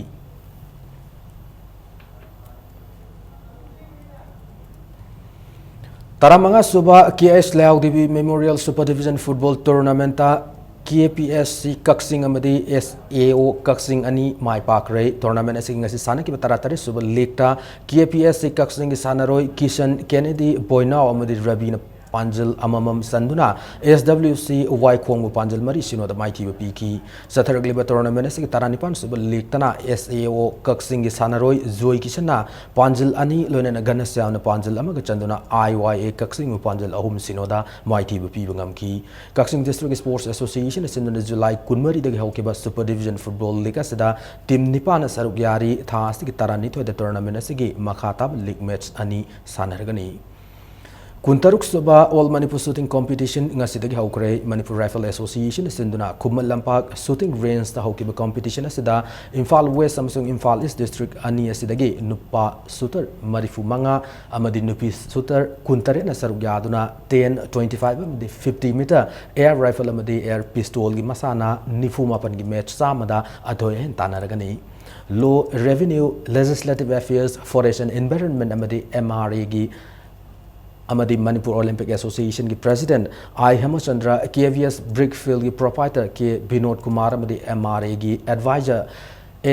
ꯇꯔꯥꯃꯉꯥ ꯁꯨꯕ K H Leihaodevi memorial super division football tournament K P S C Kakching ꯑꯃꯗꯤ ꯑꯦꯁ ꯑꯦ ꯑꯣ ꯀꯛꯆꯤꯡ ꯑꯅꯤ ꯃꯥꯏ ꯄꯥꯛꯈ꯭ꯔꯦ꯫ ꯇꯣꯔꯅꯥꯃꯦꯟ ꯑꯁꯤꯒꯤ ꯉꯁꯤ ꯁꯥꯟꯅꯈꯤꯕ ꯇꯔꯥꯇꯔꯦꯠ ꯁꯨꯕ ꯂꯤꯒꯇ ꯀꯦ ꯄꯤ ꯑꯦꯁ ꯁꯤ ꯀꯛꯆꯤꯡꯒꯤ ꯁꯥꯟꯅꯔꯣꯏ ꯀꯤꯁꯟ ꯀꯦꯅꯦꯗꯤ ꯕꯣꯏꯅꯥꯎ ꯑꯃꯗꯤ ꯔꯕꯤꯅ ꯄꯥꯟꯖꯤꯜ ꯑꯃꯃꯝ ꯆꯟꯗꯨꯅ ꯑꯦꯁ ꯗꯕ꯭ꯂꯤꯎ ꯁꯤ ꯋꯥꯏꯈꯣꯡꯕꯨ ꯄꯥꯟꯖꯤꯜ ꯃꯔꯤ ꯁꯤꯅꯣꯗ ꯃꯥꯏꯊꯤꯕ ꯄꯤꯈꯤ꯫ ꯆꯠꯊꯔꯛꯂꯤꯕ ꯇꯣꯔꯅꯥꯃꯦꯟ ꯑꯁꯤꯒꯤ ꯇꯔꯥꯅꯤꯄꯥꯟ ꯁꯨꯕ ꯂꯤꯒꯇꯅ ꯑꯦꯁ ꯑꯦ ꯑꯣ ꯀꯛꯆꯤꯡꯒꯤ ꯁꯥꯟꯅꯔꯣꯏ ꯖꯣꯏ ꯀꯤꯁꯟꯅ ꯄꯥꯟꯖꯤꯜ ꯑꯅꯤ, ꯂꯣꯏꯅꯅ ꯘꯅꯁ꯭ꯌꯥꯝꯅ ꯄꯥꯟꯖꯤꯜ ꯑꯃꯒ ꯆꯟꯗꯨꯅ ꯑꯥꯏ ꯋꯥꯏ ꯑꯦ ꯀꯛꯆꯤꯡꯕꯨ ꯄꯥꯟꯖꯤꯜ ꯑꯍꯨꯝ ꯁꯤꯅꯣꯗ ꯃꯥꯏꯊꯤꯕ ꯄꯤꯕ ꯉꯝꯈꯤ꯫ ꯀꯛꯆꯤꯡ ꯗꯤꯁꯇ꯭ꯔꯤꯛ ꯁ꯭ꯄꯣꯔꯠꯁ ꯑꯦꯁꯣꯁꯤꯌꯦꯁꯟꯅ ꯁꯤꯟꯗꯨꯅ ꯖꯨꯂꯥꯏ ꯀꯨꯟꯃꯔꯤꯗꯒꯤ ꯍꯧꯈꯤꯕ ꯁꯨꯄꯔ ꯗꯤꯕꯤꯖꯟ ꯐꯨꯠꯕꯣꯜ ꯂꯤꯒ ꯑꯁꯤꯗ ꯇꯤꯝ ꯅꯤꯄꯥꯟꯅ ꯁꯔꯨꯛ ꯌꯥꯔꯤ꯫ ꯊꯥ ꯑꯁꯤꯒꯤ ꯇꯔꯥꯅꯤꯊꯣꯏꯗ ꯇꯣꯔꯅꯥꯃꯦꯟ ꯑꯁꯤꯒꯤ ꯃꯈꯥ ꯇꯥꯕ ꯂꯤꯒ ꯃꯦꯠꯆ ꯑꯅꯤ ꯁꯥꯟꯅꯔꯒꯅꯤ꯫ ꯀꯨꯟꯇꯔꯨꯛ ꯁꯨꯕ ꯑꯣꯜ ꯃꯅꯤꯄꯨꯔ ꯁꯨꯇꯤꯡ ꯀꯣꯝꯄꯤꯇꯤꯁꯟ ꯉꯁꯤꯗꯒꯤ ꯍꯧꯈ꯭ꯔꯦ꯫ ꯃꯅꯤꯄꯨꯔ ꯔꯥꯏꯐꯜ ꯑꯦꯁꯣꯁꯤꯌꯦꯁꯟꯅ ꯁꯤꯟꯗꯨꯅ ꯈꯨꯃꯟ ꯂꯝꯄꯥꯛ ꯁꯨꯇꯤꯡ ꯔꯦꯟꯖꯇ ꯍꯧꯈꯤꯕ ꯀꯣꯝꯄꯤꯇꯤꯁꯟ ꯑꯁꯤꯗ ꯏꯝꯐꯥꯜ ꯋꯦꯁ ꯑꯃꯁꯨꯡ ꯏꯝꯐꯥꯜ ꯏꯁ ꯗꯤꯁꯇ꯭ꯔꯤꯛ ꯑꯅꯤ ꯑꯁꯤꯗꯒꯤ ꯅꯨꯄꯥ ꯁꯨꯇꯔ ꯃꯔꯤꯐꯨ ꯃꯉꯥ ꯑꯃꯗꯤ ꯅꯨꯄꯤ ꯁꯨꯇꯔ ꯀꯨꯟꯇꯔꯦꯠꯅ ꯁꯔꯨꯛ ꯌꯥꯗꯨꯅ ꯇꯦꯟ, ꯇ꯭ꯋꯦꯟꯇꯤ ꯐꯥꯏꯚ ꯑꯃꯗꯤ ꯐꯤꯐꯇꯤ ꯃꯤꯇꯔ ꯑꯦꯌꯔ ꯔꯥꯏꯐꯜ ꯑꯃꯗꯤ ꯑꯦꯌꯔ ꯄꯤꯁꯇꯣꯜꯒꯤ ꯃꯁꯥꯟꯅ ꯅꯤꯐꯨ ꯃꯥꯄꯟꯒꯤ ꯃꯦꯠꯆ ꯆꯥꯝꯃꯗ ꯑꯊꯣꯏ ꯑꯍꯦꯟ ꯇꯥꯟꯅꯔꯒꯅꯤ꯫ Law revenue, legislative affairs, forest and environment ꯑꯃꯗꯤ ꯑꯦꯝ ꯑꯥꯔ ꯑꯦꯒꯤ ꯑꯃꯗꯤ ꯃꯅꯤꯄꯨꯔ ꯑꯣꯂꯤꯝꯄꯤꯛ ꯑꯦꯁꯣꯁꯤꯌꯦꯁꯟꯒꯤ president I Hemchandra, K V S brick ꯐꯤꯜꯒꯤ ꯄ꯭ꯔꯣꯄꯥꯏꯇꯔ ꯀꯦ ꯕꯤꯅꯣꯗ ꯀꯨꯃꯥꯔ ꯑꯃꯗꯤ ꯑꯦꯝ ꯑꯥꯔ ꯑꯦꯒꯤ ꯑꯦꯗꯚꯥꯏꯖꯔ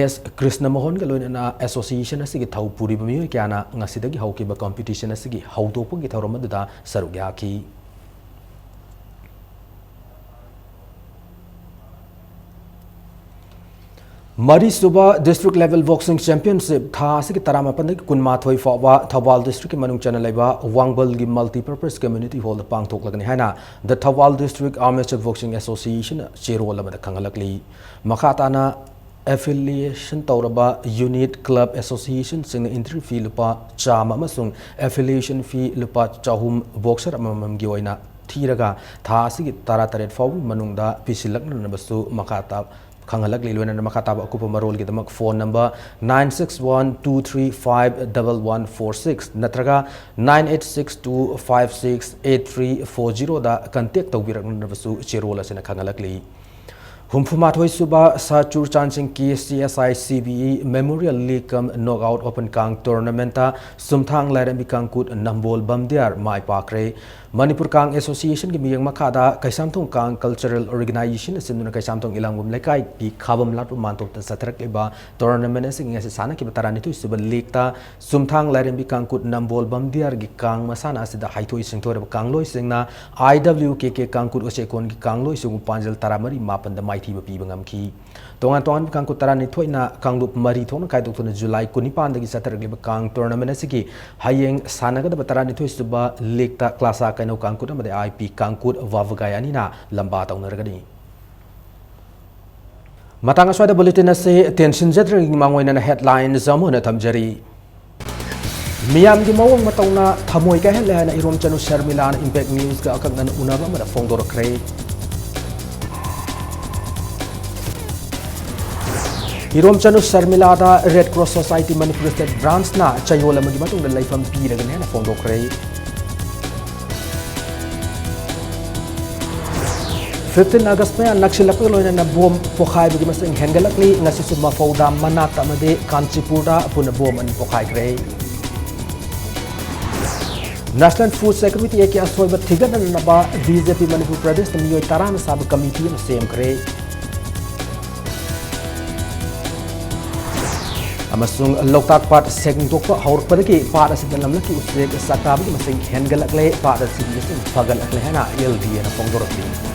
ꯑꯦꯁ ꯀ꯭ꯔꯤꯁꯅ ꯃꯣꯍꯟꯒ ꯂꯣꯏꯅꯅ ꯑꯦꯁꯣꯁꯤꯌꯦꯁꯟ ꯑꯁꯤꯒꯤ ꯊꯧ ꯄꯨꯔꯤꯕ ꯃꯤꯑꯣꯏ ꯀꯌꯥꯅ ꯉꯁꯤꯗꯒꯤ ꯍꯧꯈꯤꯕ ꯀꯝꯄꯤꯇꯤꯁꯟ ꯑꯁꯤꯒꯤ ꯍꯧꯗꯣꯛꯄꯒꯤ ꯊꯧꯔꯝ ꯑꯗꯨꯗ ꯁꯔꯨꯛ ꯌꯥꯈꯤ꯫ ꯃꯔꯤꯁꯨꯕ District Level Boxing Championship ꯊꯥ ꯑꯁꯤꯒꯤ ꯇꯔꯥꯃꯥꯄꯟꯗꯒꯤ ꯀꯨꯟꯃꯥꯊꯣꯏ ꯐꯥꯎꯕ ꯊꯧꯕꯥꯜ district ꯀꯤ ꯃꯅꯨꯡ ꯆꯟꯅ ꯂꯩꯕ ꯋꯥꯡꯕꯜꯒꯤ Multipurpose Community Hall ꯗ ꯄꯥꯡꯊꯣꯛꯂꯒꯅꯤ ꯍꯥꯏꯅ The Thoubal District Amateur Boxing Association ꯅ ꯆꯦꯔꯣꯜ ꯑꯃꯗ ꯈꯪꯍꯜꯂꯛꯂꯤ꯫ ꯃꯈꯥ ꯇꯥꯅ affiliation ꯇꯧꯔꯕ unit, club, association ꯁꯤꯡꯅ entry fee ꯂꯨꯄꯥ ꯆꯥꯝꯃ ꯑꯃꯁꯨꯡ affiliation fee ꯂꯨꯄꯥ ꯆꯍꯨꯝ boxer ꯑꯃꯃꯝꯒꯤ ꯑꯣꯏꯅ ꯊꯤꯔꯒ ꯊꯥ ꯑꯁꯤꯒꯤ ꯇꯔꯥꯇꯔꯦꯠ ꯐꯥꯎꯕꯒꯤ ꯃꯅꯨꯡꯗ ꯄꯤꯁꯤꯜꯂꯛꯅꯅꯕꯁꯨ ꯃꯈꯥ ꯇꯥ-, ꯈꯪꯍꯜꯂꯛꯂꯤ꯫ ꯂꯣꯏꯅꯅ ꯃꯈꯥ ꯇꯥꯕ ꯑꯀꯨꯞꯄ ꯃꯔꯣꯜꯒꯤꯗꯃꯛ phone number nine six one two three five double one four six ꯅꯠꯇ꯭ꯔꯒ nine eight six two five six eight three four zero ꯗ contact ꯇꯧꯕꯤꯔꯛꯅꯕꯁꯨ ꯆꯦꯔꯣꯜ ꯑꯁꯤꯅ ꯈꯪꯍꯜꯂꯛꯂꯤ꯫ ꯍꯨꯝꯐꯨꯃꯥꯊꯣꯏ ꯁꯨꯕ ꯁꯥ ꯆꯨꯔꯆꯥꯟꯁꯤꯡ K C S I C B E Memorial League cum Knockout Open ꯀꯥꯡ tournament ꯁꯨꯝꯊꯥꯡ ꯂꯥꯏꯔꯦꯝꯕꯤ ꯀꯥꯡꯀꯨꯠ ꯅꯝꯕꯣꯜ ꯕꯝꯗꯤꯌꯥꯔ ꯃꯥꯏ ꯄꯥꯛꯈ꯭ꯔꯦ꯫ ꯃꯅꯤꯄꯨꯔ ꯀꯥꯡ Association ꯒꯤ ꯃꯤꯠꯌꯦꯡ ꯃꯈꯥꯗ ꯀꯩꯁꯥꯝꯊꯣꯡ ꯀꯥꯡ Cultural Organization ꯅ ꯁꯤꯟꯗꯨꯅ ꯀꯩꯁꯥꯝꯊꯣꯡ ꯏꯂꯥꯡꯕꯝ ꯂꯩꯀꯥꯏꯒꯤ ꯈꯥꯕꯝ ꯂꯥꯠꯄ ꯃꯥꯟꯇꯣꯞꯇ ꯆꯠꯊꯔꯛꯂꯤꯕ tournament ꯑꯁꯤꯒꯤ ꯉꯁꯤ ꯁꯥꯟꯅꯈꯤꯕ ꯇꯔꯥꯅꯤꯊꯣꯏ ꯁꯨꯕ league ꯇ ꯁꯨꯝꯊꯥꯡ ꯂꯥꯏꯔꯦꯝꯕꯤ ꯀꯥꯡꯀꯨꯠ ꯅꯝꯕꯣꯜ ꯕꯝꯗꯤꯌꯥꯔꯒꯤ ꯀꯥꯡ ꯃꯁꯥꯟꯅ ꯑꯁꯤꯗ ꯍꯩꯊꯣꯏ ꯁꯤꯡꯊꯣꯏꯔꯕ ꯀꯥꯡꯂꯣꯏꯁꯤꯡꯅ I W K K ꯀꯥꯡꯀꯨꯠ ꯎꯆꯦꯛꯀꯣꯟꯒꯤ ꯀꯥꯡꯂꯣꯏꯁꯤꯡꯕꯨ ꯄꯥꯟꯖꯜ ꯇꯔꯥꯃꯔꯤ ꯃꯥꯄꯟꯗ ꯃꯥꯏꯊꯤꯕ ꯄꯤꯕ ꯉꯝꯈꯤ꯫ ꯇꯣꯉꯥꯟ ꯇꯣꯉꯥꯟꯕ ꯀꯥꯡꯀꯨꯠ ꯇꯔꯥꯅꯤꯊꯣꯏꯅ ꯀꯥꯡꯂꯨꯞ ꯃꯔꯤ ꯊꯣꯛꯅ ꯈꯥꯏꯗꯣꯛꯇꯨꯅ ꯖꯨꯂꯥꯏ ꯀꯨꯟꯅꯤꯄꯥꯟꯗꯒꯤ ꯆꯠꯊꯔꯛꯂꯤꯕ ꯀꯥꯡ tournament ꯑꯁꯤꯒꯤ ꯍꯌꯦꯡ ꯁꯥꯟꯅꯒꯗꯕ ꯇꯔꯥꯅꯤꯊꯣꯏ ꯁꯨꯕ league ꯇ ꯀ꯭ꯂꯥꯁꯥ ꯀꯩꯅꯧ ꯀꯥꯡꯀꯨꯠ ꯑꯃꯗꯤ ꯑꯥꯏ ꯄꯤ ꯀꯥꯡꯀꯨꯠ ꯋꯥꯕꯒꯥꯏ ꯑꯅꯤꯅ ꯂꯝꯕꯥ ꯇꯧꯅꯔꯒꯅꯤ꯫ ꯃꯇꯥꯡ ꯑꯁ꯭ꯋꯥꯏꯗ bulletin ꯑꯁꯤ ꯇꯦꯟꯁꯤꯟꯖꯗ꯭ꯔꯤꯉꯩ ꯃꯥꯡꯑꯣꯏꯅꯅ headlines ꯑꯃꯨꯛ ꯍꯟꯅ ꯊꯝꯖꯔꯤ꯫ ꯃꯤꯌꯥꯝꯒꯤ ꯃꯑꯣꯡ ꯃꯇꯧꯅ ꯊꯃꯣꯏ ꯀꯥꯏꯍꯜꯂꯦ ꯍꯥꯏꯅ ꯏꯔꯣꯝꯆꯅꯨ ꯁꯔꯃꯤꯂꯥꯅ Impact News ꯀ ꯑꯀꯛꯅꯅ ꯎꯅꯕ ꯑꯃꯗ ꯐꯣꯡꯗꯣꯔꯛꯈ꯭ꯔꯦ꯫ Irom Chanu ꯁꯔꯃꯤꯂꯥꯗ Red Cross Society Manipur State Branch ꯅ ꯆꯌꯣꯜ ꯑꯃꯒꯤ ꯃꯇꯨꯡꯗ ꯂꯩꯐꯝ ꯄꯤꯔꯒꯅꯤ ꯍꯥꯏꯅ ꯐꯣꯡꯗꯣꯛꯈ꯭ꯔꯦ꯫ Fifteen August ꯃꯌꯥ ꯅꯛꯁꯤꯜꯂꯛꯄꯒ ꯂꯣꯏꯅꯅ ꯕꯣꯝ ꯄꯣꯈꯥꯏꯕꯒꯤ ꯃꯁꯤꯡ ꯍꯦꯟꯒꯠꯂꯛꯂꯤ꯫ ꯉꯁꯤꯁꯨ ꯃꯐꯧꯗꯥꯝ ꯃꯅꯥꯛꯇ ꯑꯃꯗꯤ ꯀꯥꯟꯆꯤꯄꯨꯔꯗ ꯄꯨꯟꯅ ꯕꯣꯝ ꯑꯅꯤ ꯄꯣꯈꯥꯏꯈ꯭ꯔꯦ꯫ National Food Security Act ꯀꯤ ꯑꯁꯣꯏꯕ ꯊꯤꯒꯠꯅꯅꯕ B J P ꯃꯅꯤꯄꯨꯔ ꯄ꯭ꯔꯗꯦꯁꯇ ꯃꯤꯑꯣꯏ ꯇꯔꯥꯅ ꯁꯥꯕ committee ꯑꯃ ꯁꯦꯝꯈ꯭ꯔꯦ꯫ ꯑꯃꯁꯨꯡ ꯂꯣꯛꯇꯥꯛ ꯄꯥꯠ ꯁꯦꯡꯗꯣꯛꯄ ꯍꯧꯔꯛꯄꯗꯒꯤ ꯄꯥꯠ ꯑꯁꯤꯗ ꯂꯝꯂꯛꯀꯤ ꯎꯆꯦꯛ ꯆꯥꯛꯇꯥꯕꯒꯤ ꯃꯁꯤꯡ ꯍꯦꯟꯒꯠꯂꯛꯂꯦ, ꯄꯥꯠ ꯑꯁꯤꯒꯤ ꯏꯁꯤꯡ ꯐꯒꯠꯂꯛꯂꯦ ꯍꯥꯏꯅ L D A ꯅ ꯐꯣꯡꯗꯣꯔꯛꯂꯤ꯫